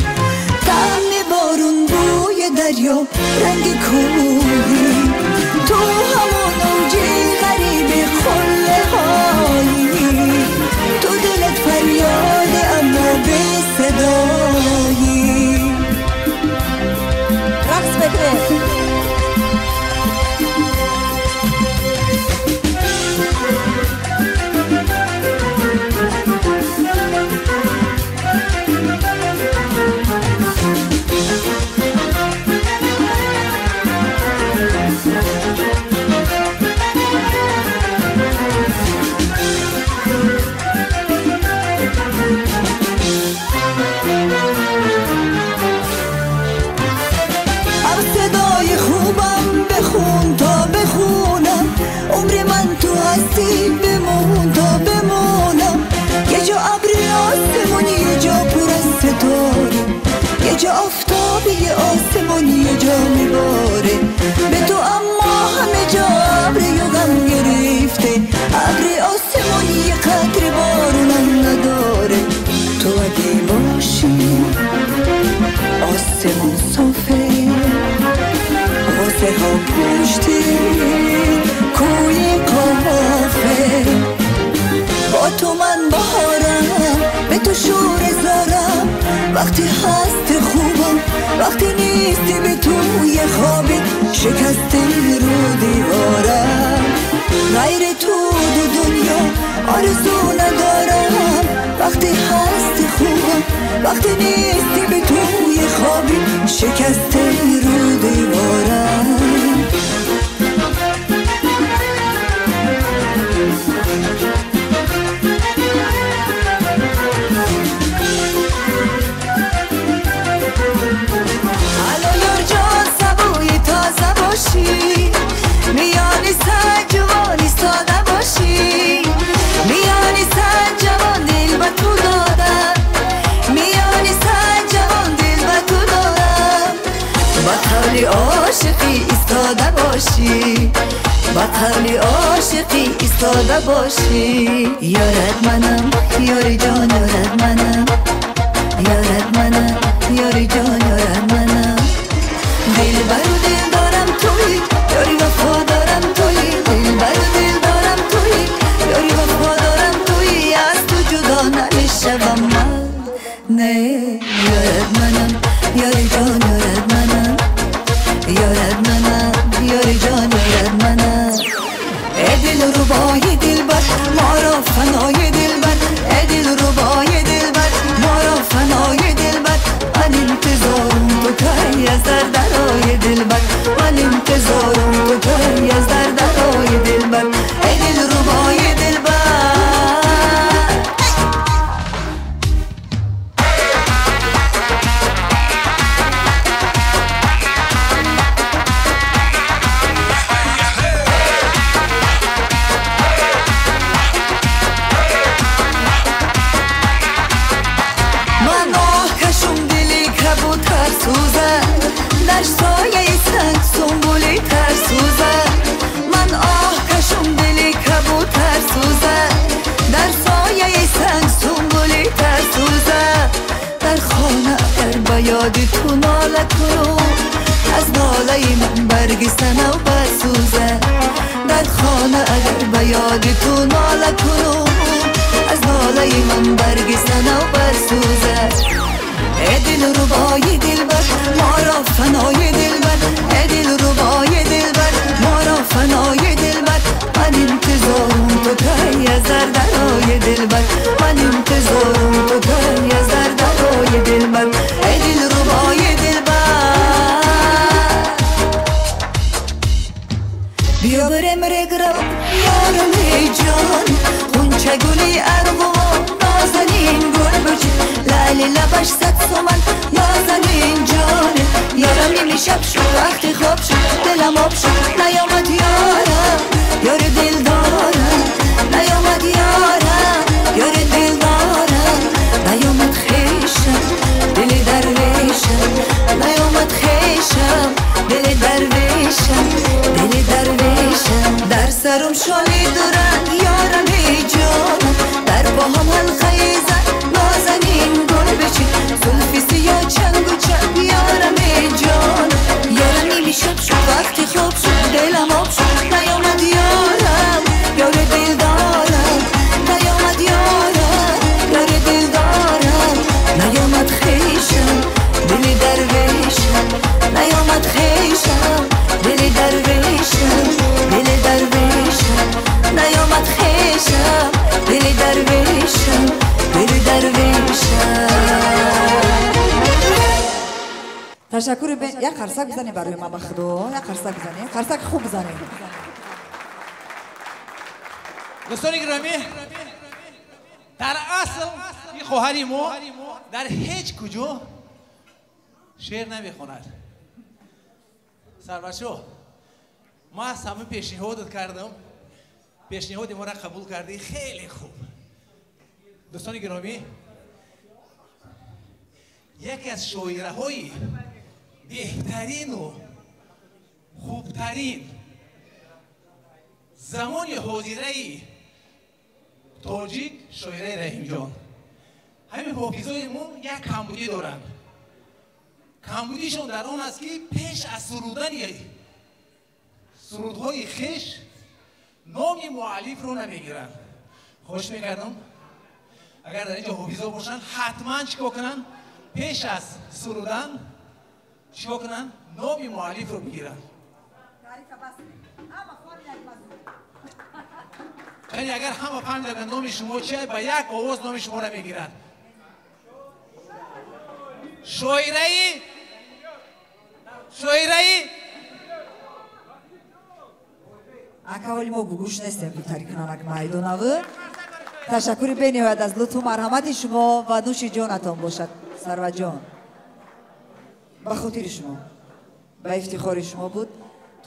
طعم بارون، بوی دریا، رنگ کوهی، تو همون اوجی غریب خله هایی، تو دلت فریاده اما به صدایی. رقص بده. بمون تا بمونم، یه جا ابری آسمونی، یه جا پر از ستاره، یه جا آفتابی آسمونی، یه جا میباره. به تو اما همه جا ابری و غم گرفته، ابری آسمونی یه قطره بارونم نداره. تو اگه باشی آسمون صافه، غصه ها پشته کوی قافه. با تو من بهارم، به تو شور زارم، وقتی هست خوبم، وقتی نیستی به تو یه خوابی شکسته رو دیوارم. غیر تو دو دنیا آرزو ندارم، وقتی هست خوبم، وقتی نیستی به تو یه خوابی شکسته رو دیوارم. میانی سر جوانی ساده باشی، میانی سر جوان دل به تو دادم، میانی سر جوان دل به تو دادم. با قول عاشقی ایستاده باشی، با قول عاشقی ایستاده باشی. یارت منم یاری جان، یارت منم، یارت منم یاری جان، یارت منم. دل بر دل دارم توی، یاری وفادارم توی، دل بر دل دارم توی، یاری وفادارم توی، از تو جدا نمیشوم من. نه یارت منم یاری جان، یارت منم، یارت منم یاری جان، یارت منم. ای دل ربای دلبر ما را فنای دلبر، ای دل ربای دلبر ما را فنای دلبر. من انتظارم تو کی از در درای دلبر، من انتظارم تو کی از در درای دلبر. ای دل ربای دلبر. من آه کشم دلی کبوتر سوزد، در سایه سنگ سنبولی تر سوزد. من آه کشم دلی کبوتر سوزد، در سایه سنگ سنبولی تر سوزد. در خانه اگر به یاد تو ناله کنم، از ناله من برگ صنوبر سوزد. در خانه اگر به یاد تو ناله کنم، از ناله من برگ صنوبر سوزد. ای دل ربای دلبر ما را فنای دلبر، ای دل ربای دلبر ما را فنای دلبر. من انتظارم تو کی از در درای دلبر، من انتظارم تو کی از در درای دلبر. ای دل ربای دلبر. بیا برم رگرم یارم ای جان، غنچه گلی ارغوان نازنین گل بچین لیلی لبش صد سومن نازنین جانه یارم نیمی شب شد وقتی خواب شد دلم آب شد نیامد یارم یار دل دارم نیامد یارم یار دل دارم نیامد خیشم دل درویشم نیامد خیشم دل درویشم دل درویشم در سرم شالی دورن یارم ای جانم در پاهم حلقه زن نازنین گل بچین زلفی سیاه چنگ و چنگ یارم ای جانم یارم نیمی شب شد وقتی خواب شد دلم آب شد نیامد یارم یار دل دارم نیامد یارم یار دل دارم نیامد خیشم دل درویشم نیامد خیشم دل درویشم دل درویشم نیامد خیشم دل درویشم دل درویشم. تشکر. یک قرصک بزنیم برای ما بخدا، یک قرصک بزنیم، قرصک خوب بزنیم. دوستان گرامی، در اصل این خواهری ما در هیچ کجا شعر نمیخواند. سرورشو ما از همه پیشنهادت کردم، پیشنهاد ما را قبول کردی، خیلی خوب. دوستان گرامی، یکی از شاعرهای بهترین و خوبترین زمان حاضره تاجیک شاعره رحیم جان. همین حافظای ما یک کمبودی دارند. کمبودیشون در آن است که پیش از سرودن سرودهای خیش نام مؤلف رو نمیگیرند. خوش میکردم اگر در اینجا حافظا باشن حتما چیکار کنن؟ پیش از سرودن چیکار کنن؟ نام مؤلف رو بگیرن. یعنی اگر همه فهمیدن نام شما چیه، با یک آواز نام شما را میگیرن. شاعرای شاعرای акавали мо гугӯш нестем дутари кунанак майдонаву. Ташаккури бениҳоят аз лутфу марҳамати шумо ва нӯши ҷонатон бошад сарватҷон. Ба хотири шумо, ба ифтихори шумо буд.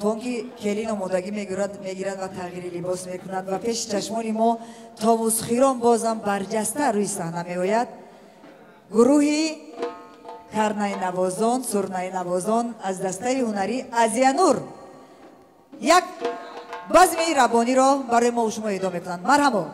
То он ки келин омодагӣ мегирад ва тағйири либос мекунад ва пеши чашмони мо товусхирон бозам барҷаста рӯи саҳна меояд. Гурӯҳи карнайнавозон, сурнайнавозон аз дастаи ҳунарӣ Азиянур як базми рабониро барои мо шумо эдо мекунанд. Марҳабо.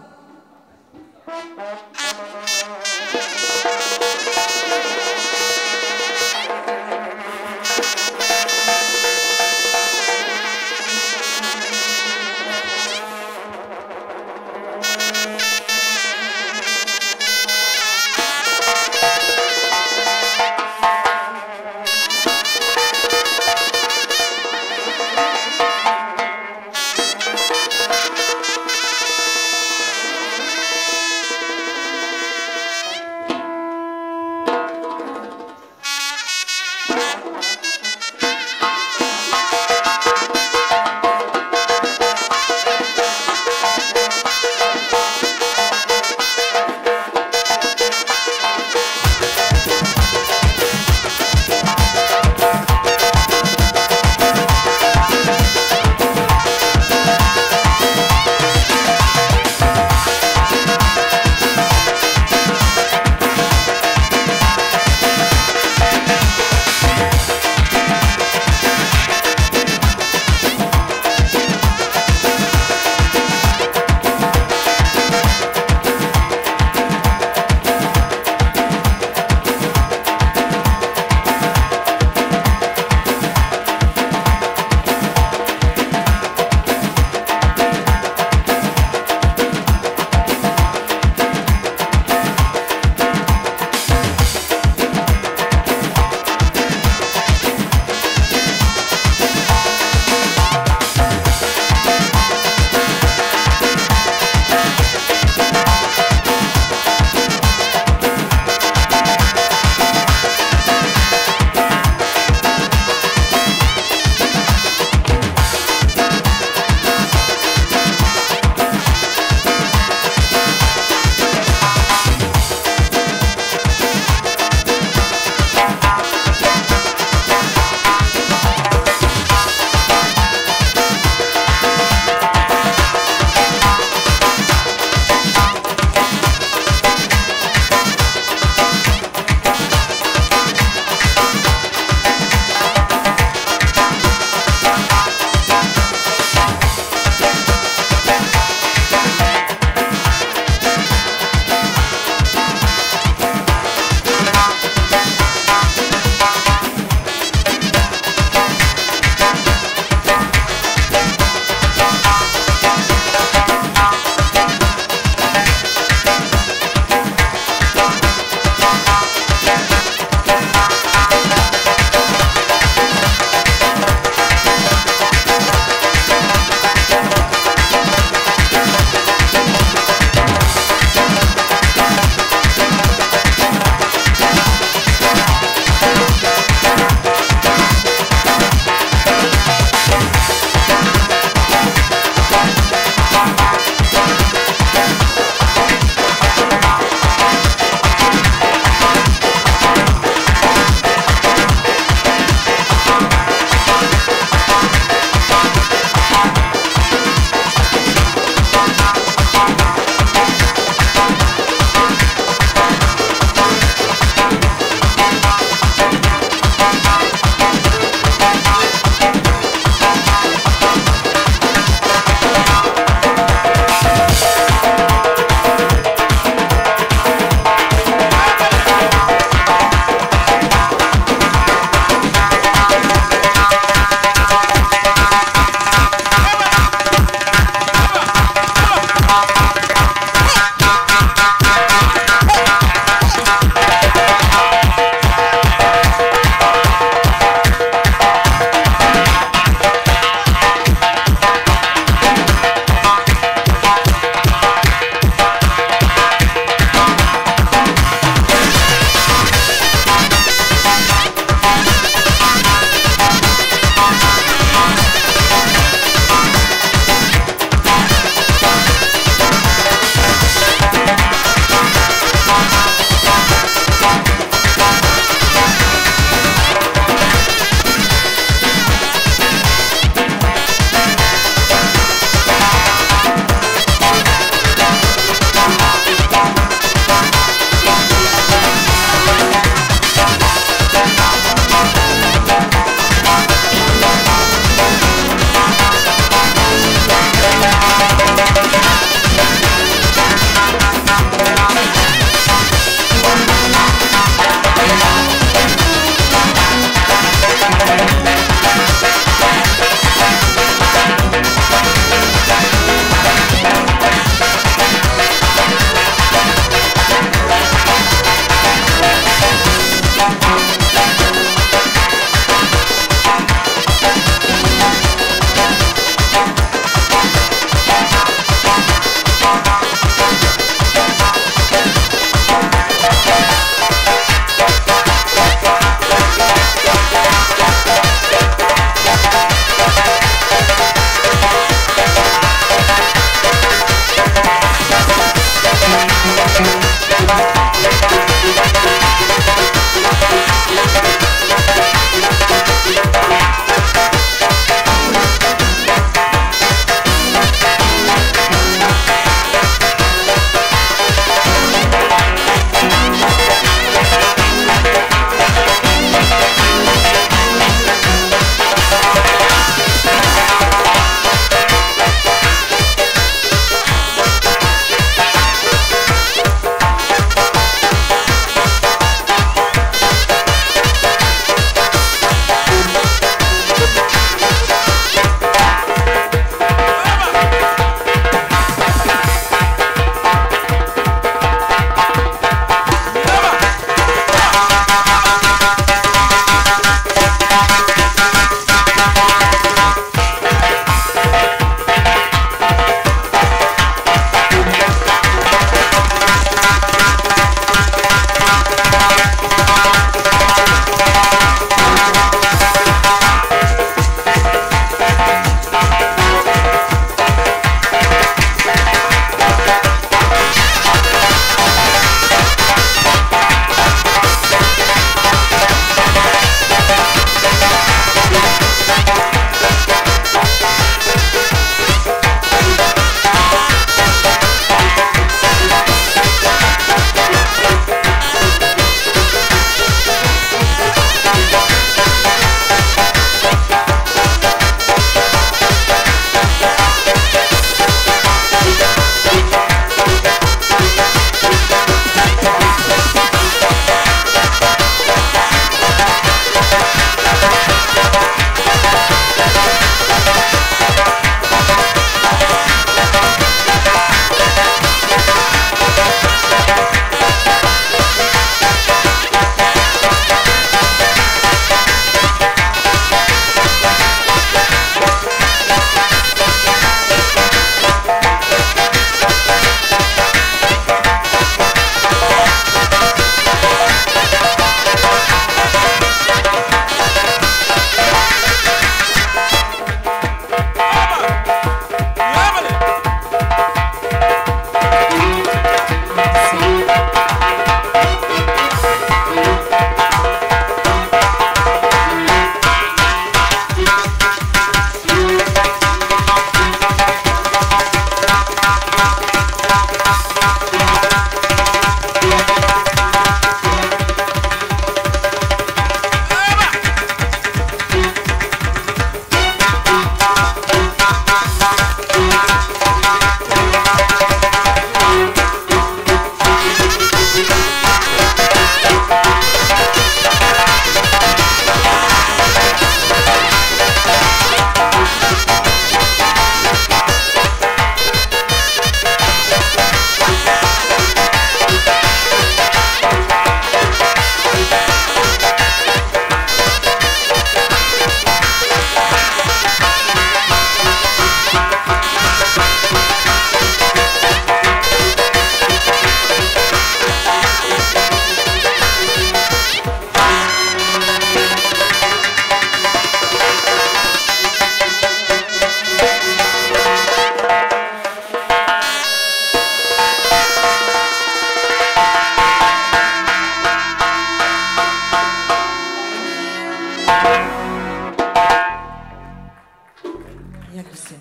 мешиносем.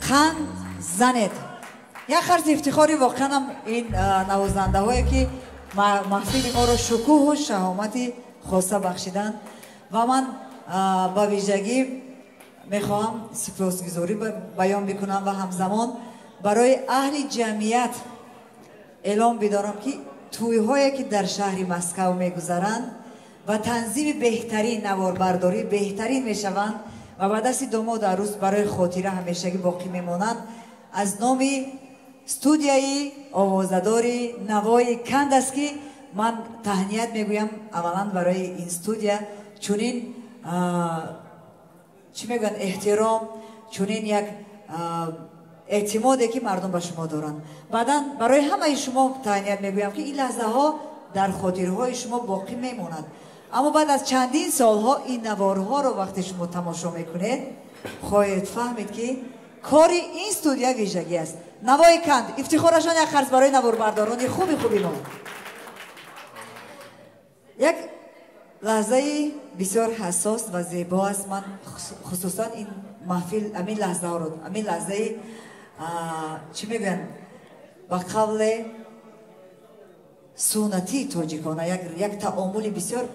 Қанд занед. Як қарзи ифтихори воқеан ҳам ин навозандаҳое ки маҳфили моро шукӯҳу шаҳомати хоса бахшиданд ва ман ба вижагӣ мехоҳам сипосгузорӣ баён бикунам ва ҳамзамон барои аҳли ҷамъият эълон бидорам ки тӯйҳое ки дар шаҳри Москав мегузаранд ва танзими беҳтарин, наворбардорӣ беҳтарин мешаванд ва ба дасти домоду арӯс барои хотира ҳамешагӣ боқӣ мемонанд, аз номи студияи овозадори Навои Канд аст ки ман таҳният мегӯям аввалан барои ин студия чунин чӣ мегӯянд эҳтиром, чунин як эътимоде ки мардум ба шумо доранд. Баъдан барои ҳамаи шумо таҳният мегӯям ки ин лаҳзаҳо дар хотирҳои шумо боқӣ мемонад. Аммо баъд аз чандин солҳо ин наворҳоро вақте шумо тамошо мекунед, хоҳед фаҳмид ки кори ин студия вижагӣ аст. Навои Канд, ифтихорашон як қарз барои наворбардорони хуби хуби мо. Як лаҳзаи бисёр ҳассос ва зебо аст. Ман хусусан ин маҳфил, амин лаҳзаҳоро, амин лаҳзаи чӣ мегӯянд, ба қавле суннатии тоҷикона, як таомули бисёр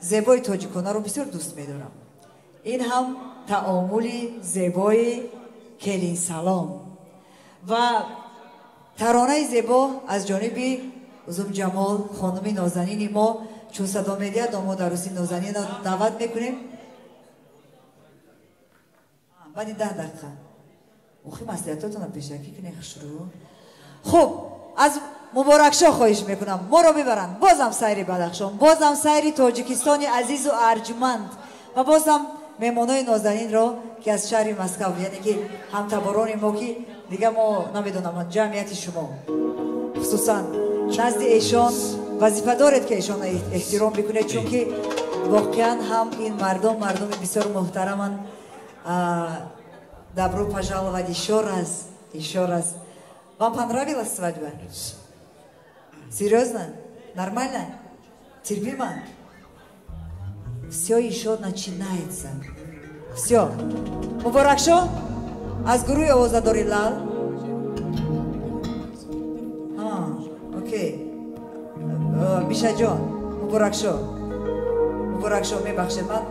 зебои тоҷиконаро бисёр дӯст медорам. Ин ҳам таомули зебои келинсалом ва таронаи зебо аз ҷониби Узумҷамол хонуми нозанини мо чун садо медиҳад, домод арӯси нозанинро даъват мекунем. Баъди 10 дақиқа охи маслиҳатотонро пешакӣ кунед хушрӯ. Хуб, аз Муборакшоҳ хоҳиш мекунам моро бибаранд бозам сайри Бадахшон, бозам сайри Тоҷикистони азизу арҷманд ва бозам меҳмонои нозанинро ки аз шаҳри Москав, яъне ки ҳамтаборони мо ки дига мо намедонам ҷамъияти шумо, хусусан назди эшон вазифа доред ки эшонро эҳтиром бикунед, чунки воқеан ҳам ин мардум мардуми бисёр муҳтараманд. Добро пожаловать еще раз, еще раз. Вам понравилась свадьба? Серьезно? Нормально? Терпимо? Все еще начинается. Все. Муборакшо аз гурӯҳи овозадори Лал. Окей. Мишаҷон, Муборакшо. Муборакшо, мебахшед, ман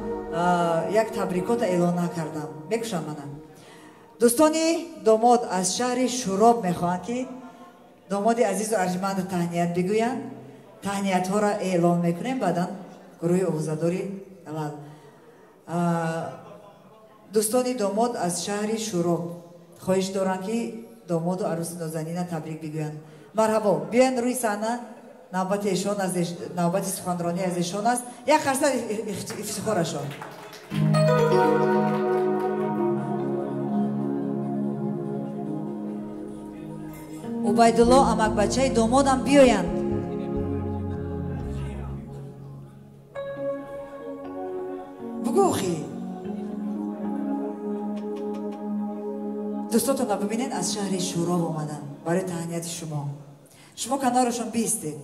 як табрикота эълон накардам. Мекушам манам. Дӯстони домод аз шаҳри Шӯроб мехоҳанд ки домоди азизу арҷманду таҳният бигӯянд. Таҳниятҳоро эълон мекунем, баъдан гурӯҳи овозадори Лал. Дӯстони домод аз шаҳри Шӯроб хоҳиш доранд ки домоду арӯси нозанина табрик бигӯянд. Марҳабо, биёянд рӯи саҳна. Навбати эшон аз навбати суханронӣ аз эшон аст. Як қарса ифтихорашон. Убайдулло амакбачаи домодам биёянд. Бугӯ охи. Дӯстотонро бибинед, аз шаҳри Шӯроб омаданд барои таҳнияти шумо. Шумо канорашон биистед,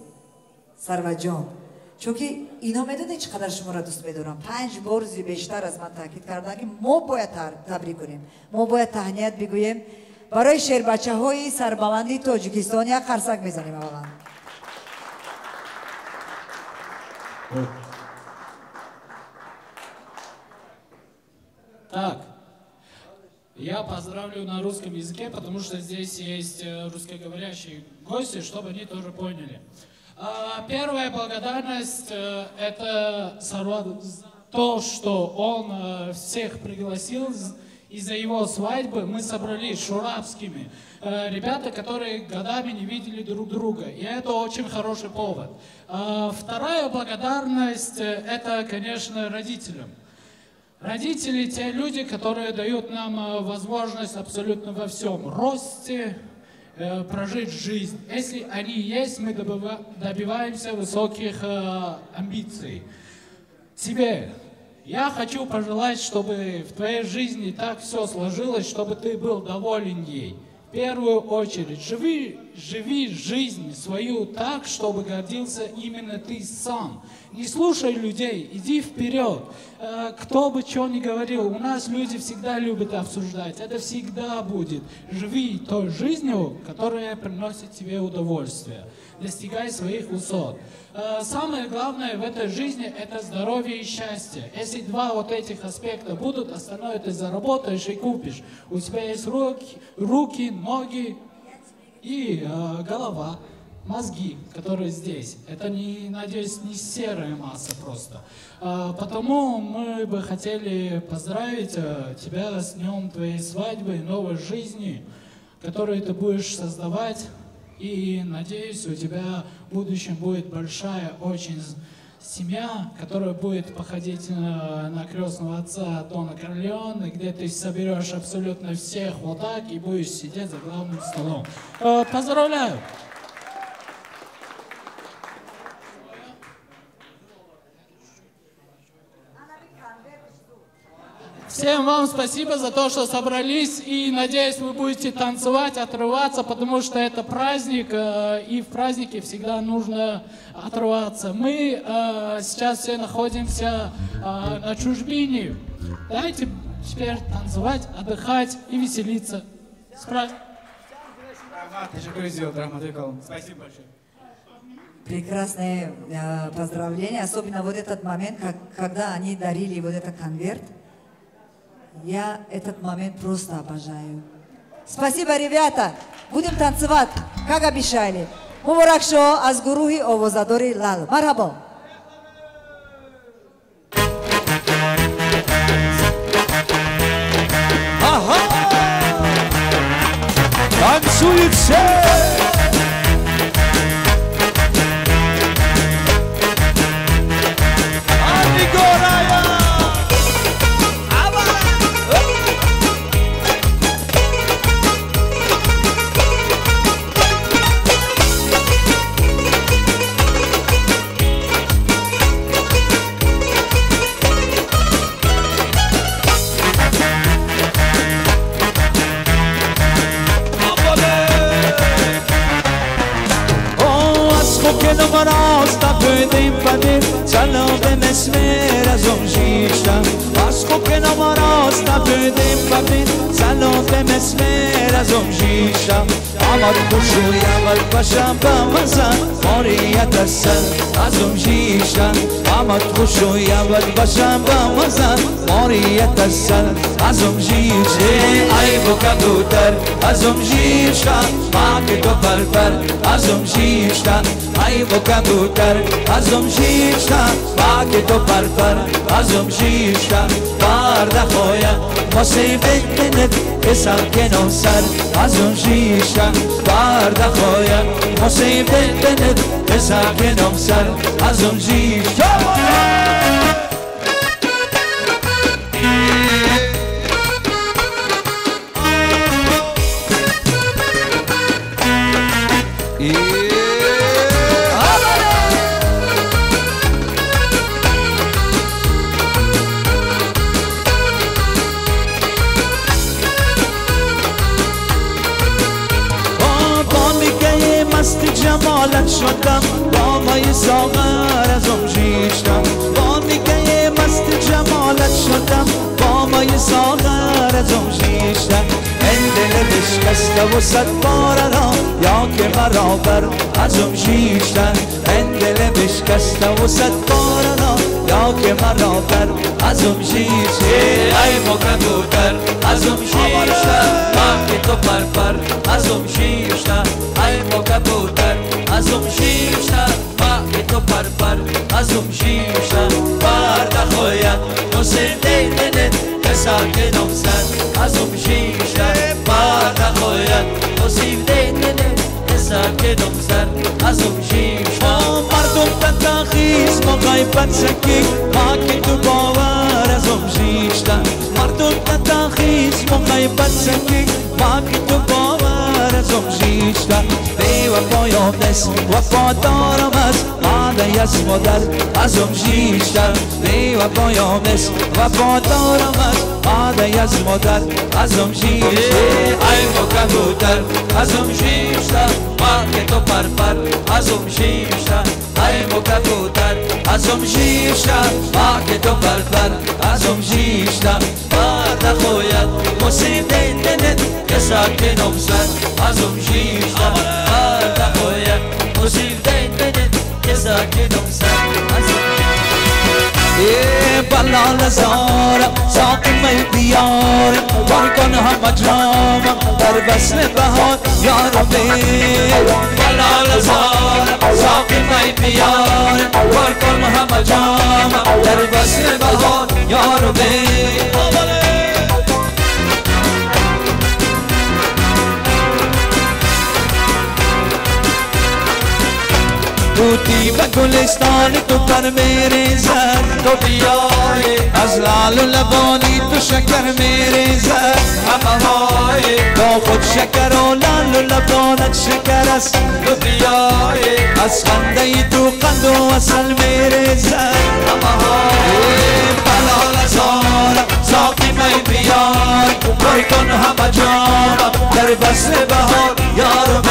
Сарваҷон, чунки ино медонед чӣ қадар шуморо дӯст медорам. 5 бор бештар аз ман таъкид карданд ки мо бояд табрик кунем, мо бояд таҳният бигӯем. Барои шербачаҳои сарбаланди Тоҷикистон як қарсак мезанем аввалан. Так, я поздравлю на русском языке, потому что здесь есть русскоговорящие гости, чтобы они тоже поняли. Первая благодарность – это Сарвар за то, что он всех пригласил. Из-за его свадьбы мы собрались шурабскими. Ребята, которые годами не видели друг друга. И это очень хороший повод. Вторая благодарность – это, конечно, родителям. Родители – те люди, которые дают нам возможность абсолютно во всем росте, прожить жизнь. Если они есть, мы добиваемся высоких амбиций. Тебе я хочу пожелать, чтобы в твоей жизни так все сложилось, чтобы ты был доволен ей. В первую очередь, живи Живи жизнь свою так, чтобы гордился именно ты сам. Не слушай людей, иди вперед. Кто бы что ни говорил, у нас люди всегда любят обсуждать. Это всегда будет. Живи той жизнью, которая приносит тебе удовольствие. Достигай своих высот. Самое главное в этой жизни – это здоровье и счастье. Если два вот этих аспекта будут, остальное ты заработаешь и купишь. У тебя есть руки, ноги и голова, мозги, которые здесь. Это, не, надеюсь, не серая масса просто. Потому мы бы хотели поздравить тебя с днем твоей свадьбы, новой жизни, которую ты будешь создавать. И, надеюсь, у тебя в будущем будет большая очень семья, которая будет походить на крестного отца Дона Корлеоне, где ты соберешь абсолютно всех вот так и будешь сидеть за главным столом. Поздравляю! Всем вам спасибо за то, что собрались, и надеюсь, вы будете танцевать, отрываться, потому что это праздник, и в празднике всегда нужно отрываться. Мы сейчас все находимся на чужбине. Давайте теперь танцевать, отдыхать и веселиться. С праздником! Спасибо большое. Прекрасное поздравление, особенно вот этот момент, когда они дарили вот этот конверт. Я этот момент просто обожаю. Спасибо, ребята. Будем танцевать, как обещали. Муборак шо аз гурӯҳи овозадори Лал. Марҳабо. Ага! Танцуют все! Анигорая! وفایم نیست وفادارم از وعده از مادر ازم جیشتر بی وفایم نیست وفادارم از وعده از مادر ازم جیشتر ای مکبوتر ازم جیشتر ما که تو پرپر ازم جیشتر ای مکبوتر ازم جیشتر ما که تو پرپر ازم جیشتر بعد خوید مصیبت دنت که ساکنم سر ازم جیشتر بعد خوید مصیبت دنت که ساکنم سر ازم بلال زارم ساقی می بیار پر کن همه جامم در وصل بهار یارم بلال زارم ساقی می بیار پر کن همه جامم در وصل بهار یارم توتی به گلستان تو پر میریزد تو بیای از لال و لبانی تو شکر میریزد همه های با خود شکر و لال و لبانت شکر است تو بیای از خنده تو قند و عسل میریزد همه های بلال زارم ساقی می بیار پر کن همه جامم در فصل بهار یارم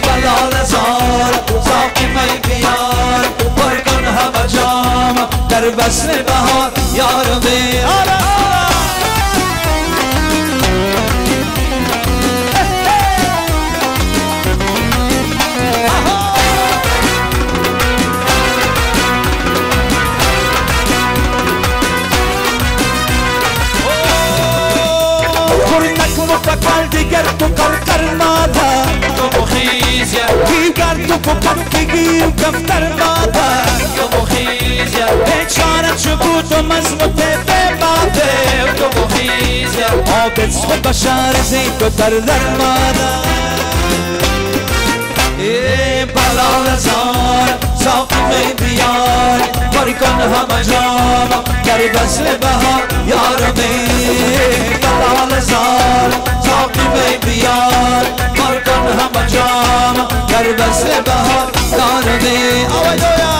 بلال زارم ساقی می بیار پر کن همه جامم در فصل بهار یارم. مفکر دیگر تو قرقر ماده تو مخیزیا دیگر تو پپکگی و کفتر ماده تو مخیزیا بیچاره چو بود و مضموط به ماده تو مخیزیا آبت خود بشار زید تو در در ماده بلال زار ساقی می بیار پر کن همه جامم در فصل بهار یارم بلال زار ساقی می بیار پر کن همه جامم در فصل بهار یارم. آوای دویا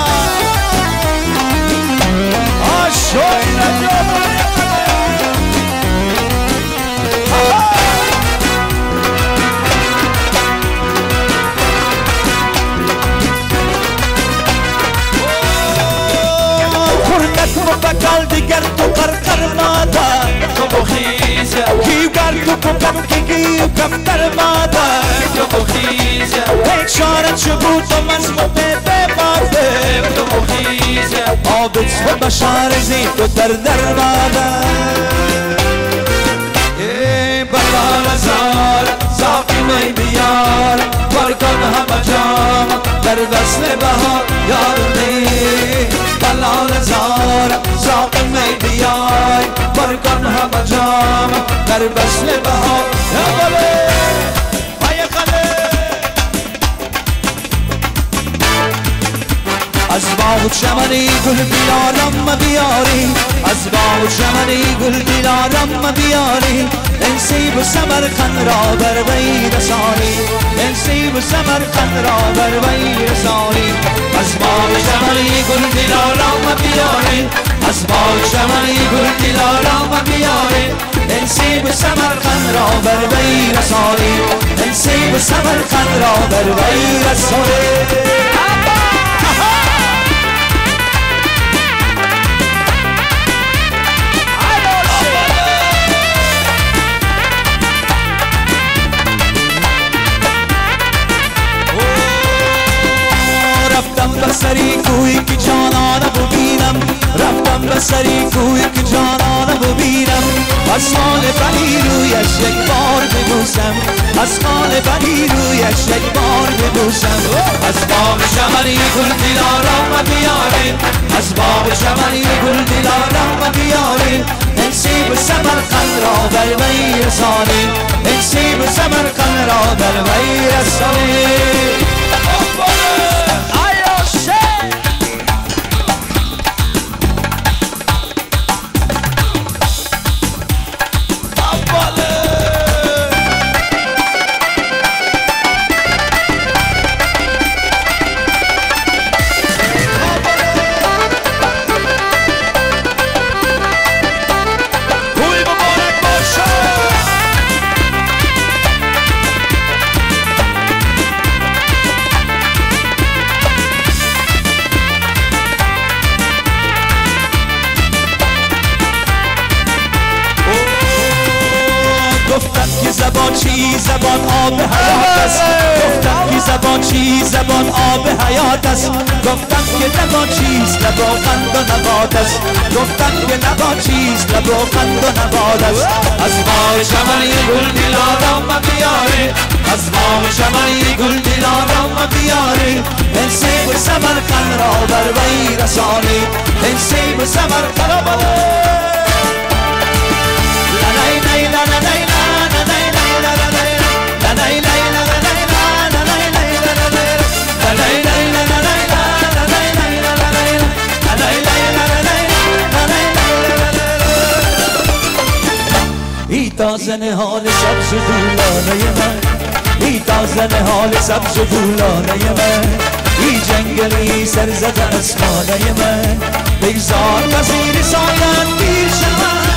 آشوی رجا مفکر دیگر تو قرقر ماده تو مخیزیا دیگر تو پپکگی و کفتر ماده تو مخیزیا بیچاره چو بود و مضموط به ماده تو مخیزیا آبت خود بشار زید تو در در ماده بلال زار ساقی می بیار پر کن همه جامم در فصل بهار یارم بلال زار ساقی می بیار پر کن همه جامم در فصل بهار. از باغ و چمنی گل بیارم بیاری از باغ و چمنی گل بیارم بیاری انسیب و سمرقند را بر وی رسانی انسیب و سمرقند را بر وی رسانی از باغ چمنی گل بیارم بیاری از باغ چمنی گل بیارم بیاری انسیب و سمرقند را بر وی رسانی انسیب و سمرقند را بر وی رسانی. رفتم به سری کوی که جانانه ببینم رفتم به سری کوی که جانانه ببینم از خال بنی رویش یک بار ببوسم از خال بنی رویش یک بار ببوسم از باغ چمنی گل دلارام بیارین از باغ چمنی گل دلارام بیارین انسیب سمرقند را بر وی رسانین انسیب سمرقند را بر وی رسانین. چی زبان آب حیات است، گفتم که زبان چی زبان آب حیات است، گفتم که نبات چیست لب و قند و نبات است، گفتم که نبات چیست لب و قند و نبات است. از باغ چمن یه گل دلارام بیاره، از باغ چمن یه گل دلارام بیاره، انسی و سمرقند را بر وی رسانه، انسی و سمرقند را بر ای تازه نهال سبز و گلانه من، ای تازه نهال سبز و گلانه من، ای جنگلی سرزده از خانه من، بگذار پذیر سایت پیر شود،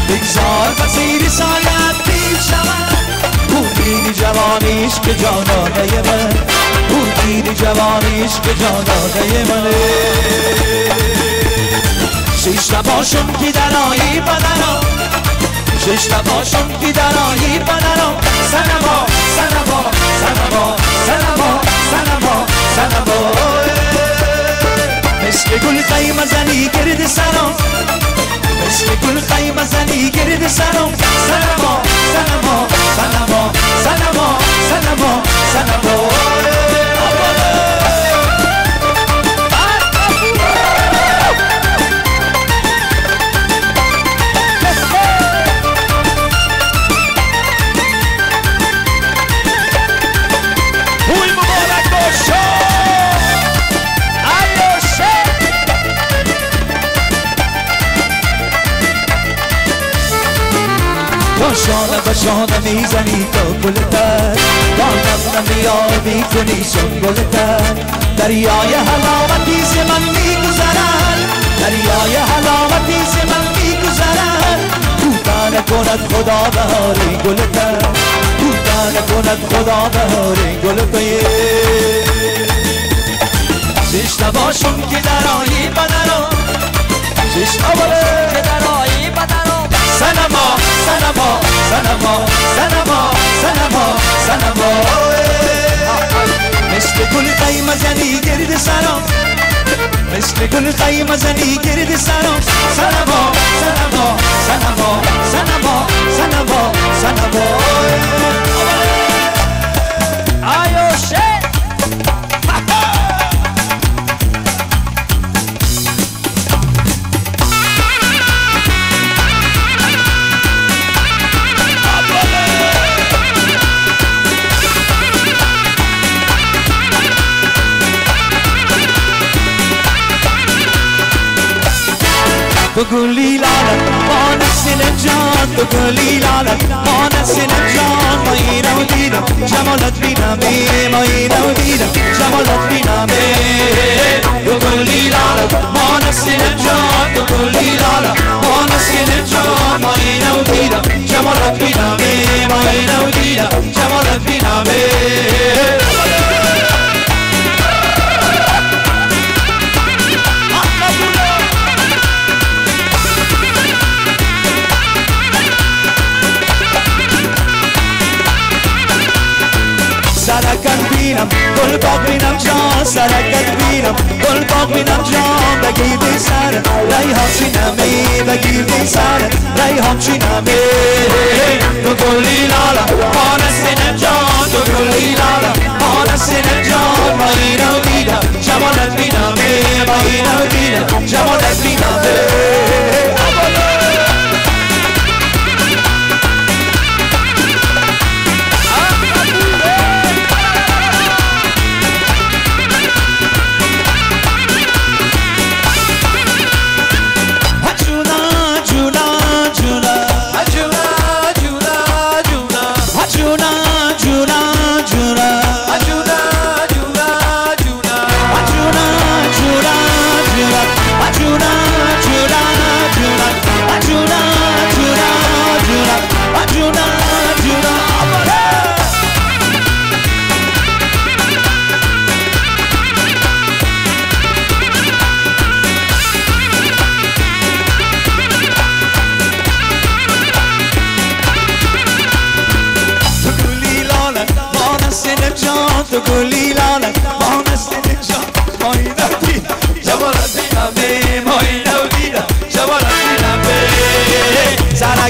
بگذار پذیر سایت پیر شود، او پیر جوانیش که جانانه من، او پیر جوانیش که جانانه من. شش باشم که درایی بدرم، شش باشم که درایی بدرم، سنما سنما سنما سنما سنما سنما، مثل گل خیمه زنی گرد سرم، مثل گل خیمه زنی گرد سرم، سنما سنما سنما سنما سنما سنما. شانه به شانه میزنی تا گل تر، با نم نمیار میکنی سنبل تر، دریای حلاوتی ز من میگذرد، دریای حلاوتی ز من میگذرد، کوتاه نکند خدا بهاری گل تر، کوتاه نکند خدا بهاری گل تر. زشت باشم که درایی بدرم، زشت باشم که درایی بدرم، سنما سنما سنما سنما سنما سنما، مثل گل خیمه زنی گرد سرم، مثل گل خیمه زنی گرد سرم، سنما سنما سنما سنما سنما سنما. آیو شی تو گلی لالا مانسین جان، تو گلی لالا مانسین جان، ما اینو دیدم جمالت بینم، ما اینو دیدم جمالت بینم، تو گلی لالا مانسین جان، تو گلی لالا مانسین جان، ما اینو دیدم جمالت بینم، ما اینو دیدم جمالت بینم. سرکت بینم گل باغ بینم جان، سرکت بینم گل باغ بینم جان، بگیر سر ریحان چینم، بگیر سر ریحان چینم، تو گلی لالا مانسینم جان، تو گلی لالا مانسینم جان، ما اینو دیدم جمالت بینم، ما اینو دیدم جمالت بینم.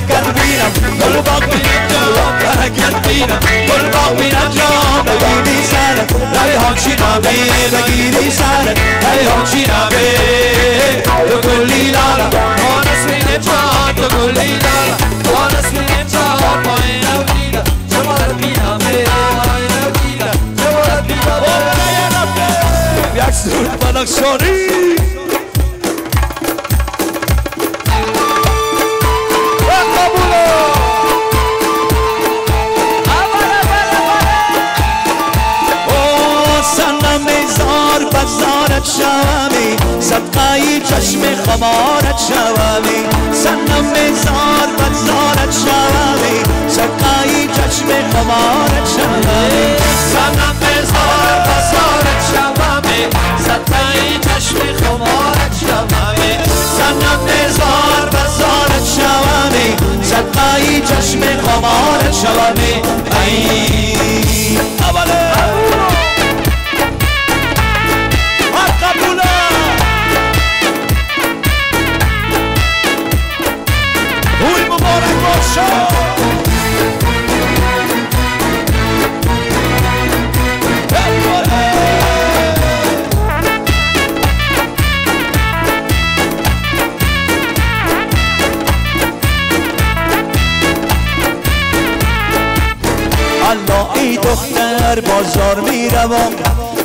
برکت بینم گل باغ بینم جان برکت بینم گل باغ بینم جان بگیری سرت ریحان چینمه بگیری سرت ریحان چینمه تو گلی لالا آنسرین جان تو گلی لالا آنسرین جان پایینم دیدم جمالت بینمه پایینم دیدم جمالت بینمه یک سرود بدخشانی بزارت شومی صدقه چشم خمارت شومی صنم زار بزارت شومی صدقه چشم خمارت شومی صنم زار بزارت شومی صدقه چشم خمارت شومی صنم زار بزارت شومی صدقه چشم خمارت شومی ای اوله الله ای دختر بازار میروم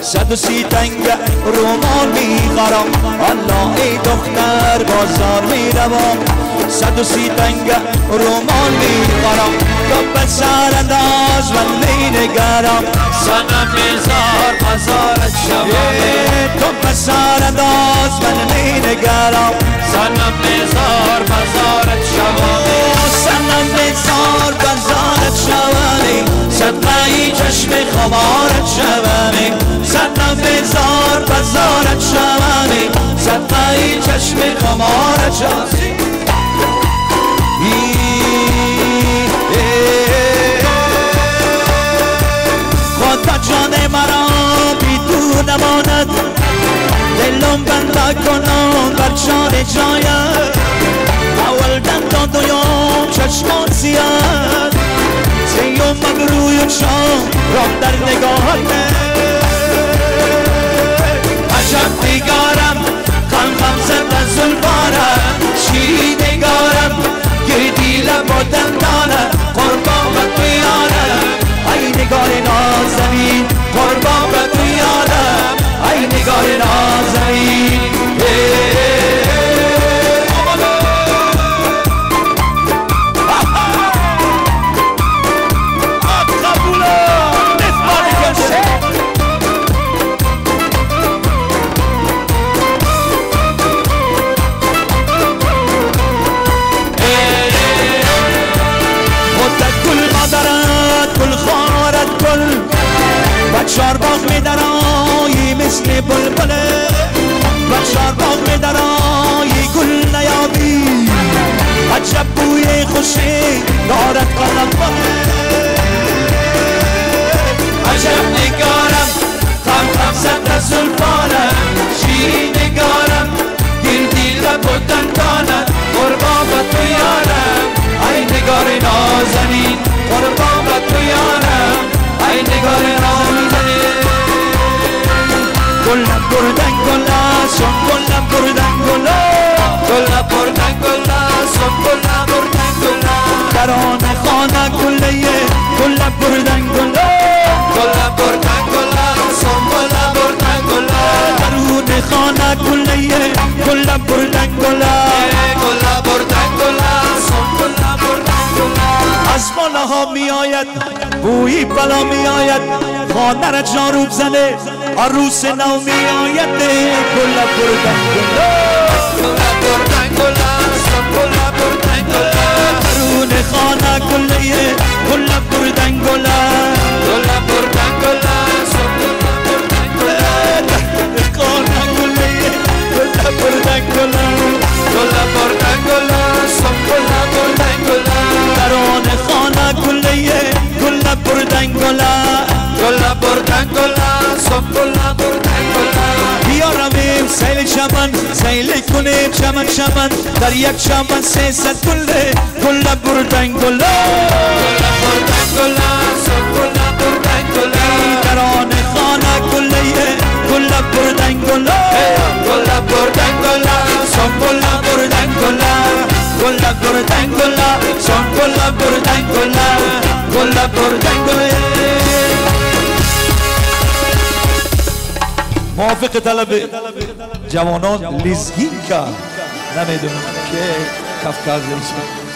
130 تنگ رومال میخرم الله ای دختر بازار میروم 130 تنگ رومال میخرم تو به سر انداز من مینگرم صنم زار بازارت شوم تو به سر انداز من مینگرم صنم زار بازارت شوم صنم زار بازارت شوم صدقه چشم خمارت شوم صنم زار بازارت شوم صدقه چشم خمارت شوم خدا جان مرا بی تو نماند دلم بنده کنم بر جان جایت اول دندان دویم چشمان سیاد سیم مگروی و چام رام در نگاهت عجب نگارم خم خم زد از زلفانم شیرین نگارم گردی لب و دندانم قربان به تو یارم ای نگار نازنین قربان به تو یارم ای نگار نازنین چار باغ می درایی مثل بلبله و چار باغ می درایی گل نیابی عجب بوی خوشی دارد قلم بله عجب نگارم خم خم زد از زلفانم شیرین نگارم گردی لب و دندانم قربان به تو یارم ای نگار نازنین قربان به تو یارم ای نگار نازنین گلم بردن گلا سون گلم بردن گلا گلم بردن گلا سون گلم بردن گلا دران خانه گله گلم بردن گلا گلم بردن گلا سون گلم بردن گلا درون خانه گله گلم بردن گلا گلم بردن گلا سون گلم بردن گلا از بالاها می آید بویی بلا می آید خانه را جاروب زنه عروس نو می آید گل بردن گلا گل بردن گلا گل بردن گلا درون خانه گله گل بردن گلا گل بردن گلا گل بردن گلا خانه گله گل بردن گلا گل بردن گلا گل بردن گلا درون خانه گله گل بردن گلا گل بردن گلا گل بردن گلا بیا رویم سیل چمن سیل کنیم چمن چمن در یک چمن 300 گله گل بردن گل بردن گل گل بردن گل دران خانه گلیه گل بردن گل گل بردن گل گل بردن گل گل بردن گل گل بردن گل گل بردن گل. موافق طلب جوانان لزگینکا نمیدونم که کافکاز میشه.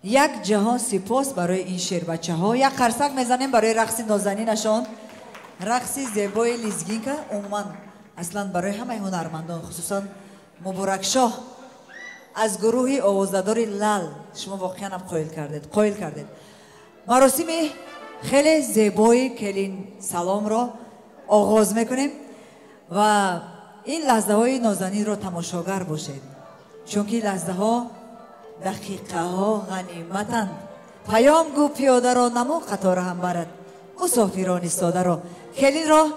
یک جهان سپاس برای این شعر بچه ها. یک قرصک میزنیم برای رقص نازنینشان، رقص زیبای لیزگینکا. عموما اصلا برای همه هنرمندان، خصوصا مبارک شاه از گروه آوازدار لال، شما واقعا هم قایل کردید. مراسم خیلی زیبای کلین سلام را آغاز میکنیم و این لحظه های نازنین را تماشاگر باشید، چون که لحظه ها دقیقه ها غنیمتند. پیام گو پیاده را نمو قطار هم برد مسافران ساده را. کلین را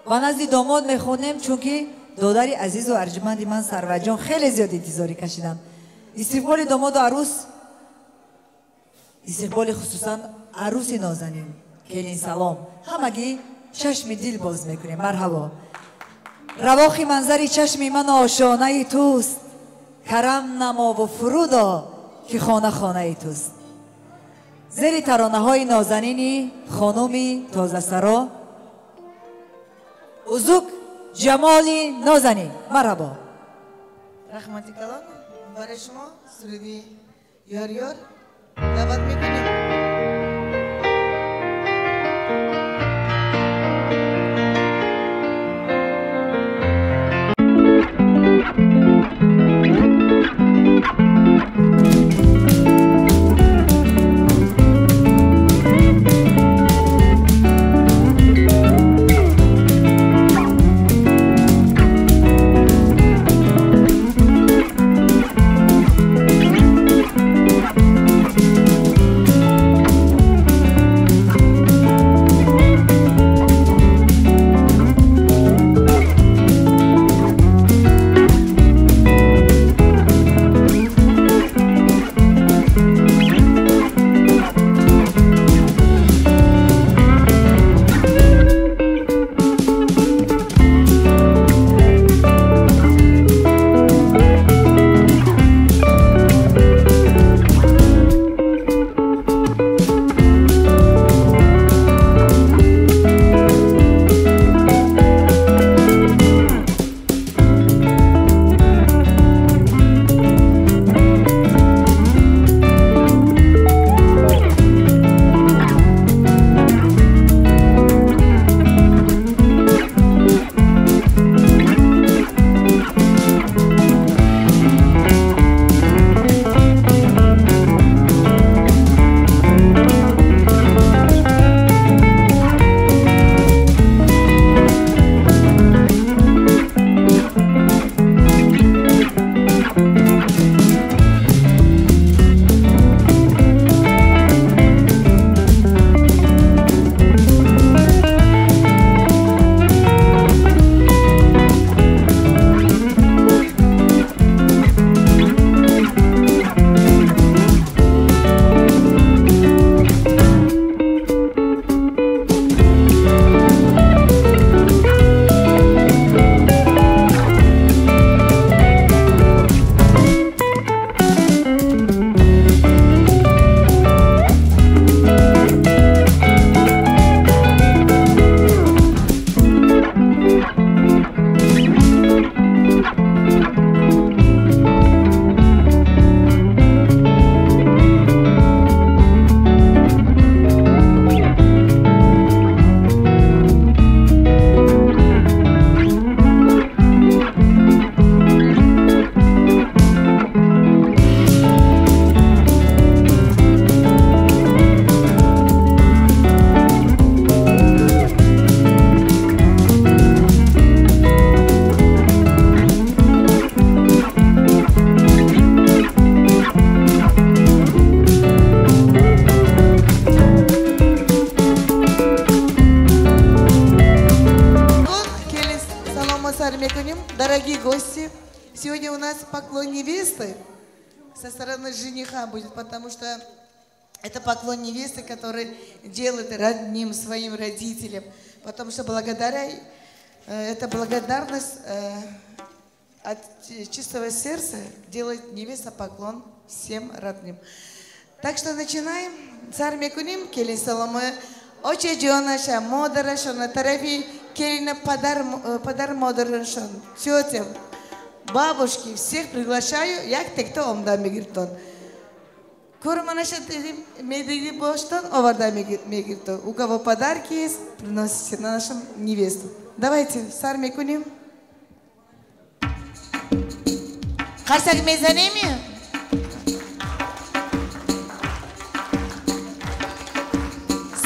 به نزد داماد میخونیم، چون که دادر عزیز و ارجمند من سرور جان خیلی زیاد انتظاری کشیدم. استقبال داماد و عروس، استقبال خصوصا عروس نازنین کلین سلام، همگی چشم دل باز میکنیم. مرحبا. رواخی منظری چشمی من آشانه توست، کرم نما و فرودا که خانه خانه توست. زیر ترانه های نازنینی خانومی تازه سرا ازوک ҷамоли нозанин. Марҳабо. Раҳмати калон барои шумо суруди ёр ёр даъват мекунем. Дорогие гости, сегодня у нас поклон невесты со стороны жениха будет, потому что это поклон невесты, который делает родним своим родителям, потому что благодаря, это благодарность от чистого сердца делает невеста поклон всем родным. Так что начинаем. Сар мекуним, келин саламы, оче ҷонаша, модарашона, тарафи келина падар модарашон, тетям, бабушки, всех приглашаю, як текто омда мегиртон. Курманаша медиги боштон, оварда мегиртон. У кого подарки есть, приносите на нашу невесту. Давайте, сар мекуним. Қарсак мезанеми?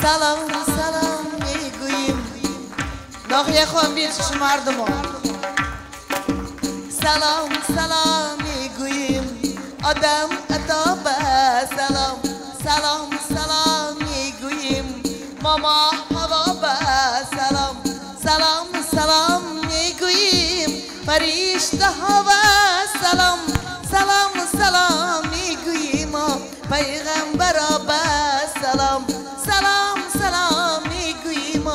Салам, салам мегӯем. Ноҳия хон бирш мардумо. Салом, салом мегӯем. Одам ато ба салом. Салом, салом мегӯем. Момо ҳаво ба салом. Салом, салом мегӯем. Фариштаҳо ба салом. Салом, салом мегӯем. Пайғамбаро ба салом. Салом, салом мегӯем.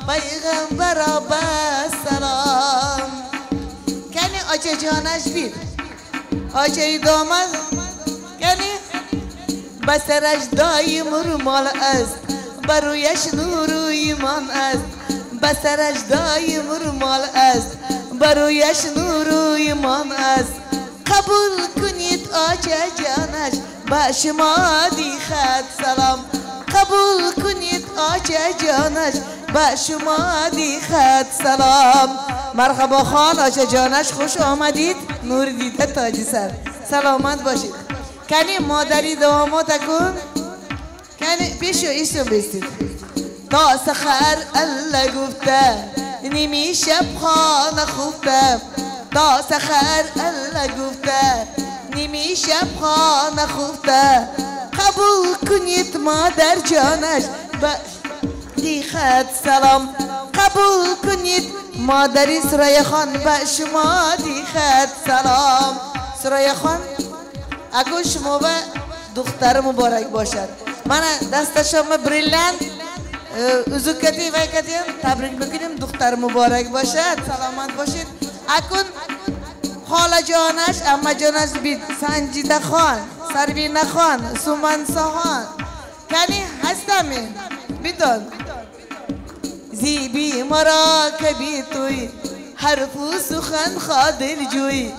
Пайғамбаро ба салом. Кани очаҷонаш бир. Очаи домад кани ба сараш доим румол аст, ба рӯяш нуру имон аст, به سرش دایم رومال است، برویش نور و ایمان است. قبول کنید آچه جانش به شما دیخد سلام. قبول کنید آچه جانش به شما دیخد سلام. مرحبا خان، آچه جانش خوش آمدید، نور دیده تاج سر، سلامت باشید. کنی مادری دوامات کن، کنی پیشو ایشو بیستید. تا سخر الله گفته نیمی شب خانه خفته، تا سخر الله گفته نیمی شب خانه خفته. قبول کنید مادر جانش به دیخد سلام. قبول کنید مادری سرای خان به شما دیخد سلام. سرای خان اگه شما به دختر مبارک باشد. من دست شما بریلند ازوکتی وای کتیم تبریک بکنیم، دختر مبارک باشد، سلامت باشید. اکنون خاله جانش، عمه جانش بید، سنجیده خان، سروینه خان، سومنسا خان، کنی هستمی بیدون. زیبی مرا کبی توی حرف و سخن خادل جوی،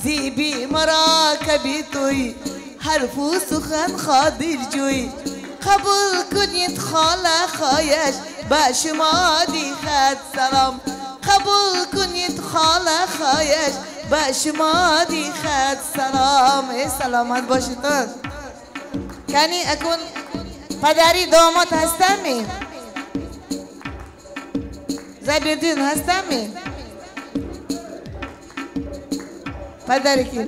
زیبی مرا کبی توی حرف و سخن خادل جوی. قبول کنید خاله خواهش به شما دیخد سلام. قبول کنید خاله خواهش به شما دیخد سلام. ای سلامت باشید. کنی اکون پدری داماد هستمی؟ زبیردین هستمی؟ پدری کی؟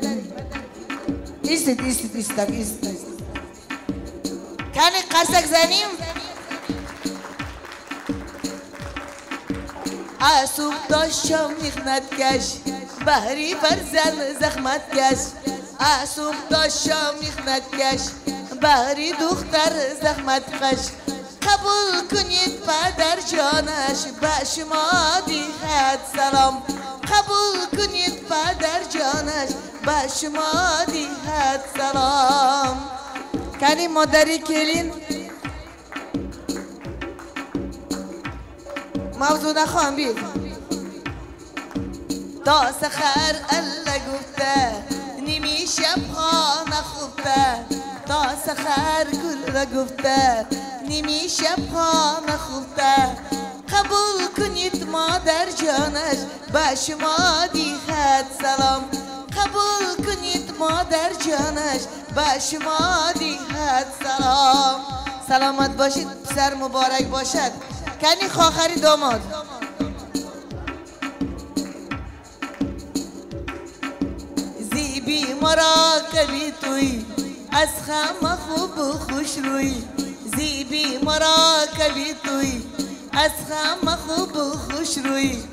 ایستید ایستید ایستید ایستید. کنی قرصک زنیم؟ عصب داشتم مخنت کش بهری فرزن زحمت کش، عصب داشتم مخنت کش بهری دختر زحمت کش. قبول کنید پدر جانش به شما دیخد سلام. قبول کنید پدر جانش به شما دیخد سلام. کنی مادری کلین موضوع نخوان بید. تا سخر الله گفته نیمی شب خانه خفته، تا سخر گل گفته نیمی شب خانه خفته. قبول کنید مادر جانش به شما دیخد سلام. قبول کنید مادر جانش به شما دیخد سلام. سلامت باشید، پسر مبارک باشد. کنی خواهری داماد. زیبی مرا کبی توی از خم خوب و خوش روی، زیبی مرا کبی توی از خم خوب و خوش روی.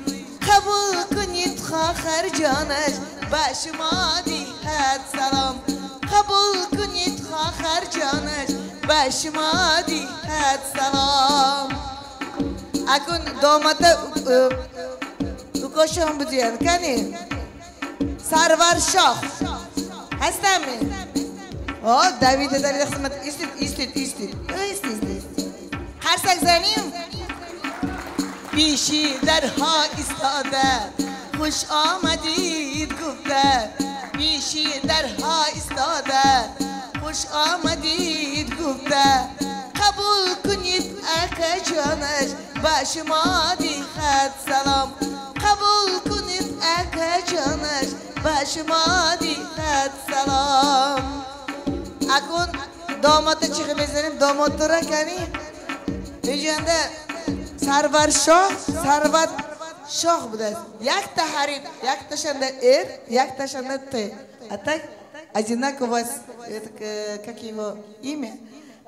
قبول کنید خواهر جانش به شما دیخد سلام. قبول کنید خواهر جانش به شما دیخد سلام. اکن داماد اوکاشان بودین کنی سرور شاه هستمی؟ آه دویده دویده خدمت. ایستید ایستید ایستید ایستید ایستید. قرصک زنیم؟ پیشی درها ایستاده خوش آمدید گفته، پیشی درها ایستاده خوش آمدید گفته. قبول کنید اکا جانش به شما دیخد سلام. قبول کنید اکا جانش به شما دیخد سلام. اکون داماد چیخ میزنیم؟ داماد تو را کنی؟ اینجا سرور شاه، سرور شاه بوده است. یک تا حریف، یک تا شنده ار، یک تا شنده ت. А так одинаково, как его имя.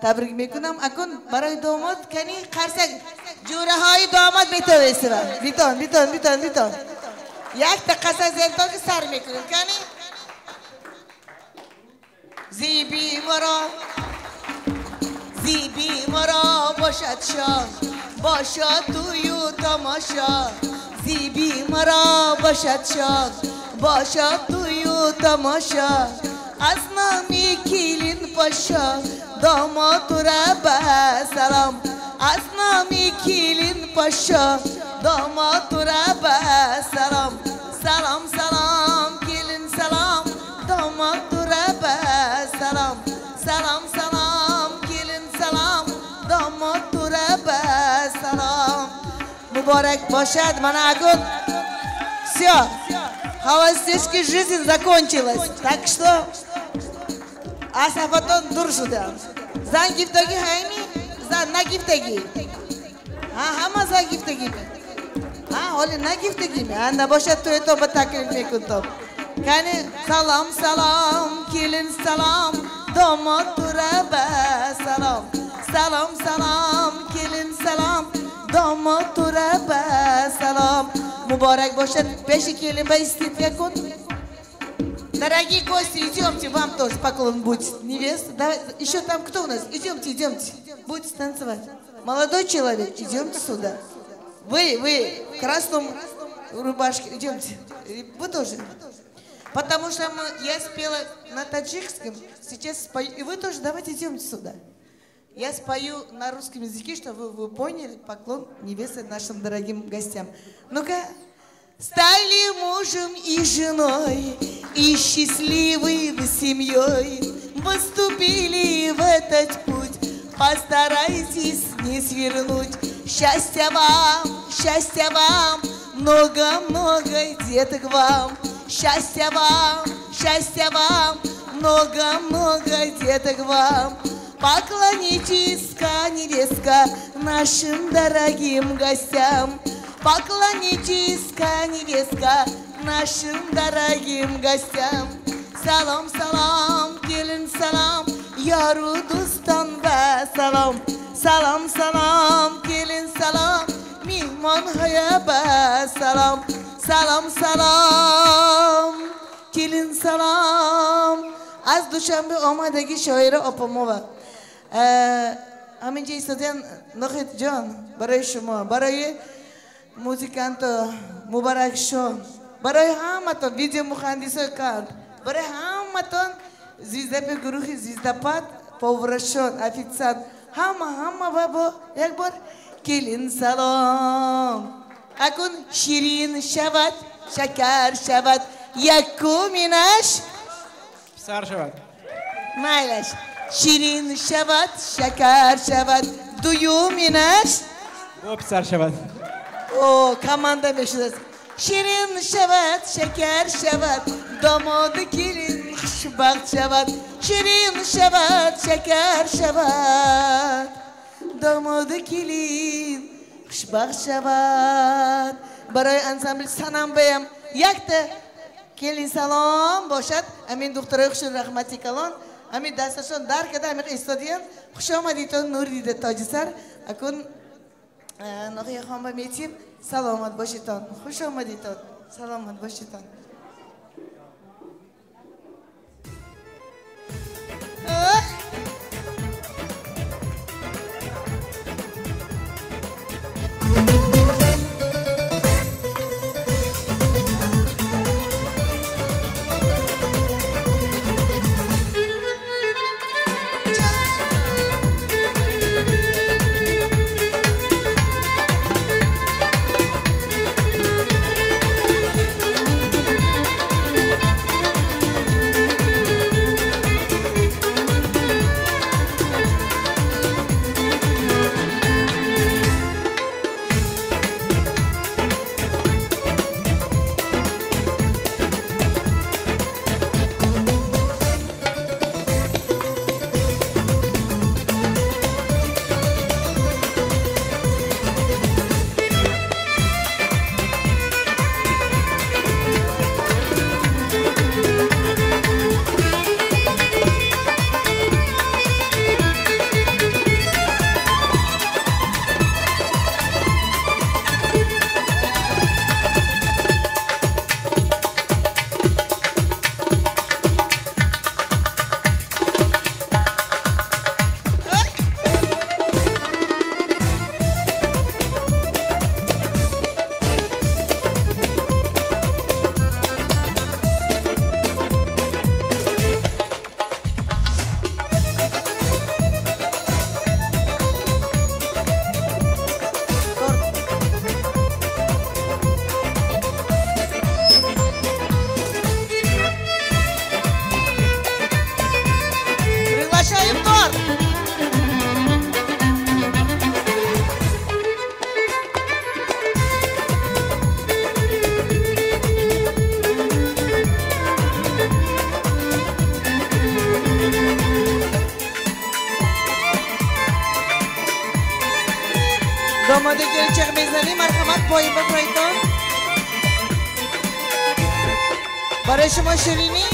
تبریک میکنم. اکن برای داماد کنی قرصک جوره های داماد میتونسته بیتون بیتون بیتون بیتون. یک تا قصه زنتان که سر میکنیم کنی زیبی مرا، زیبی مرا باشد شاه، باشد توی و تماشا. زیبی مرا باشد شاه، باشد توی و تماشا. از نامی کلین پاشا داماد را به سلام. از نامی کلین پاشا Домод тура ба салом. Салом салом келин салом, домод тура ба салом. Салом салом келин салом, домод тура ба салом. Муборак бошад, мана акун. Все, холостячки жизнь закончилась. Так что аз ҳафатон дур шудам. Зан гифтагӣ ҳайми? Зан нагифтагӣ? Ҳа, ҳама зан гифтагӣ. Ҳа, ҳоли нагифтагӣ. Ҳа, набошад тӯятон ба таклиф мекунтон. Кани салом салом келин салом, домод тура ба салом. Салом салом келин салом, домод тура ба салом. Муборак бошад, пеши келин ба истид кун. Дорогие гости, идемте, вам тоже поклон будет. Невеста, да, еще там кто у нас? Идемте, идемте, будете танцевать. Молодой человек, идемте сюда. Вы в красном рубашке, идемте. Вы тоже. Потому что я спела на таджикском, сейчас спою. И вы тоже, давайте идемте сюда. Я спою на русском языке, чтобы вы поняли поклон невесты нашим дорогим гостям. Ну-ка. Стали мужем и женой, и счастливой семьей. Выступили в этот путь, постарайтесь не свернуть. Счастья вам, много-много деток вам. Счастья вам, много-много деток вам. Поклонитесь-ка, невестка, нашим дорогим гостям. Поклонитесь-ка, невестка, нашим дорогим гостям. Салом, салом, келин салом, яру дӯстон ба салом. Салом, салом, келин салом, меҳмонҳоя ба салом. Салом, салом, келин салом. Аз Душанбе омадаги шоира Опамова. Ҳаминҷа истодиян Нохид ҷон барои шумо, барои музиканто Мубаракшо, барои ҳаматон видеомуҳандисои кард, барои ҳаматон звездапи гурӯҳи Звездопад, поварашон, официант, ҳама ҳама ва бо як бор келин салом. Акун ширин шавад, шакар шавад, якуминаш писар шавад. Майлаш. Ширин шавад, шакар шавад, дуюминаш бо писар шавад. О, команда мешудааст. Ширин шавад, шакар шавад, домоди келин хушбахт шавад. Ширин шавад, шакар шавад, домоди келин хушбахт шавад. Барои ансамбли Санамбаям якта келин салом бошад. Амин духтарои хушон раҳмати калон. Амин дасташон дар када амин истодиян. Хуш омадитон нур дида тоҷисар. Акун ноҳия хонба метим. Саломат бошитон. Хуш омадитон. Саломат бошитон. Барои шумо ширинӣ.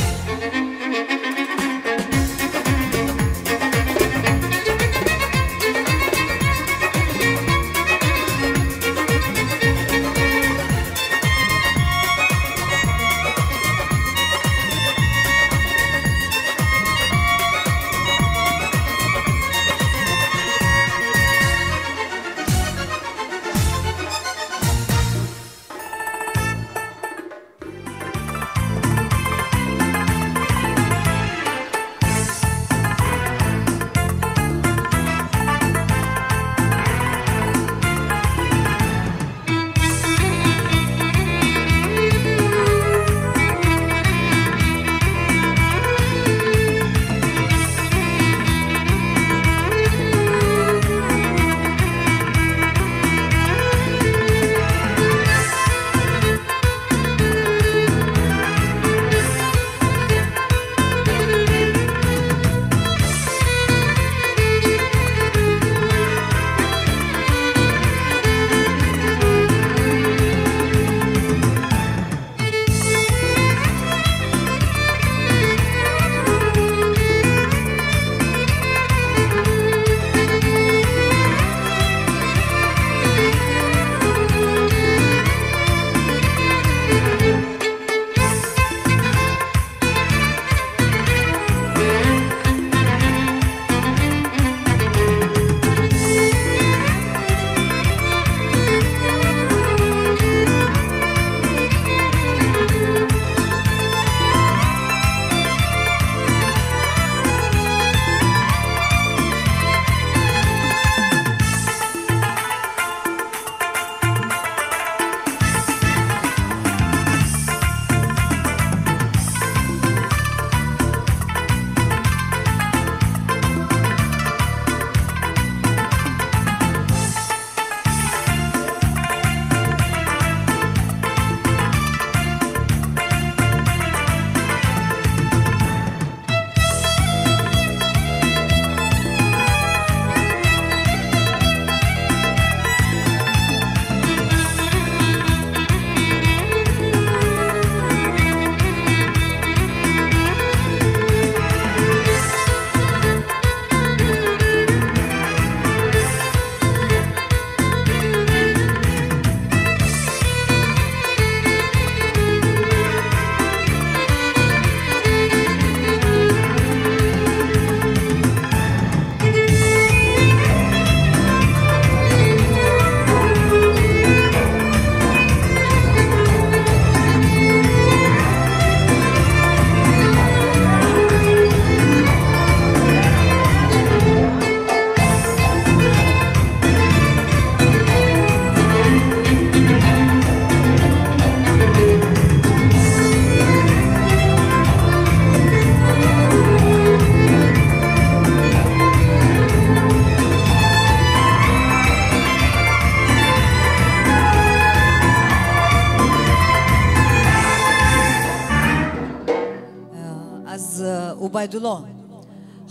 Убайдулло,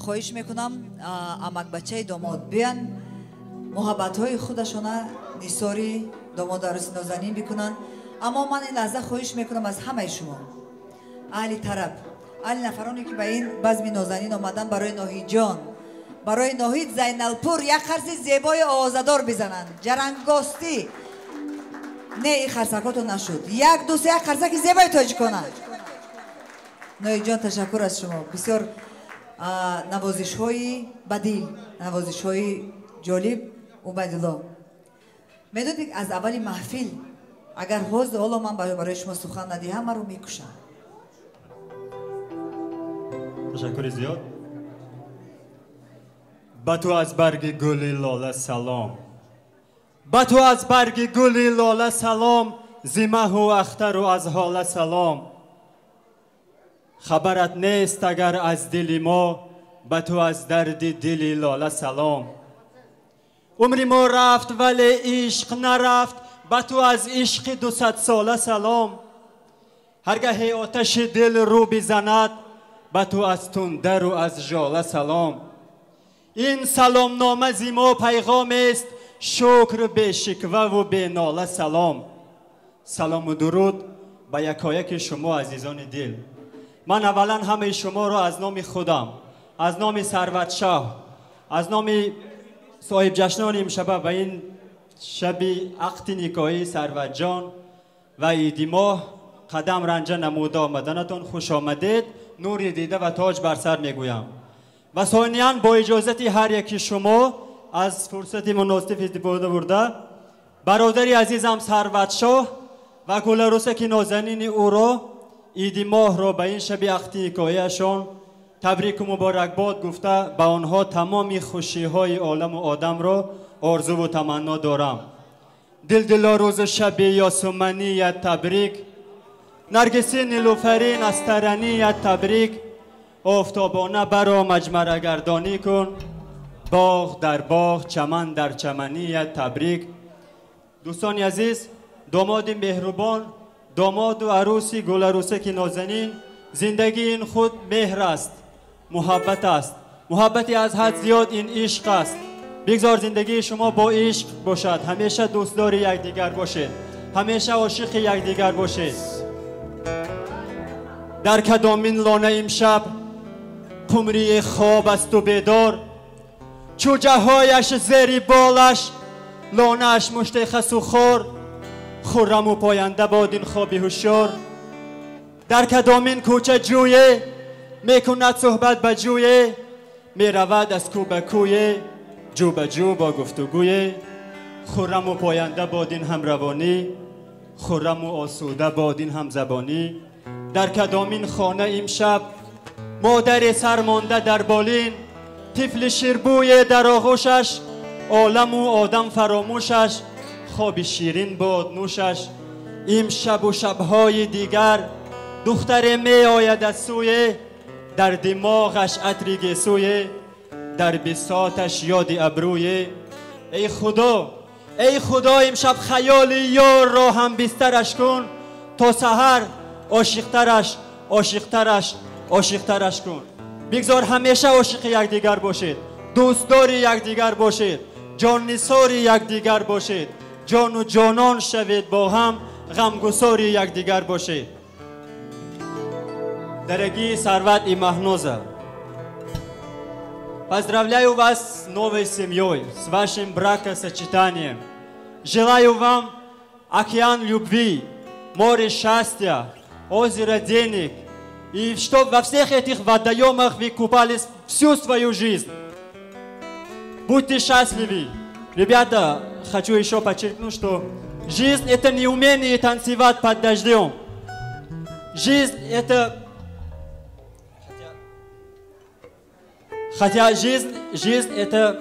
хоҳиш мекунам амакбачаи домод биён муҳаббатҳои худашона нисори домод арӯси нозанин бикунанд. Аммо ман ин лаҳза хоҳиш мекунам аз ҳамаи шумо, аҳли тараб, аҳли нафароне ки ба ин базми нозанин омадан, барои Ноҳидҷон, барои Ноҳид Зайналпур як қарси зебои овозадор бизананд. Ҷарангостӣ. Не, ин қарсакото нашуд. Як, ду, се, як қарсаки зебои тоҷикона. Ноҳидҷон, ташаккур аз шумо. Бисёр навозишҳои бадил, навозишҳои ҷолиб. Убайдулло, медонед, аз аввали маҳфил агар ҳоло ман барои шумо сухан надиҳам, маро мекушанд. Ташаккури зиёд. Ба ту аз барги гули лола салом, ба ту аз барги гули лола салом, зи маҳу ахтару аз ҳола салом. Хабарат нест агар аз дили мо, ба ту аз дарди дили лола салом. Умри мо рафт, вале ишқ нарафт, ба ту аз ишқи 200 сола салом. Ҳаргаҳе оташи дил рӯ бизанад, ба ту аз тундару аз жола салом. Ин саломнома зи мо пайғомест, шукр бешикваву бенола салом. Салому дуруд ба якояки шумо азизони дил. Ман аввалан ҳамаи шуморо аз номи худам, аз номи Сарватшоҳ, аз номи соҳибҷашнони имшаба ба ин шаби ақди никоҳии Сарватҷон ва иди моҳ қадам ранҷа намуда омаданатон хуш омадед, нури дида ва тоҷ бар сар мегӯям. Ва сониян бо иҷозати ҳар яки шумо аз фурсати муносиб истифода бурда бародари азизам Сарватшоҳ ва гуларӯсаки нозанини ӯро иди моҳро ба ин шаби ақди никоҳиашон табрику муборакбод гуфта ба онҳо тамоми хушиҳои оламу одамро орзуву таманно дорам. Дилдило рӯзу шаби ёсуманият табрик, наргиси нилуфарин аз тараният табрик, офтобона баро маҷмарагардонӣ кун, боғ дар боғ чаман дар чаманият табрик. Дӯстони азиз, домоди меҳрубон, домоду арӯси гуларӯсаки нозанин, зиндагии ин худ меҳр аст, муҳаббат аст, муҳаббати аз ҳад зиёд ин ишқ аст. Бигзор зиндагии шумо бо ишқ бошад, ҳамеша дӯстдори якдигар бошед, ҳамеша ошиқи якдигар бошед. Дар кадомин лона имшаб қумрии хоб асту бедор, чӯҷаҳояш зери болаш, лонааш мушти хасу хор, хурраму поянда бод ин хоби ҳушёр. Дар кадомин кӯча ҷӯе мекунад суҳбат ба ҷӯе, меравад аз кӯ ба кӯе, ҷӯ ба ҷӯ бо гуфтугӯе, хурраму поянда бод ин ҳамравонӣ, хурраму осуда бод ин ҳамзабонӣ. Дар кадомин хона имшаб модаре сармонда дар болин, тифли ширбӯе дар оғӯшаш, оламу одам фаромӯшаш, хоби ширин бод нӯшаш. Имшабу шабҳои дигар духтаре меояд аз сӯе, дар димоғаш атри гесӯе, дар бисоташ ёди абрӯе. Эй худо, эй худо, имшаб хаёли ёрро ҳам бистараш кун, то саҳар ошиқтараш, ошиқтараш, ошиқтараш кун. Бигзор ҳамеша ошиқи якдигар бошед, дӯстдори якдигар бошед, ҷоннисори якдигар бошед, ҷону ҷонон шавед бо ҳам, ғамгусори якдигар бошед. Дорогие Сарват и Махноза, поздравляю вас с новой семьей, с вашим бракосочетанием. Желаю вам океан любви, море счастья, озеро денег, и чтоб во всех этих водоемах вы купались всю свою жизнь. Будьте счастливы. Ребята, хочу еще подчеркнуть, что жизнь – это не умение танцевать под дождем. Жизнь – это... Хотя жизнь – это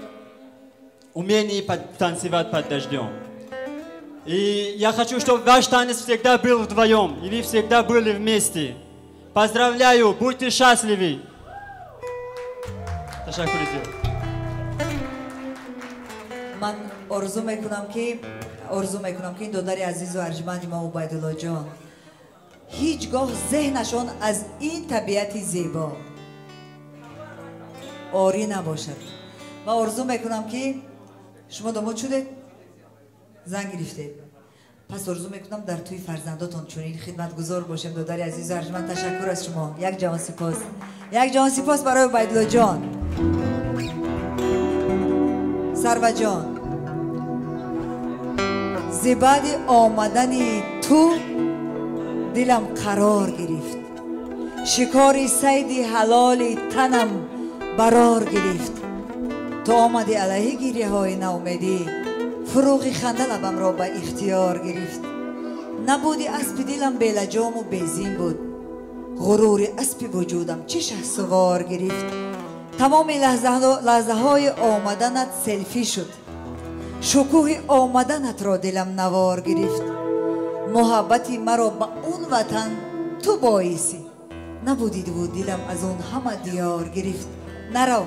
умение танцевать под дождем. И я хочу, чтобы ваш танец всегда был вдвоем, и вы всегда были вместе. Поздравляю, будьте счастливы. Ташаккур. Ман орзу мекунам ки ин додари азизу арҷманди мо Убайдуллоҷон ҳеҷ гоҳ зеҳнашон аз ин табиати зебо орӣ набошад. Ва орзу мекунам ки шумо домод шудед, зан гирифтед. Пас орзу мекунам дар тӯи фарзандотон чунин хидматгузор бошем. Додари азизу арҷманд, ташаккур аз шумо. Як ҷаҳон сипос, як ҷаҳон сипос барои Убайдуллоҷон. Сарваҷон, зи баъди омадани ту дилам қарор гирифт, шикори сайди ҳалоли танам барор гирифт. Ту омадӣ алайҳи гиряҳои наумедӣ, фурӯғи ханда лабамро ба ихтиёр гирифт. Набуди аспи дилам белаҷому безин буд, ғурури аспи вуҷудам чӣ шаҳсувор гирифт. Тамоми лаҳзаҳои омаданат селфӣ шуд, шукӯҳи омаданатро дилам навор гирифт. Муҳаббати маро ба он ватан ту боисӣ, набудидву дилам аз он ҳама диёр гирифт. Нарав,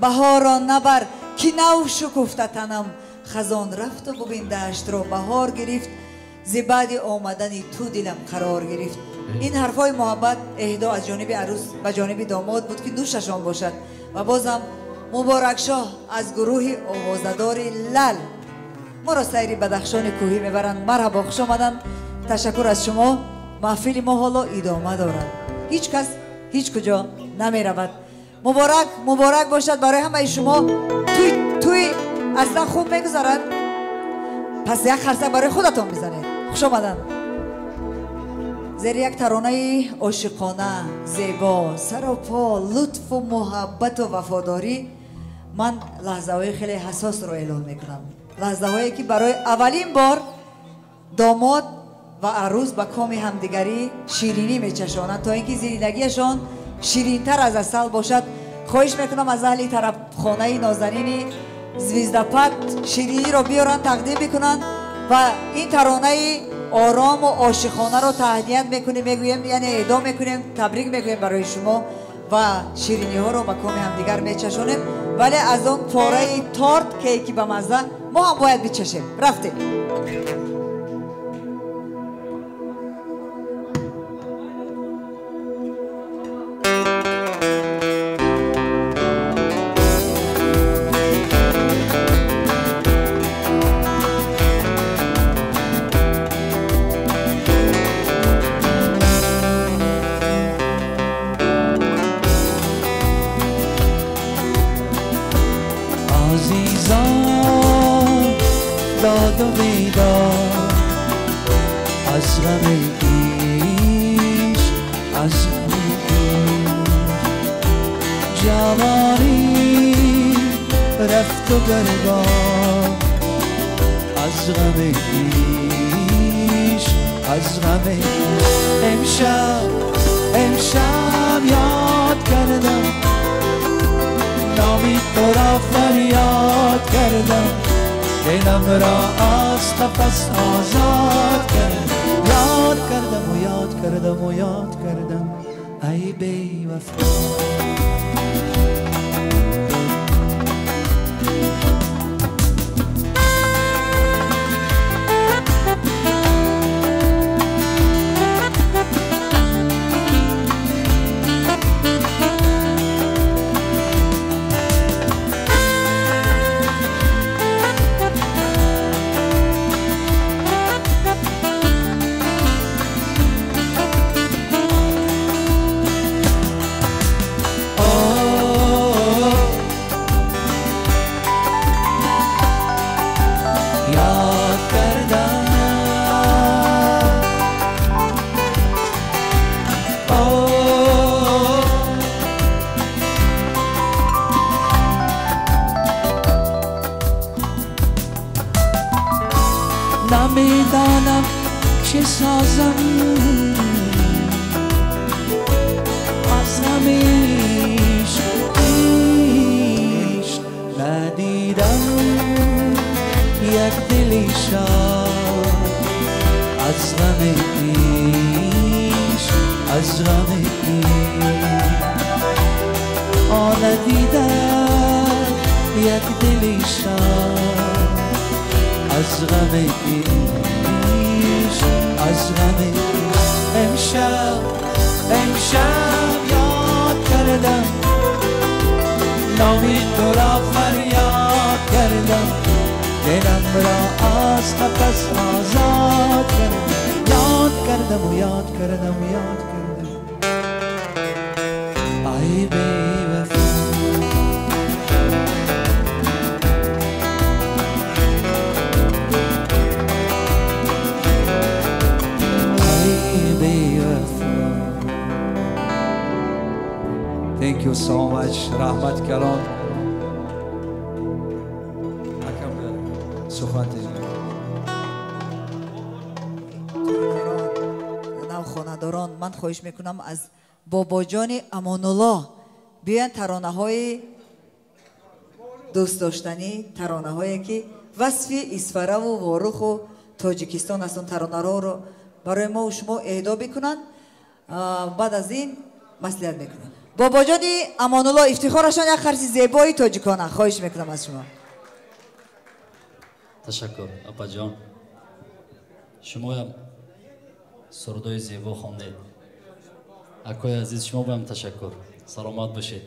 баҳорро набар, ки нав шукуфта танам, хазон рафту бубин даштро баҳор гирифт. Зи баъди омадани ту дилам қарор гирифт. Ин ҳарфҳои муҳаббат эҳдо аз ҷониби арӯс ба ҷониби домод буд, ки нӯшашон бошад. Ва бозам Муборакшоҳ аз гурӯҳи овозадори Лал моро сайри Бадахшони кӯҳӣ мебаранд. Марҳабо, хуш омаданд. Ташаккур аз шумо. Маҳфили мо ҳоло идома дорад, ҳеҷ кас ҳеҷ куҷо намеравад. Муборак, муборак бошад барои ҳамаи шумо. Тӯй аслан хуб мегузарад. Пас як харсак барои худатон бизанед. Хуш омаданд. Зери як таронаи ошиқона, зебо, саропо лутфу муҳаббату вафодорӣ ман лаҳзаҳои хеле ҳассосро эълон мекунам. Лаҳзаҳое ки барои аввалин бор домод ва арӯс ба коми ҳамдигарӣ ширинӣ мечашонанд, то ин ки зиндагиашон ширинтар аз асал бошад. Хоҳиш мекунам аз аҳли тарафхонаи нозанини Звездопад шириниро биёранд, тақдим бикунанд ва ин таронаи орому ошиқонаро таҳният мекунем, мегӯем, яъне эъдо мекунем, табрик мегӯем барои шумо ва шириниҳоро ба коми ҳамдигар мечашонем. Вале аз он пораи торт, кейки ба мазза, мо ҳам бояд бичашем. Рафтем. Thank you so much. Rahmat kalon. Akam сухан. Навхонадорон, ман хоҳиш мекунам аз бобоҷони Амонулло биёянд таронаҳои дӯстдоштанӣ, таронаҳое ки васфи Исфараву Воруху Тоҷикистон аст, он таронаҳоро барои мо шумо эҳдо бикунанд. Баъд аз ин маслиҳат мекунем. Бобоҷони Амонулло, ифтихорашон як харси зебои тоҷикона. Хоҳиш мекунам аз шумо. Ташаккур, апаҷон. Шумоям сурудои зебо хондед. Акои азиз, шумо баям ташаккур. Саломат бошед.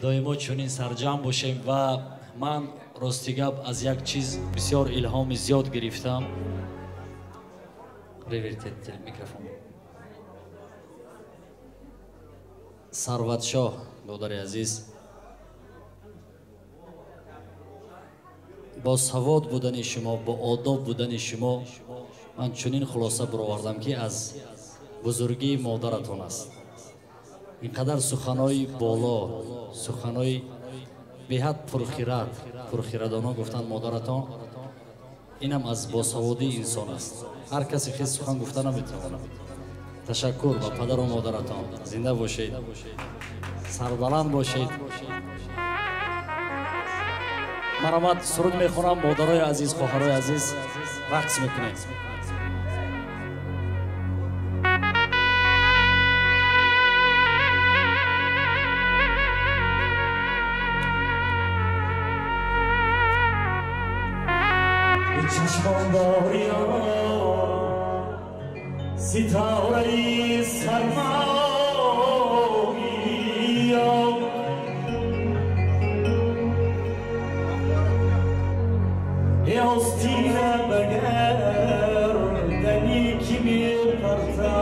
Доимо чунин сарҷамъ бошем ва ман рости гап аз як чиз бисёр илҳоми зиёд гирифтам. Проверьте микрофон. Сарватшоҳ, додари азиз, бо савод будани шумо, бо одоб будани шумо ман чунин хулоса баровардам, ки аз бузургии модаратон аст. Ин қадар суханои боло, суханои беҳад пурхирад, пурхирадона гуфтанд модаратон. Инам аз босаводии инсон аст. Ҳар касе хез сухан гуфта наметавонад. Ташаккур ба падару модаратон. Зинда бошед, сарбаланд бошед. Маромад, суруд мехонам. Модарои азиз, хоҳарои азиз, рақс мекунем. Чашмон дарё, ситораи сармоиё, остина ба гардани ки мепартоиё.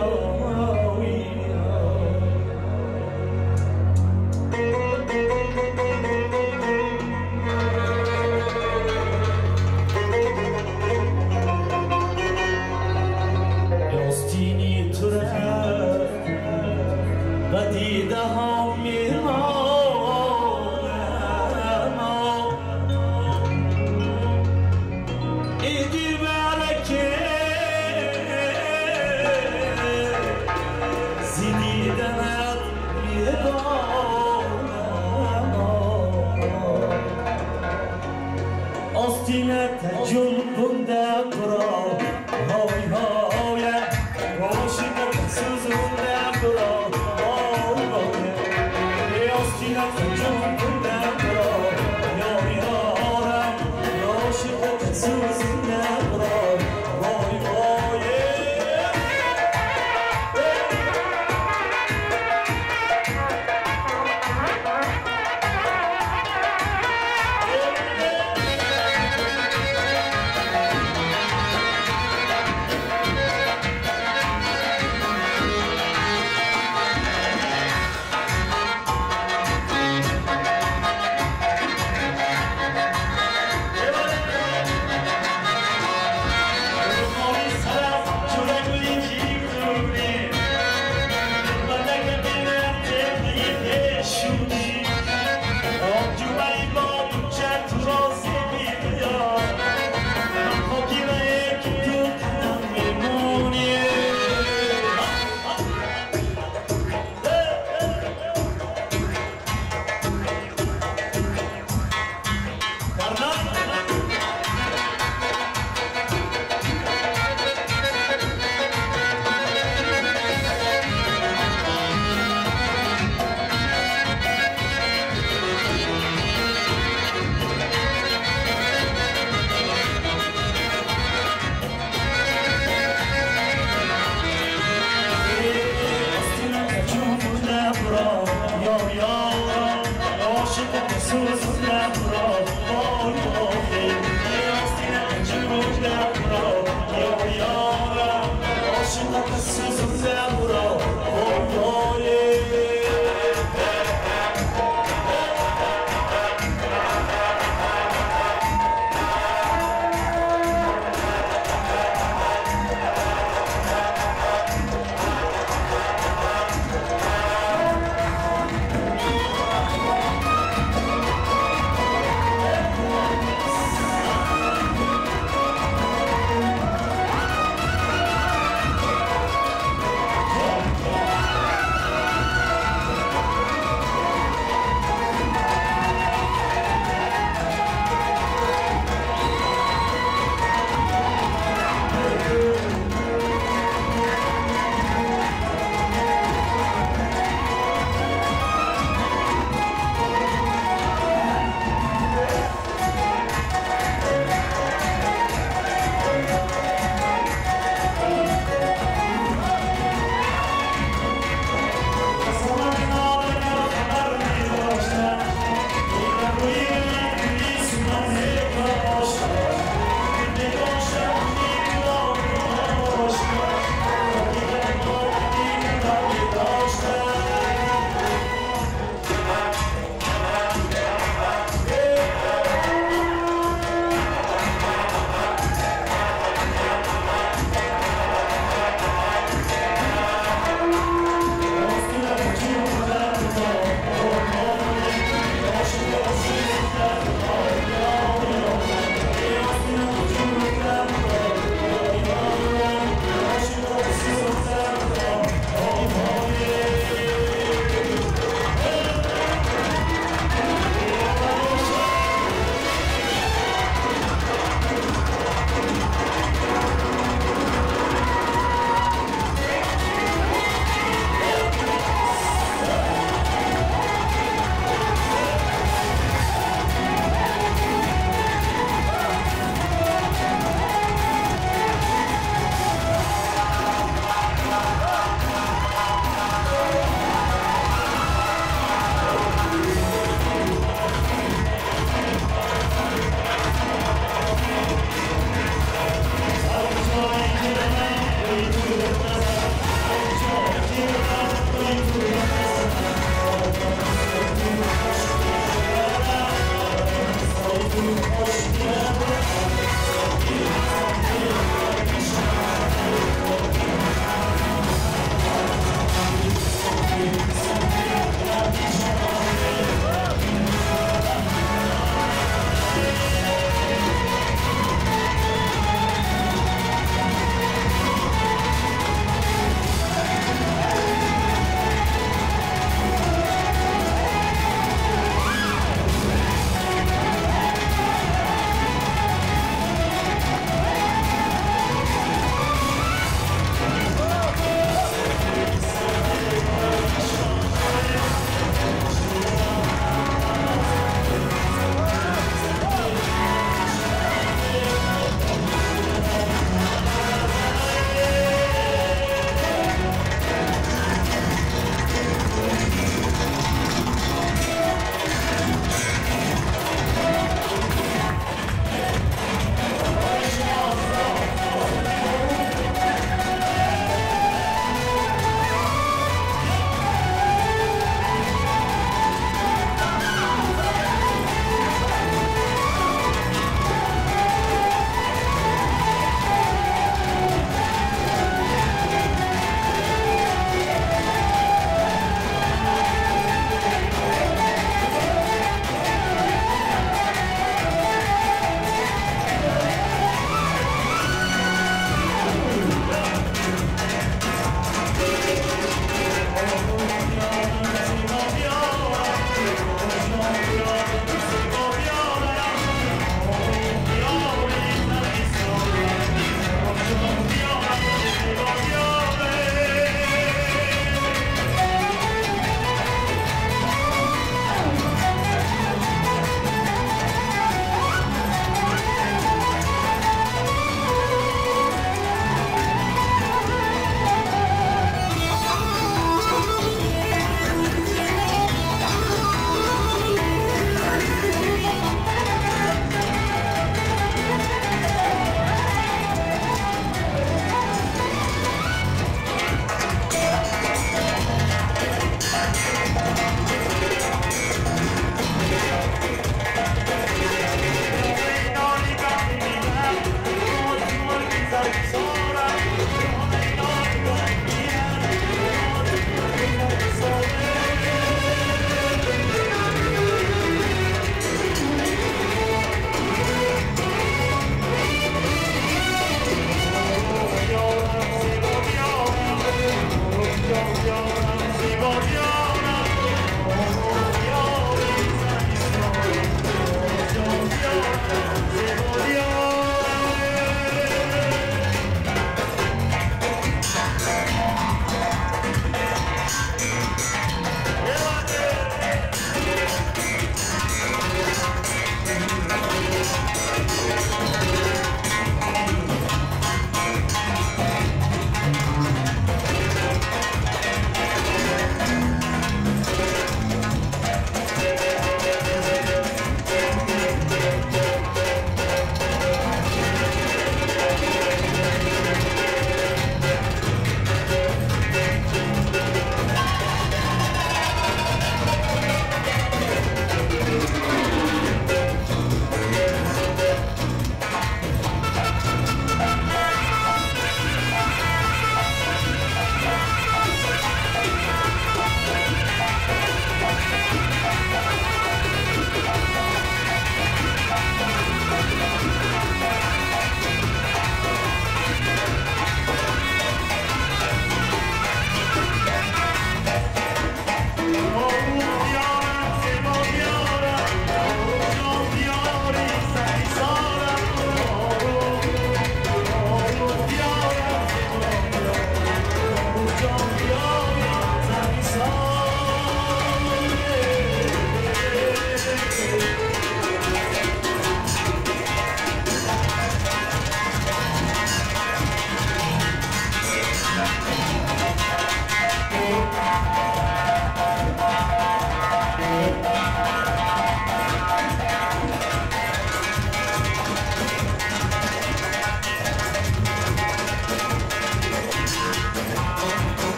Остини тура ба дидаҳо мемонам, эй дилбараке, зи диданат мебонам. Остината ҷунбунда туро, ҳой ҳоя, ошиқат сӯзунда туро, ой.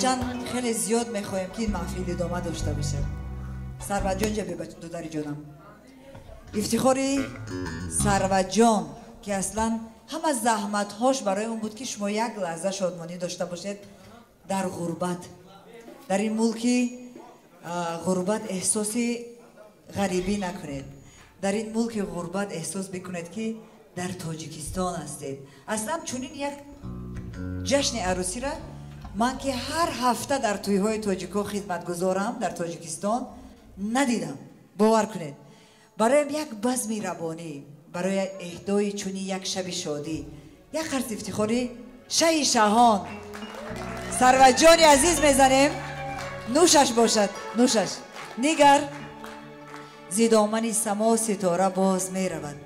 Ҳарчанд хеле зиёд мехоҳем, ки ин маҳфил идома дошта бошад. Сарватҷон, ҷаби додари ҷонам, ифтихори Сарватҷон, ки аслан ҳама заҳматҳош барои он буд, ки шумо як лаҳза шодмонӣ дошта бошед дар ғурбат, дар ин мулки ғурбат эҳсоси ғарибӣ накунед, дар ин мулки ғурбат эҳсос бикунед, ки дар Тоҷикистон ҳастед. Аслан чунин як ҷашни арӯсиро ман, ки ҳар ҳафта дар тӯйҳои тоҷикҳо хидматгузорам дар Тоҷикистон, надидам. Бовар кунед, бароям як базми рабонӣ, барои эҳдои чунин як шаби шодӣ, як қарз ифтихори шаҳи шаҳон Сарватҷони азиз мезанем. Нӯшаш бошад, нӯшаш. Нигар, зи домани само ситора боз меравад,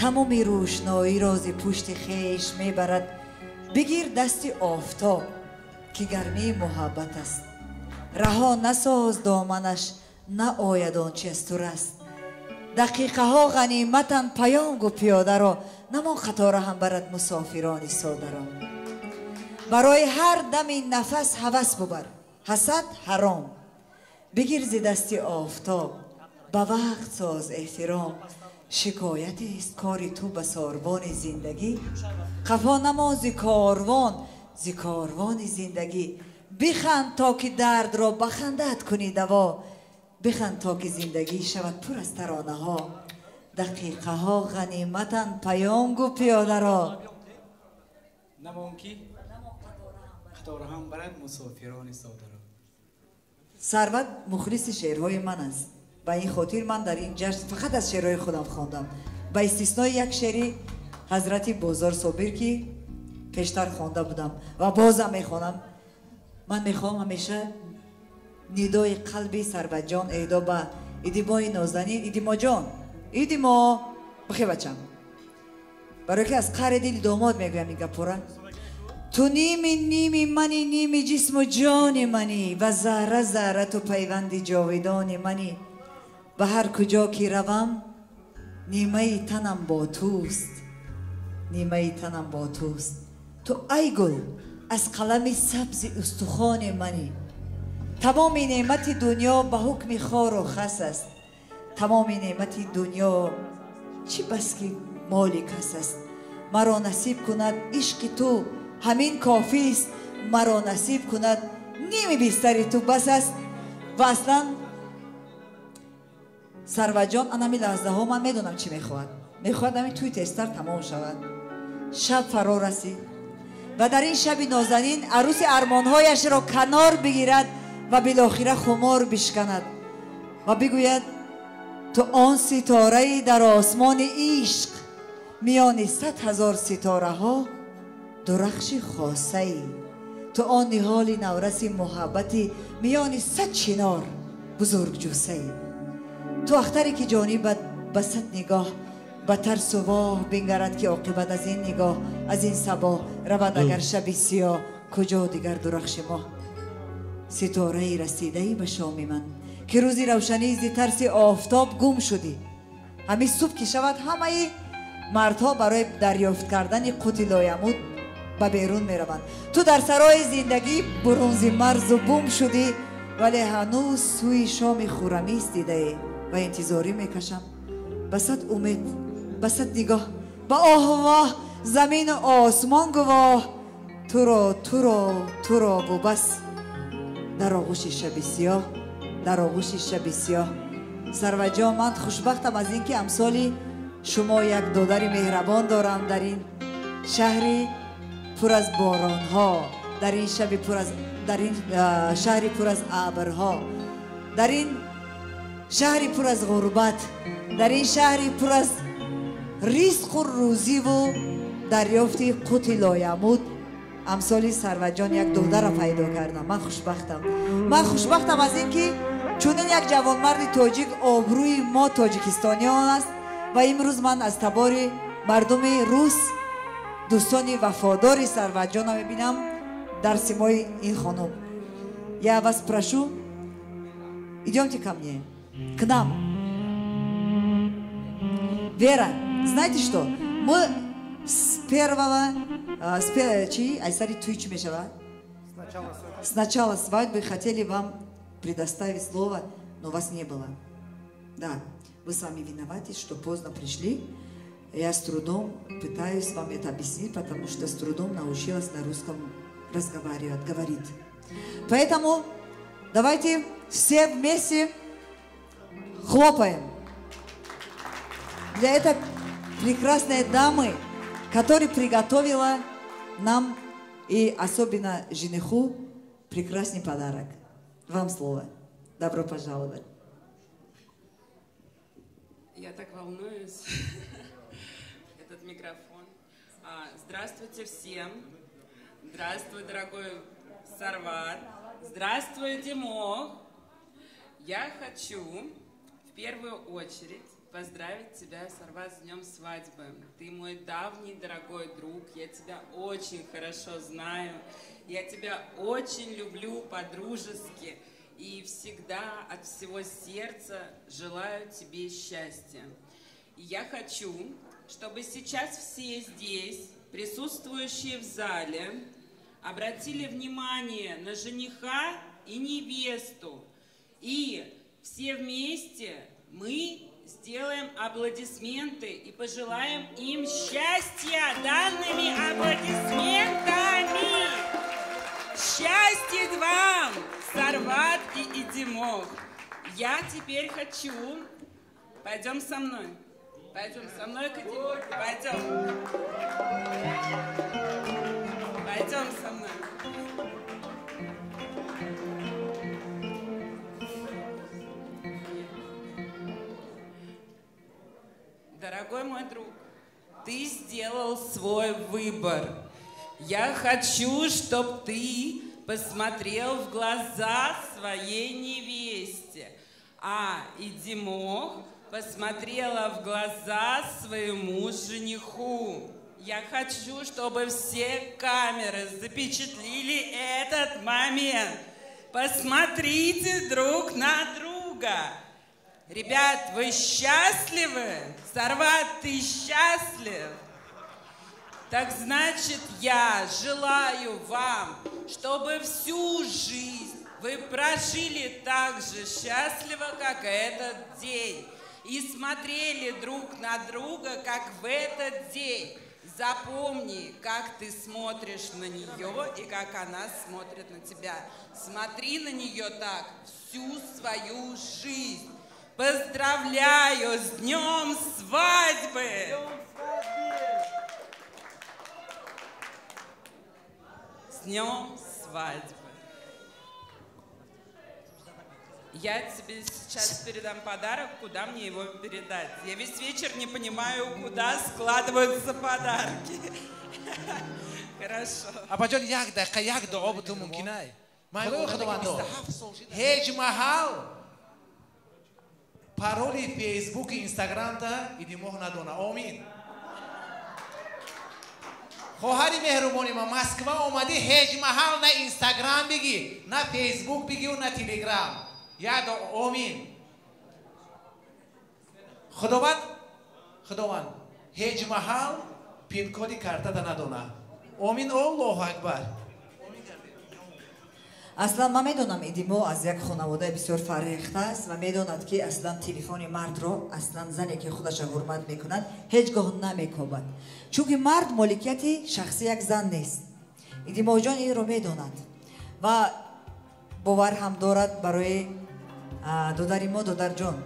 тамоми рӯшноиро зи пушти хеш мебарад. Бигир дасти офтоб, ки гармии муҳаббат аст, раҳо насоз доманаш, наояд он чи аз ту раст. Дақиқаҳо ғаниматанд, паём гӯ пиёдаро, намон қатора ҳам барад мусофирони содаро. Барои ҳар дами нафас ҳавас бубар, ҳасад ҳаром. Бигир зи дасти офтоб, ба вақт соз эҳтиром. Шикоятест кори ту ба сорбони зиндагӣ, қафо намон зи корвон, зи корвони зиндагӣ. Биханд, то ки дардро ба хандаат кунӣ даво, биханд, то ки зиндагӣ шавад пур аз таронаҳо. Дақиқаҳо ғаниматанд, паём гӯ пиёдаро, намон ки қатораҳам барад мусофирони содаро. Сарват мухлиси шеърҳои ман аст. Ба ин хотир ман дар ин ҷашн фақат аз шеърҳои худам хондам, ба истиснои як шеъри ҳазрати Бозор Собир, ки пештар хонда будам ва бозам мехонам. Ман мехоҳам ҳамеша нидои қалби Сарватҷон эҳдо ба Идимои нозанин. Идимоҷон, Идимо, бихе бачам, барое ки аз қаъри дили домод мегӯям ин гапора. Ту ними ними мани, ними ҷисму ҷони мани, ва зарра зарра ту пайванди ҷовидони мани. Ба ҳар куҷо ки равам, нимаи танам бо туст, нимаи танам бо туст. Ту ай гул аз қалами сабзи устухони мани. Тамоми неъмати дунё ба ҳукми хору хас аст, тамоми неъмати дунё чӣ бас ки моли кас аст. Маро насиб кунад ишқи ту, ҳамин кофист, маро насиб кунад ними бистари ту, бас аст. Ва аслан Сарватҷон анами лаҳзаҳо ман медонам чӣ мехоҳад. Мехоҳад ҳамин тӯй тезтар тамом шавад. Шаб фаро расид ва дар ин шаби нозанин арӯси армонҳояшро канор бигирад ва билохира хумор бишканад ва бигӯяд: ту он ситораи дар осмони ишқ, миёни 100 000 ситораҳо дурахши хосаӣ, ту он ниҳоли навраси муҳаббати, миёни 100 чинор бузургҷусаӣ, ту ахтаре ки ҷонибат ба 100 нигоҳ ба тарсу воҳ бингарад, ки оқибат аз ин нигоҳ, аз ин сабоҳ равад агар шаби сиёҳ, куҷо дигар дурахши моҳ. Ситораи расидаӣ ба шоми ман, ки рӯзи равшанӣ зи тарси офтоб гум шудӣ. Ҳамин субҳ ки шавад, ҳамаи мардҳо барои дарёфт кардани қути лоямуд ба берун мераванд. Ту дар сарои зиндагӣ бурунзи марзу бум шудӣ, вале ҳанӯз сӯи шоми хуррамист дидаӣ ва интизорӣ мекашам ба 100 умед, ба 100 нигоҳ, ба оҳу воҳ. Замину осмон гувоҳ, туро, туро, туро ву бас, дар оғӯши шаби сиёҳ, дар оғӯши шаби сиёҳ. Сарватҷон, ман хушбахтам аз ин ки амсоли шумо як додари меҳрабон дорам дар ин шаҳри пур аз боронҳо, дар ин шаби пур аз, дар ин шаҳри пур аз абрҳо, дар ин шаҳри пур аз ғурбат, дар ин шаҳри пур аз ризқу рӯзиву дарёфти қути лоямуд амсоли Сарватҷон як додарро пайдо кардам. Ман хушбахтам, ман хушбахтам аз ин ки чунин як ҷавонмарди тоҷик обрӯи мо тоҷикистониён аст. Ва имрӯз ман аз табори мардуми рус дӯстони вафодори Сарватҷонро мебинам дар симои ин хонум. Я вас прошу, идемте ко мне, к нам. Вера, знаете что, мы с первого, чи айсари туй чӣ мешавад? С начала свадьбы хотели вам предоставить слово, но вас не было. Да, вы сами виноваты, что поздно пришли. Я с трудом пытаюсь вам это объяснить, потому что с трудом научилась на русском разговаривать, говорить. Поэтому давайте все вместе хлопаем для этой прекрасной дамы, которая приготовила нам и особенно жениху прекрасный подарок. Вам слово. Добро пожаловать. Я так волнуюсь. Этот микрофон. Здравствуйте всем. Здравствуй, дорогой Сарват. Здравствуй, Димох. Я хочу в первую очередь поздравить тебя, Сарват, с днем свадьбы. Ты мой давний дорогой друг, я тебя очень хорошо знаю, я тебя очень люблю по-дружески и всегда от всего сердца желаю тебе счастья. И я хочу, чтобы сейчас все здесь, присутствующие в зале, обратили внимание на жениха и невесту. И все вместе мы сделаем аплодисменты и пожелаем им счастья данными аплодисментами. Счастья вам, Сарват и Идимох. Я теперь хочу... Пойдем со мной. Пойдем со мной к Идимоху. Пойдем. Пойдем со мной. Дорогой мой друг, ты сделал свой выбор. Я хочу, чтобы ты посмотрел в глаза своей невесте, а Идимох посмотрела в глаза своему жениху. Я хочу, чтобы все камеры запечатлили этот момент. Посмотрите друг на друга. Ребят, вы счастливы? Сарват, ты счастлив? Так значит, я желаю вам, чтобы всю жизнь вы прожили так же счастливо, как этот день. И смотрели друг на друга, как в этот день. Запомни, как ты смотришь на нее и как она смотрит на тебя. Смотри на нее так всю свою жизнь. Поздравляю с днем свадьбы! С днем свадьбы! Я тебе сейчас передам подарок, куда мне его передать. Я весь вечер не понимаю, куда складываются подарки. Хорошо. Апаҷон, як дақиқа як дуо бутун мумкин ай? Ман худовандо, ҳеҷ маҳал пароли Фейсбуки Инстаграмта Идимоҳ надона. Омин. Хоҳари меҳрубони ма, Москва омадӣ, ҳеҷ маҳал на Инстаграм бигӣ, на Фейсбук бигиву на Телеграм. Як омин. Худованд, Худованд ҳеҷ маҳал пинкоди картата надона. Омин. Аллоҳу акбар. Аслан ман медонам, Идимо аз як хонаводаи бисёр фарҳехта аст ва медонад, ки аслан телефони мардро аслан зане, ки худаша ҳурмат мекунад, ҳеҷ гоҳ намекобад, чунки мард моликияти шахси як зан нест. Идимоҷон инро медонад ва бовар ҳам дорад барои додари мо. Додарҷон,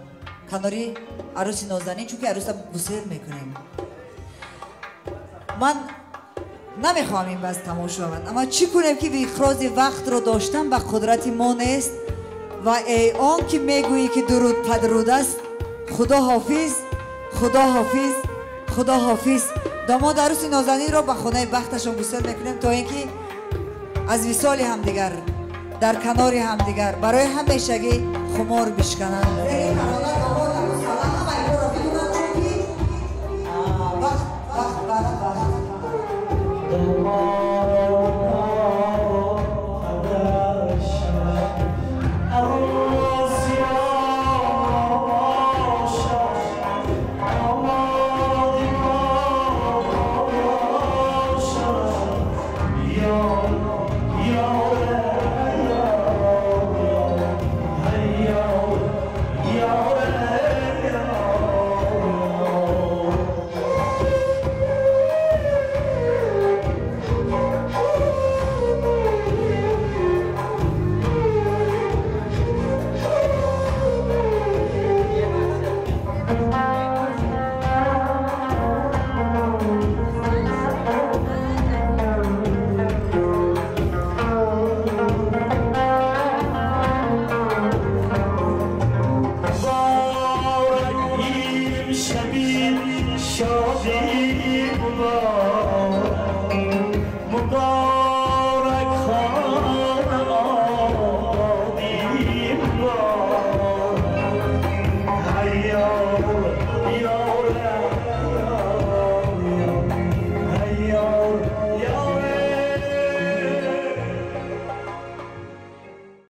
канори арӯси нозанин, чунки арӯса гусел мекунем. Ман намехоҳам ин вазъ тамом шавад, аммо чӣ кунем, ки иқрози вақтро доштан ба қудрати мо нест. Ва эй он ки мегӯӣ, ки дуруд падруд аст, худо ҳофиз, худо ҳофиз, худо ҳофиз. Домод, арӯси нозанинро ба хонаи бахташон гусел мекунем, то ин ки аз висоли ҳамдигар дар канори ҳамдигар барои ҳамешагӣ хумор бишкананд. Вақт, вақт, вақт, вақт. Yo. شادی مبارک مبارک خانه آبادی مبارک. هیا